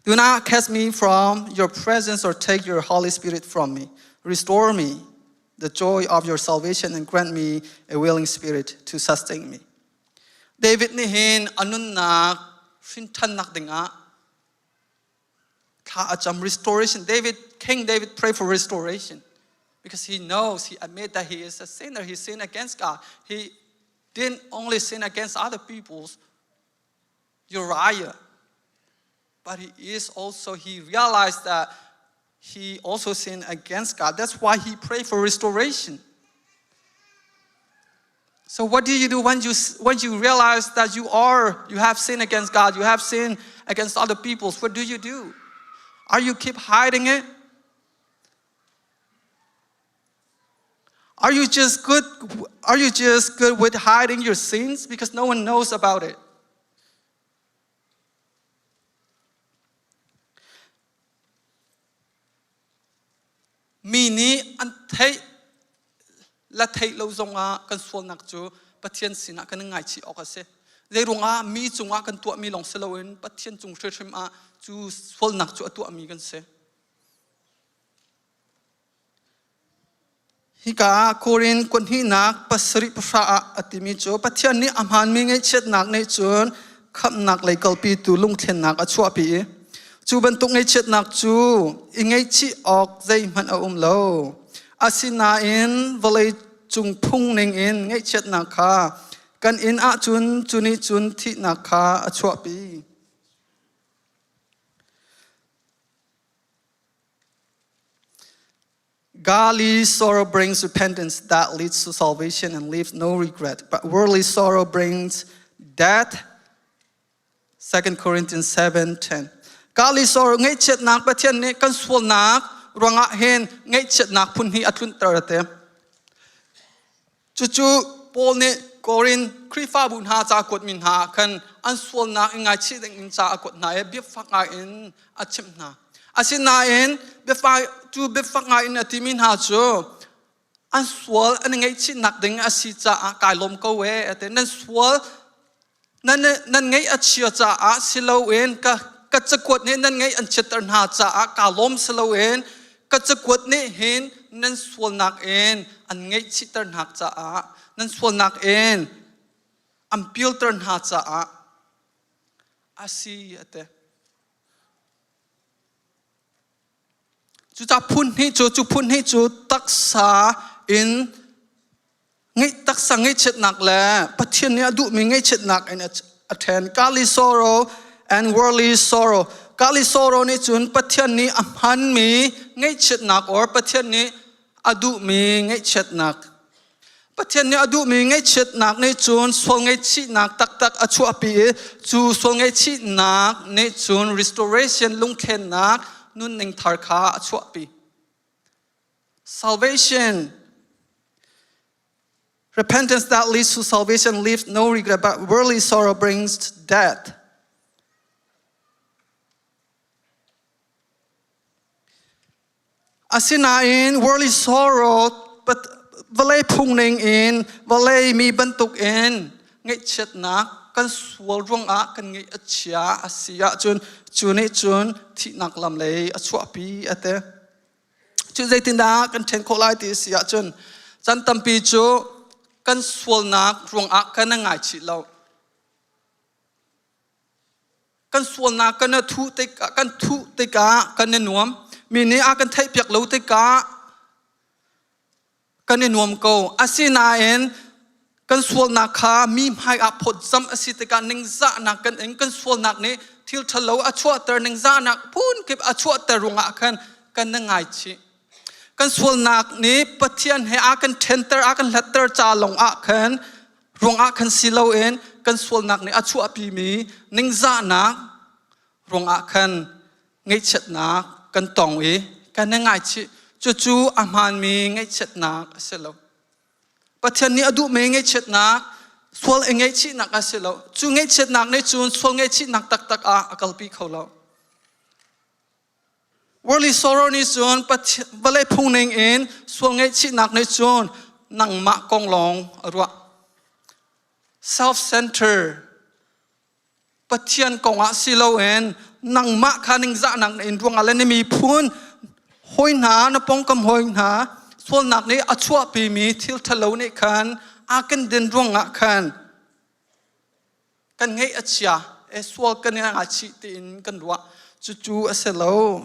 P: Do not cast me from your presence or take your Holy Spirit from me. Restore me the joy of your salvation and grant me a willing spirit to sustain me. David nih hin a nunnak hrinthannak dingah thla a cam restoration. David, King David pray for restoration because he knows, he admit that he is a sinner. He sinned against God. He didn't only sin against other people's, Uriah, but he is also, he realized that he also sinned against God. That's why he prayed for restoration. So what do you do when you, when you realize that you are, you have sinned against God, you have sinned against other peoples? What do you do? Are you keep hiding it? Are you just good, are you just good with hiding your sins because no one knows about it? Mi nih an theih la theih lo zongah kan sualnak cu Pathian sinah kan i ngaichih awk a si. Zeiruangah mi cungah kan tuahmi lawng si loin Pathian cung hrimhrim ah cu sualnak cu a tuahmi kan si. Hika ah Korin kuathnihnak pasarih pahra ah a timi cu Pathian nih a hmaanmi ngaihchiatnak nih cun khamhnak lei kalpitu lungthlennak a chuahpi i cu bantuk ngaihchiatnak cu i ngaihchih awk zeihmanh a um lo. Asinain vawlei cung phung ningin ngaihchiatnak kha kan inn ahcun cu nih cun thihnak kha a chuahpi. Godly sorrow brings repentance that leads to salvation and leaves no regret, but worldly sorrow brings death. 2 Corinthians 7:10. Godly sorrow ngaihchiatnak Pathian nih kan sualnak ruangah hin ngaihchiatnak phun hi a tlunter te. Cucu Paul nih Korin Khrihfabu hna ca kuatmi hna khan an sualnak i ngaichih ding in ca a kuat hna i biafak ngai in a chimh hna. Asinain biafak cu biafak ngai in a timi hna cu an sual an i ngaihchihnak ding a si caah kai lawm ko ee a ti. Nan sual nan nan ngaih a chia caah si loin ka ka cakuat nih nan ngaih an chiatter hna caah kaa lawm si loin ka cakuat nih hin nan sualnak in an ngaihchihter hna caah nan sualnak in an pialter hna caah a si a ti. Cucaah phun hnih cu cu phun hnih cu taksa in ngeih taksa ngaihchiatnak le Pathian nih a duhmi ngaihchiatnak in a ṭhen. Godly sorrow and worldly sorrow. Godly sorrow nih cun Pathian nih a hmanmi ngaihchiatnak or Pathian nih a duhmi ngaihchiatnak. Pathian nih a duhmi ngaihchiatnak nih cun sual ngaihchihnak taktak a chuahpi i cu sual ngaihchihnak nih cun restoration lungthlennak nunning thar kha a chuahpi. Salvation Repentance that leads to salvation leaves no regret, but worldly sorrow brings death. Asinain worldly sorrow but vawlei phung ning in vawlei mi bantuk in ngaihchiatnak kan sual ruangah kan ngaih a chia a si ahcun cu nih cun thihnak lam lei a chuahpi a ti. Cu zeitindah kan ṭhen khawh lai ti a si ahcun chan tampi cu kan sualnak ruangah kan i ngaichih lo. Kan sualnak kan i thuh tikah kan thuh tikah kan i nuam. Mi nih a kan theihpiak lo tikah kan i nuam ko. Asinain kan sualnak kha mi hmaiah phawtzamh a si tikah ningzahnak kan ing. Kan sualnak nih thil ṭhalo a chuahter, ningzahnak phunkip a chuahter ruangah khan kan i ngaichih. Kan sualnak nih Pathian he a kan ṭhenter, a kan hlatter ca lawngah khan ruangah khan si loin kan sualnak nih a chuahpimi ningzahnak ruangah khan ngaihchiatnak kan tong i kan i ngaichih. Cucu a hmaanmi ngaihchiatnak a si lo. Pathian nih a duhmi ngaihchiatnak, sual i ngaihchihnak a si lo. Cu ngaihchiatnak nih cun sual ngaihchihnak taktak ah a kalpi kho lo. Worldly sorrow nih cun vawlei phung ning in sual ngaihchihnak nih cun nangmah kong lawng a ruah. Self-center Pathian kongah si loin nangmah kha ningzahnak na in ruangah le na miphun hawi hna na pongkam hawi hna sualnak nih a chuahpimi thil ṭhalo nih khan a kan din ruangah khan kan ngeih a chia e sual kan i ngaichih tiin kan ruah cucu a si lo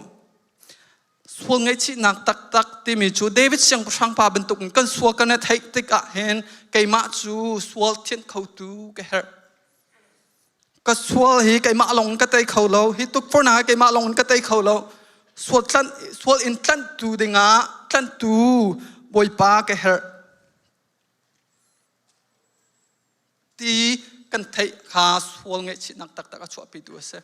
P: sual ngaihchihnak taktak timi cu David siangpahrang pa bantukin kan sual kan i theih tikah hin keimah cu sual thianh khotu ka herh Ka sual hi keimah lawng in ka tei kho lo. Hi tukforhnak hi keimah lawng in ka tei kho lo. Sual tlanh, sual in tlanhtu dingah tlanhtu Bawipa ka herh. Ti kan theih kha sual ngaihchihnak taktak a chuahpitu a si.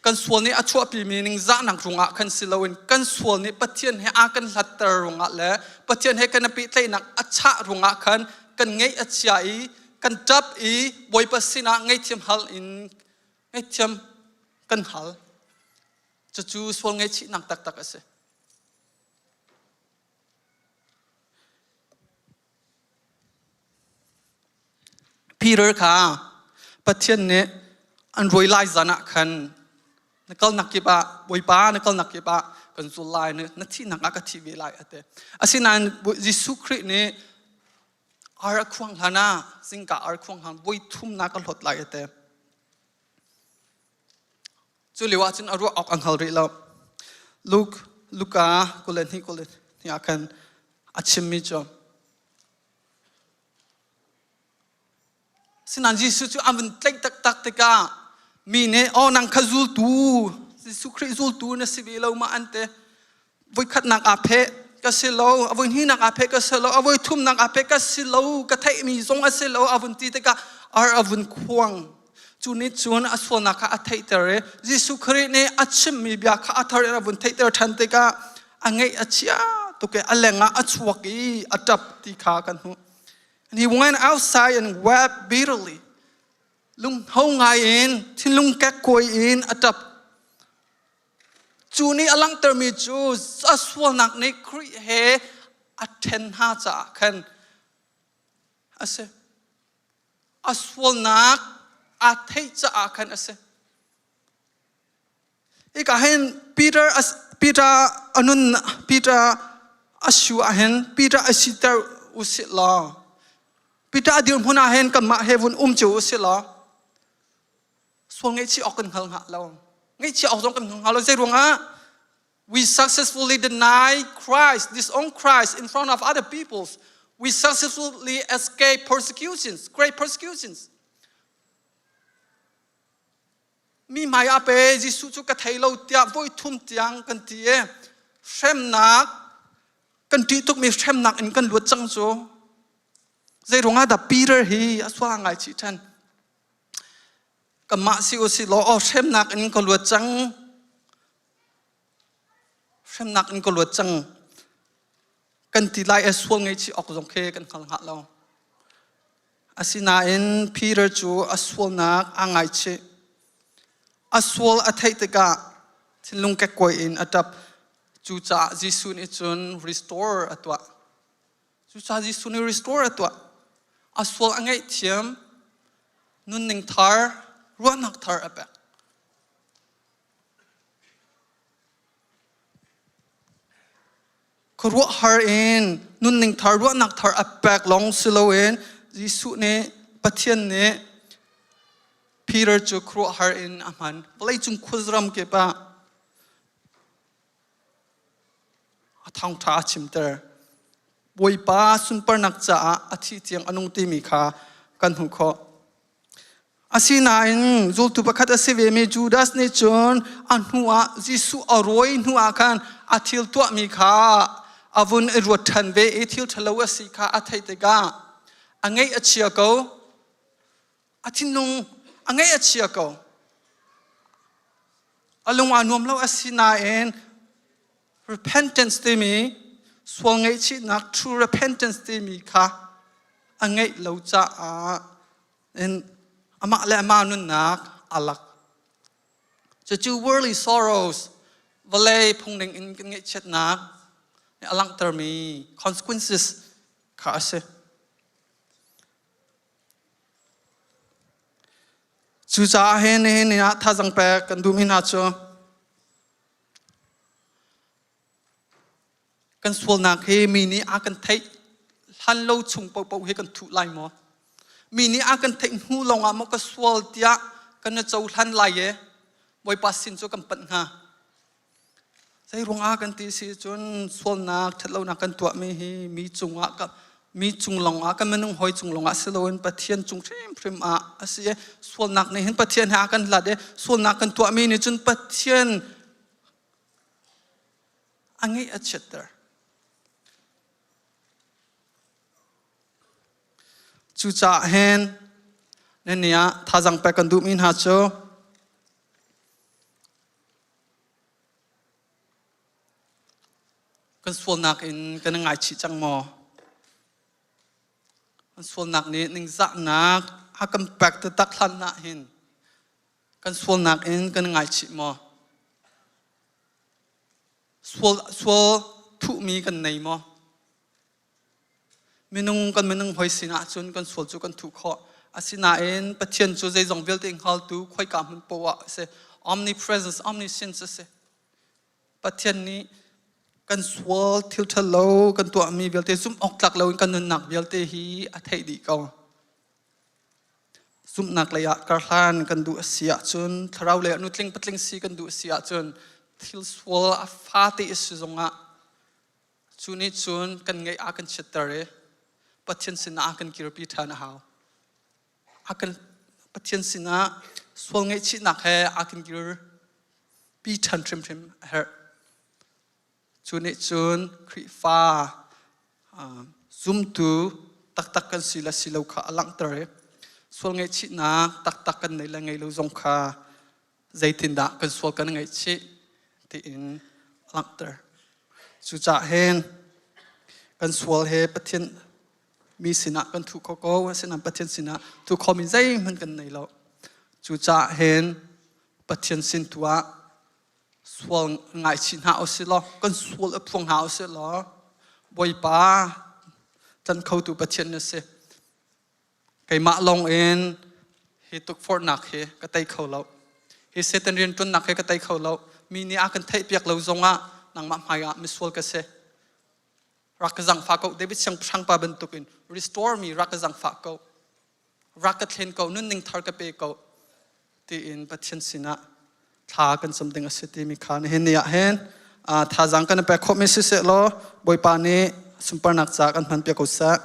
P: Kan sual nih a chuahpimi ningzahnak rungah khan si loin kan sual nih Pathian he a kan hlatter rungah le Pathian he kan i pehtlaihnak a chah rungah khan kan ngaih a chia i kan ṭap i Bawipa sinah ngaihthiam hal in ngaihthiam kan hal. Cucu sual ngaihchihnak taktak a si. Peter kha Pathian nih an ruai lai zan ah khan na kalnak kip ah Bawipa na kalnak kip ah kan zul lai na thihnak ah ka thi ve lai a ti. Asinain Jesuh Khrih nih ar a khuang hlan ah zingka ar khuang hlan voi thum na ka hlawt lai a ti. Cu lio ah cun a ruah awk a hngal rih lo. Luke Luka 22 22 ah khan a chimmi cu Sinain Jesuh cu an vun tlaih taktak tikah mi nih oh nang kha zultu Jesuh Khrih zultu na si ve lo ma an ti. Voikhatnak aa pheh ka si lo, a voihnihnak aa pheh ka si lo, a voithumnak aa pheh ka si lo, ka theihmi zong a si lo a vun ti tikah ar a vun khuang. Cu nih cun a sualnak kha a theihter i Jesuh Khrih nih a chimmi bia kha a thar in a vun theihter ṭhan tikah a ngaih a chia tuk i a lengah a chuak i a ṭap ti kha kan hmuh. And he went outside and wept bitterly. Lungho ngai in, thinlung kekkuai in a ṭap. Cu nih a langhtermi cu a sualnak nih Khrih he a ṭhen hna caah khan a si. A sualnak aa theih caah khan a si. Hika hin Peter Peter a nun Peter a su ah hin Peter a siter u sih law Peter a dirhmun ah hin kanmah he vun um cio u sih law sual ngaihchih awk kan hngal hnga lo ngaihchih awk zong kan hngal hnga lo zei ruangah we successfully deny Christ disown Christ in front of other peoples we successfully escape persecutions great persecutions Mi hmai ah pe Jesuh cu ka thei lo tiah voi thum tiang kan ti i hremnak kan ṭih tukmi hremnak in kan luat cang cu. Zei ruangah dah Peter hi a sual ngaichih ṭhan? Kanmah si u si law aw hremnak in ka luat cang. Hremnak in ka luat cang. Kan ti lai e sual ngaihchih awk zong khi kan hngal hnga lo. Asinain Peter cu a sualnak aa ngaichih. A sual a theih tikah thinlung kekkuai in a ṭap. Cucaah Jesuh nih cun restore a tuah. Cucaah Jesuh nih restore a tuah. A sual a ngaihthiam, nunning thar, ruahnak thar a pek. Khuaruahhar in nunning thar, ruahnak thar a pek lawng si loin Jesuh nih Pathian nih Peter cu khuaruahhar in a hman. Vawleicung khuazaram kip ah a thawngṭha a chimter. Bawipa sunparnak caah a thih tiang a nung timi kha kan hmuh khawh. Asinain zultu pakhat a si vemi Judas nih cun a hnuah Jesuh a rawi hnuah khan a thil tuahmi kha a vun i ruat ṭhan ve i thil ṭhalo a si kha a theih tikah a ngaih a chia ko. A thinlung a ngaih a chia ko. A lung aa nuam lo asinain repentance timi sual ngaihchihnak true repentance timi kha a ngeih lo caah in amah le amah nunnak a lak. Cucu worldly sorrows, vawlei phungning in kan ngaihchiatnak a langhtermi consequences kha a si. Cucaah hin nihin ah thazang pek kan duhmi hna cu Kan sualnak hi mi nih a kan theih hlan lo chung paohpaoh hi kan thuh lai maw? Mi nih a kan theih hnu lawngah maw ka sual tiah kan na cohlan lai i Bawipa sin cu kan panh hnga? Zei ruangah kan ti si cun sualnak ṭhatlonak kan tuahmi hi mi cungah ka mi cung lawngah kan minung hawi cung lawngah si loin Pathian cung hrimhrim ah a si i sualnak nih hin Pathian he a kan hlat i sualnak kan tuahmi nih cun Pathian a ngeih a chiatter. Cucaah hin nini ah thazang pek kan duhmi hna cu kan sualnak in kan i ngaichih cang maw? Kan sualnak nih ningzahnak a kan pek taktak hlan ah hin kan sualnak in kan i ngaichih maw? Sual, sual thuhmi kan nei maw? Minung kan minung hoi sinah cun kan sual cu kan thuh khawh. Asinain Pathian cu zeizong vialte hngaltu khoika hmun poah a si. Omnipresence, omniscience a si. Pathian nih kan sual thil ṭhalo kan tuahmi vialte zumh awk tlak loin kan nunnak vialte hi a theih dih ko. Zumhnak lei ah karhlan kan duh a si ahcun thlarau lei ah nutling patling si kan duh a si ahcun thil sual a fate a si zongah cu nih cun kan ngeih a kan chiatter i Pathian sinah a kan kirpi ṭhan a hau. A kan Pathian sinah sual ngaihchihnak he a kan kirpi ṭhan hrimhrim a herh. Cu nih cun Khrihfa zumtu taktak kan si le si lo kha a langhter i sual ngaihchihnak taktak kan neih le ngei lo zong kha zeitindah kan sual kan ngaihchih tiin a langhter. Cucaah hin kan sual he Pathian mi sinah kan thuh kho ko asinain Pathian sinah thuh khomi zeihmanh kan nei lo. Cucaah hin Pathian sin tu ah sual ngaichih hna usih law kan sual a phuang hna usih law Bawipa tlanh khotu Pathian na si keimah lawng in hi tukforhnak hi ka tei kho lo hi Satan rianṭuannak hi ka tei kho lo mi nih a kan theihpiak lo zongah nangmah hmaiah misual ka si rak ka zangfah ko David siangpahrang pa bantukin restore me rak ka zangfah ko rak ka thlen ko nunning thar ka pe ko tiin Pathian sinah thla kan cam ding a si timi kha nihin ni ah hin thazaang kan pek khawhmi siseh law Bawipa nih sunparnak ca kan hman piak ko seh.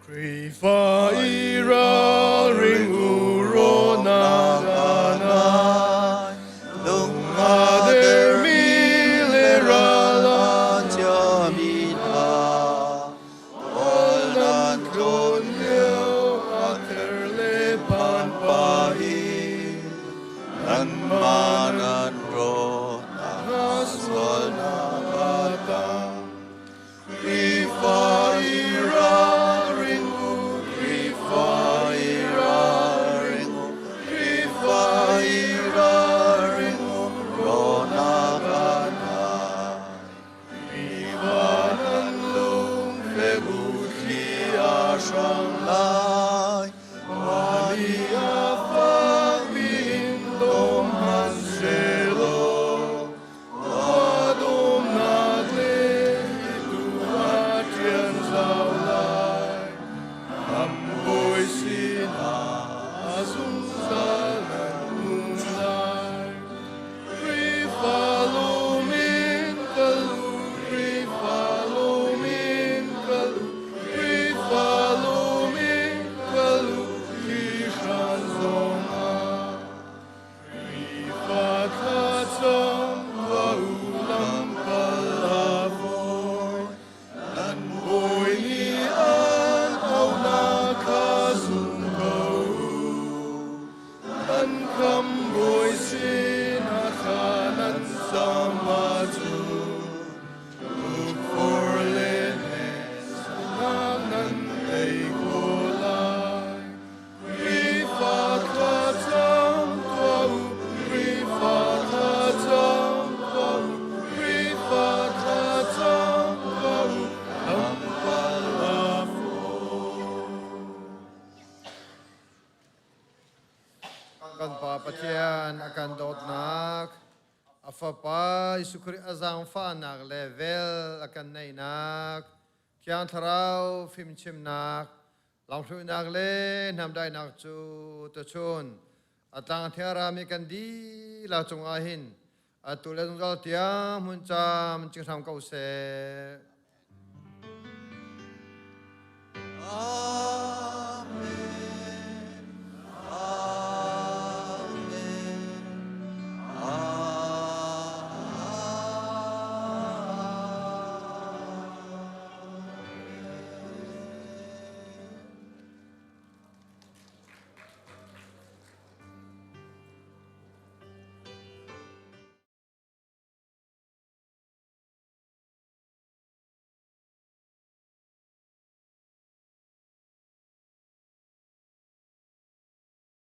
J: Khrihfa i ralring u rawnak a nai. Lung a dermi le ral a chiami hna. Kawl nan tlawn lio a ther le phan pa in nanmah nan rawnak sualnak a tang. Khrihfa i ralring u, Khrihfa i ralring u, Khrihfa i ralring u, rawnak a nai. Khrihfa nan lungfek u, thli a hrang lai. Mah a fakmi in dawm hmanhsehlaw, Khua dawmnak le tu a ṭian zau lai. Khamhbawi sinah zungzal nan um lai. Khrihfa lawm in kal u, Khrihfa lawm in kal u, Khrihfa lawm in kal u, thihran zongah. Khrihfa thlacam tuah u lamkal a fawi. Nan bawi nih an auhnak kha zum ko u. Nan khamhbawi sinah thla nan cam ahcun tukforh le hneksak nan tei khawh lai. Khrihfa thlacam tuah u, Khrihfa thlacam tuah u, Khrihfa thlacam tuah u, lamkal a fawi.
I: Kan Pa Pathian a kan dawtnak, a Fapa Jesuh Khrih a zaangfahnak le vel a kan neihnak, Thiang Thlarau fimchimnak, Lamhruainak le hnamdainak cu tuchun a tlang thiarami kan dihlak cungah hin atu le zungzal tiang hmun cam cing hram ko seh.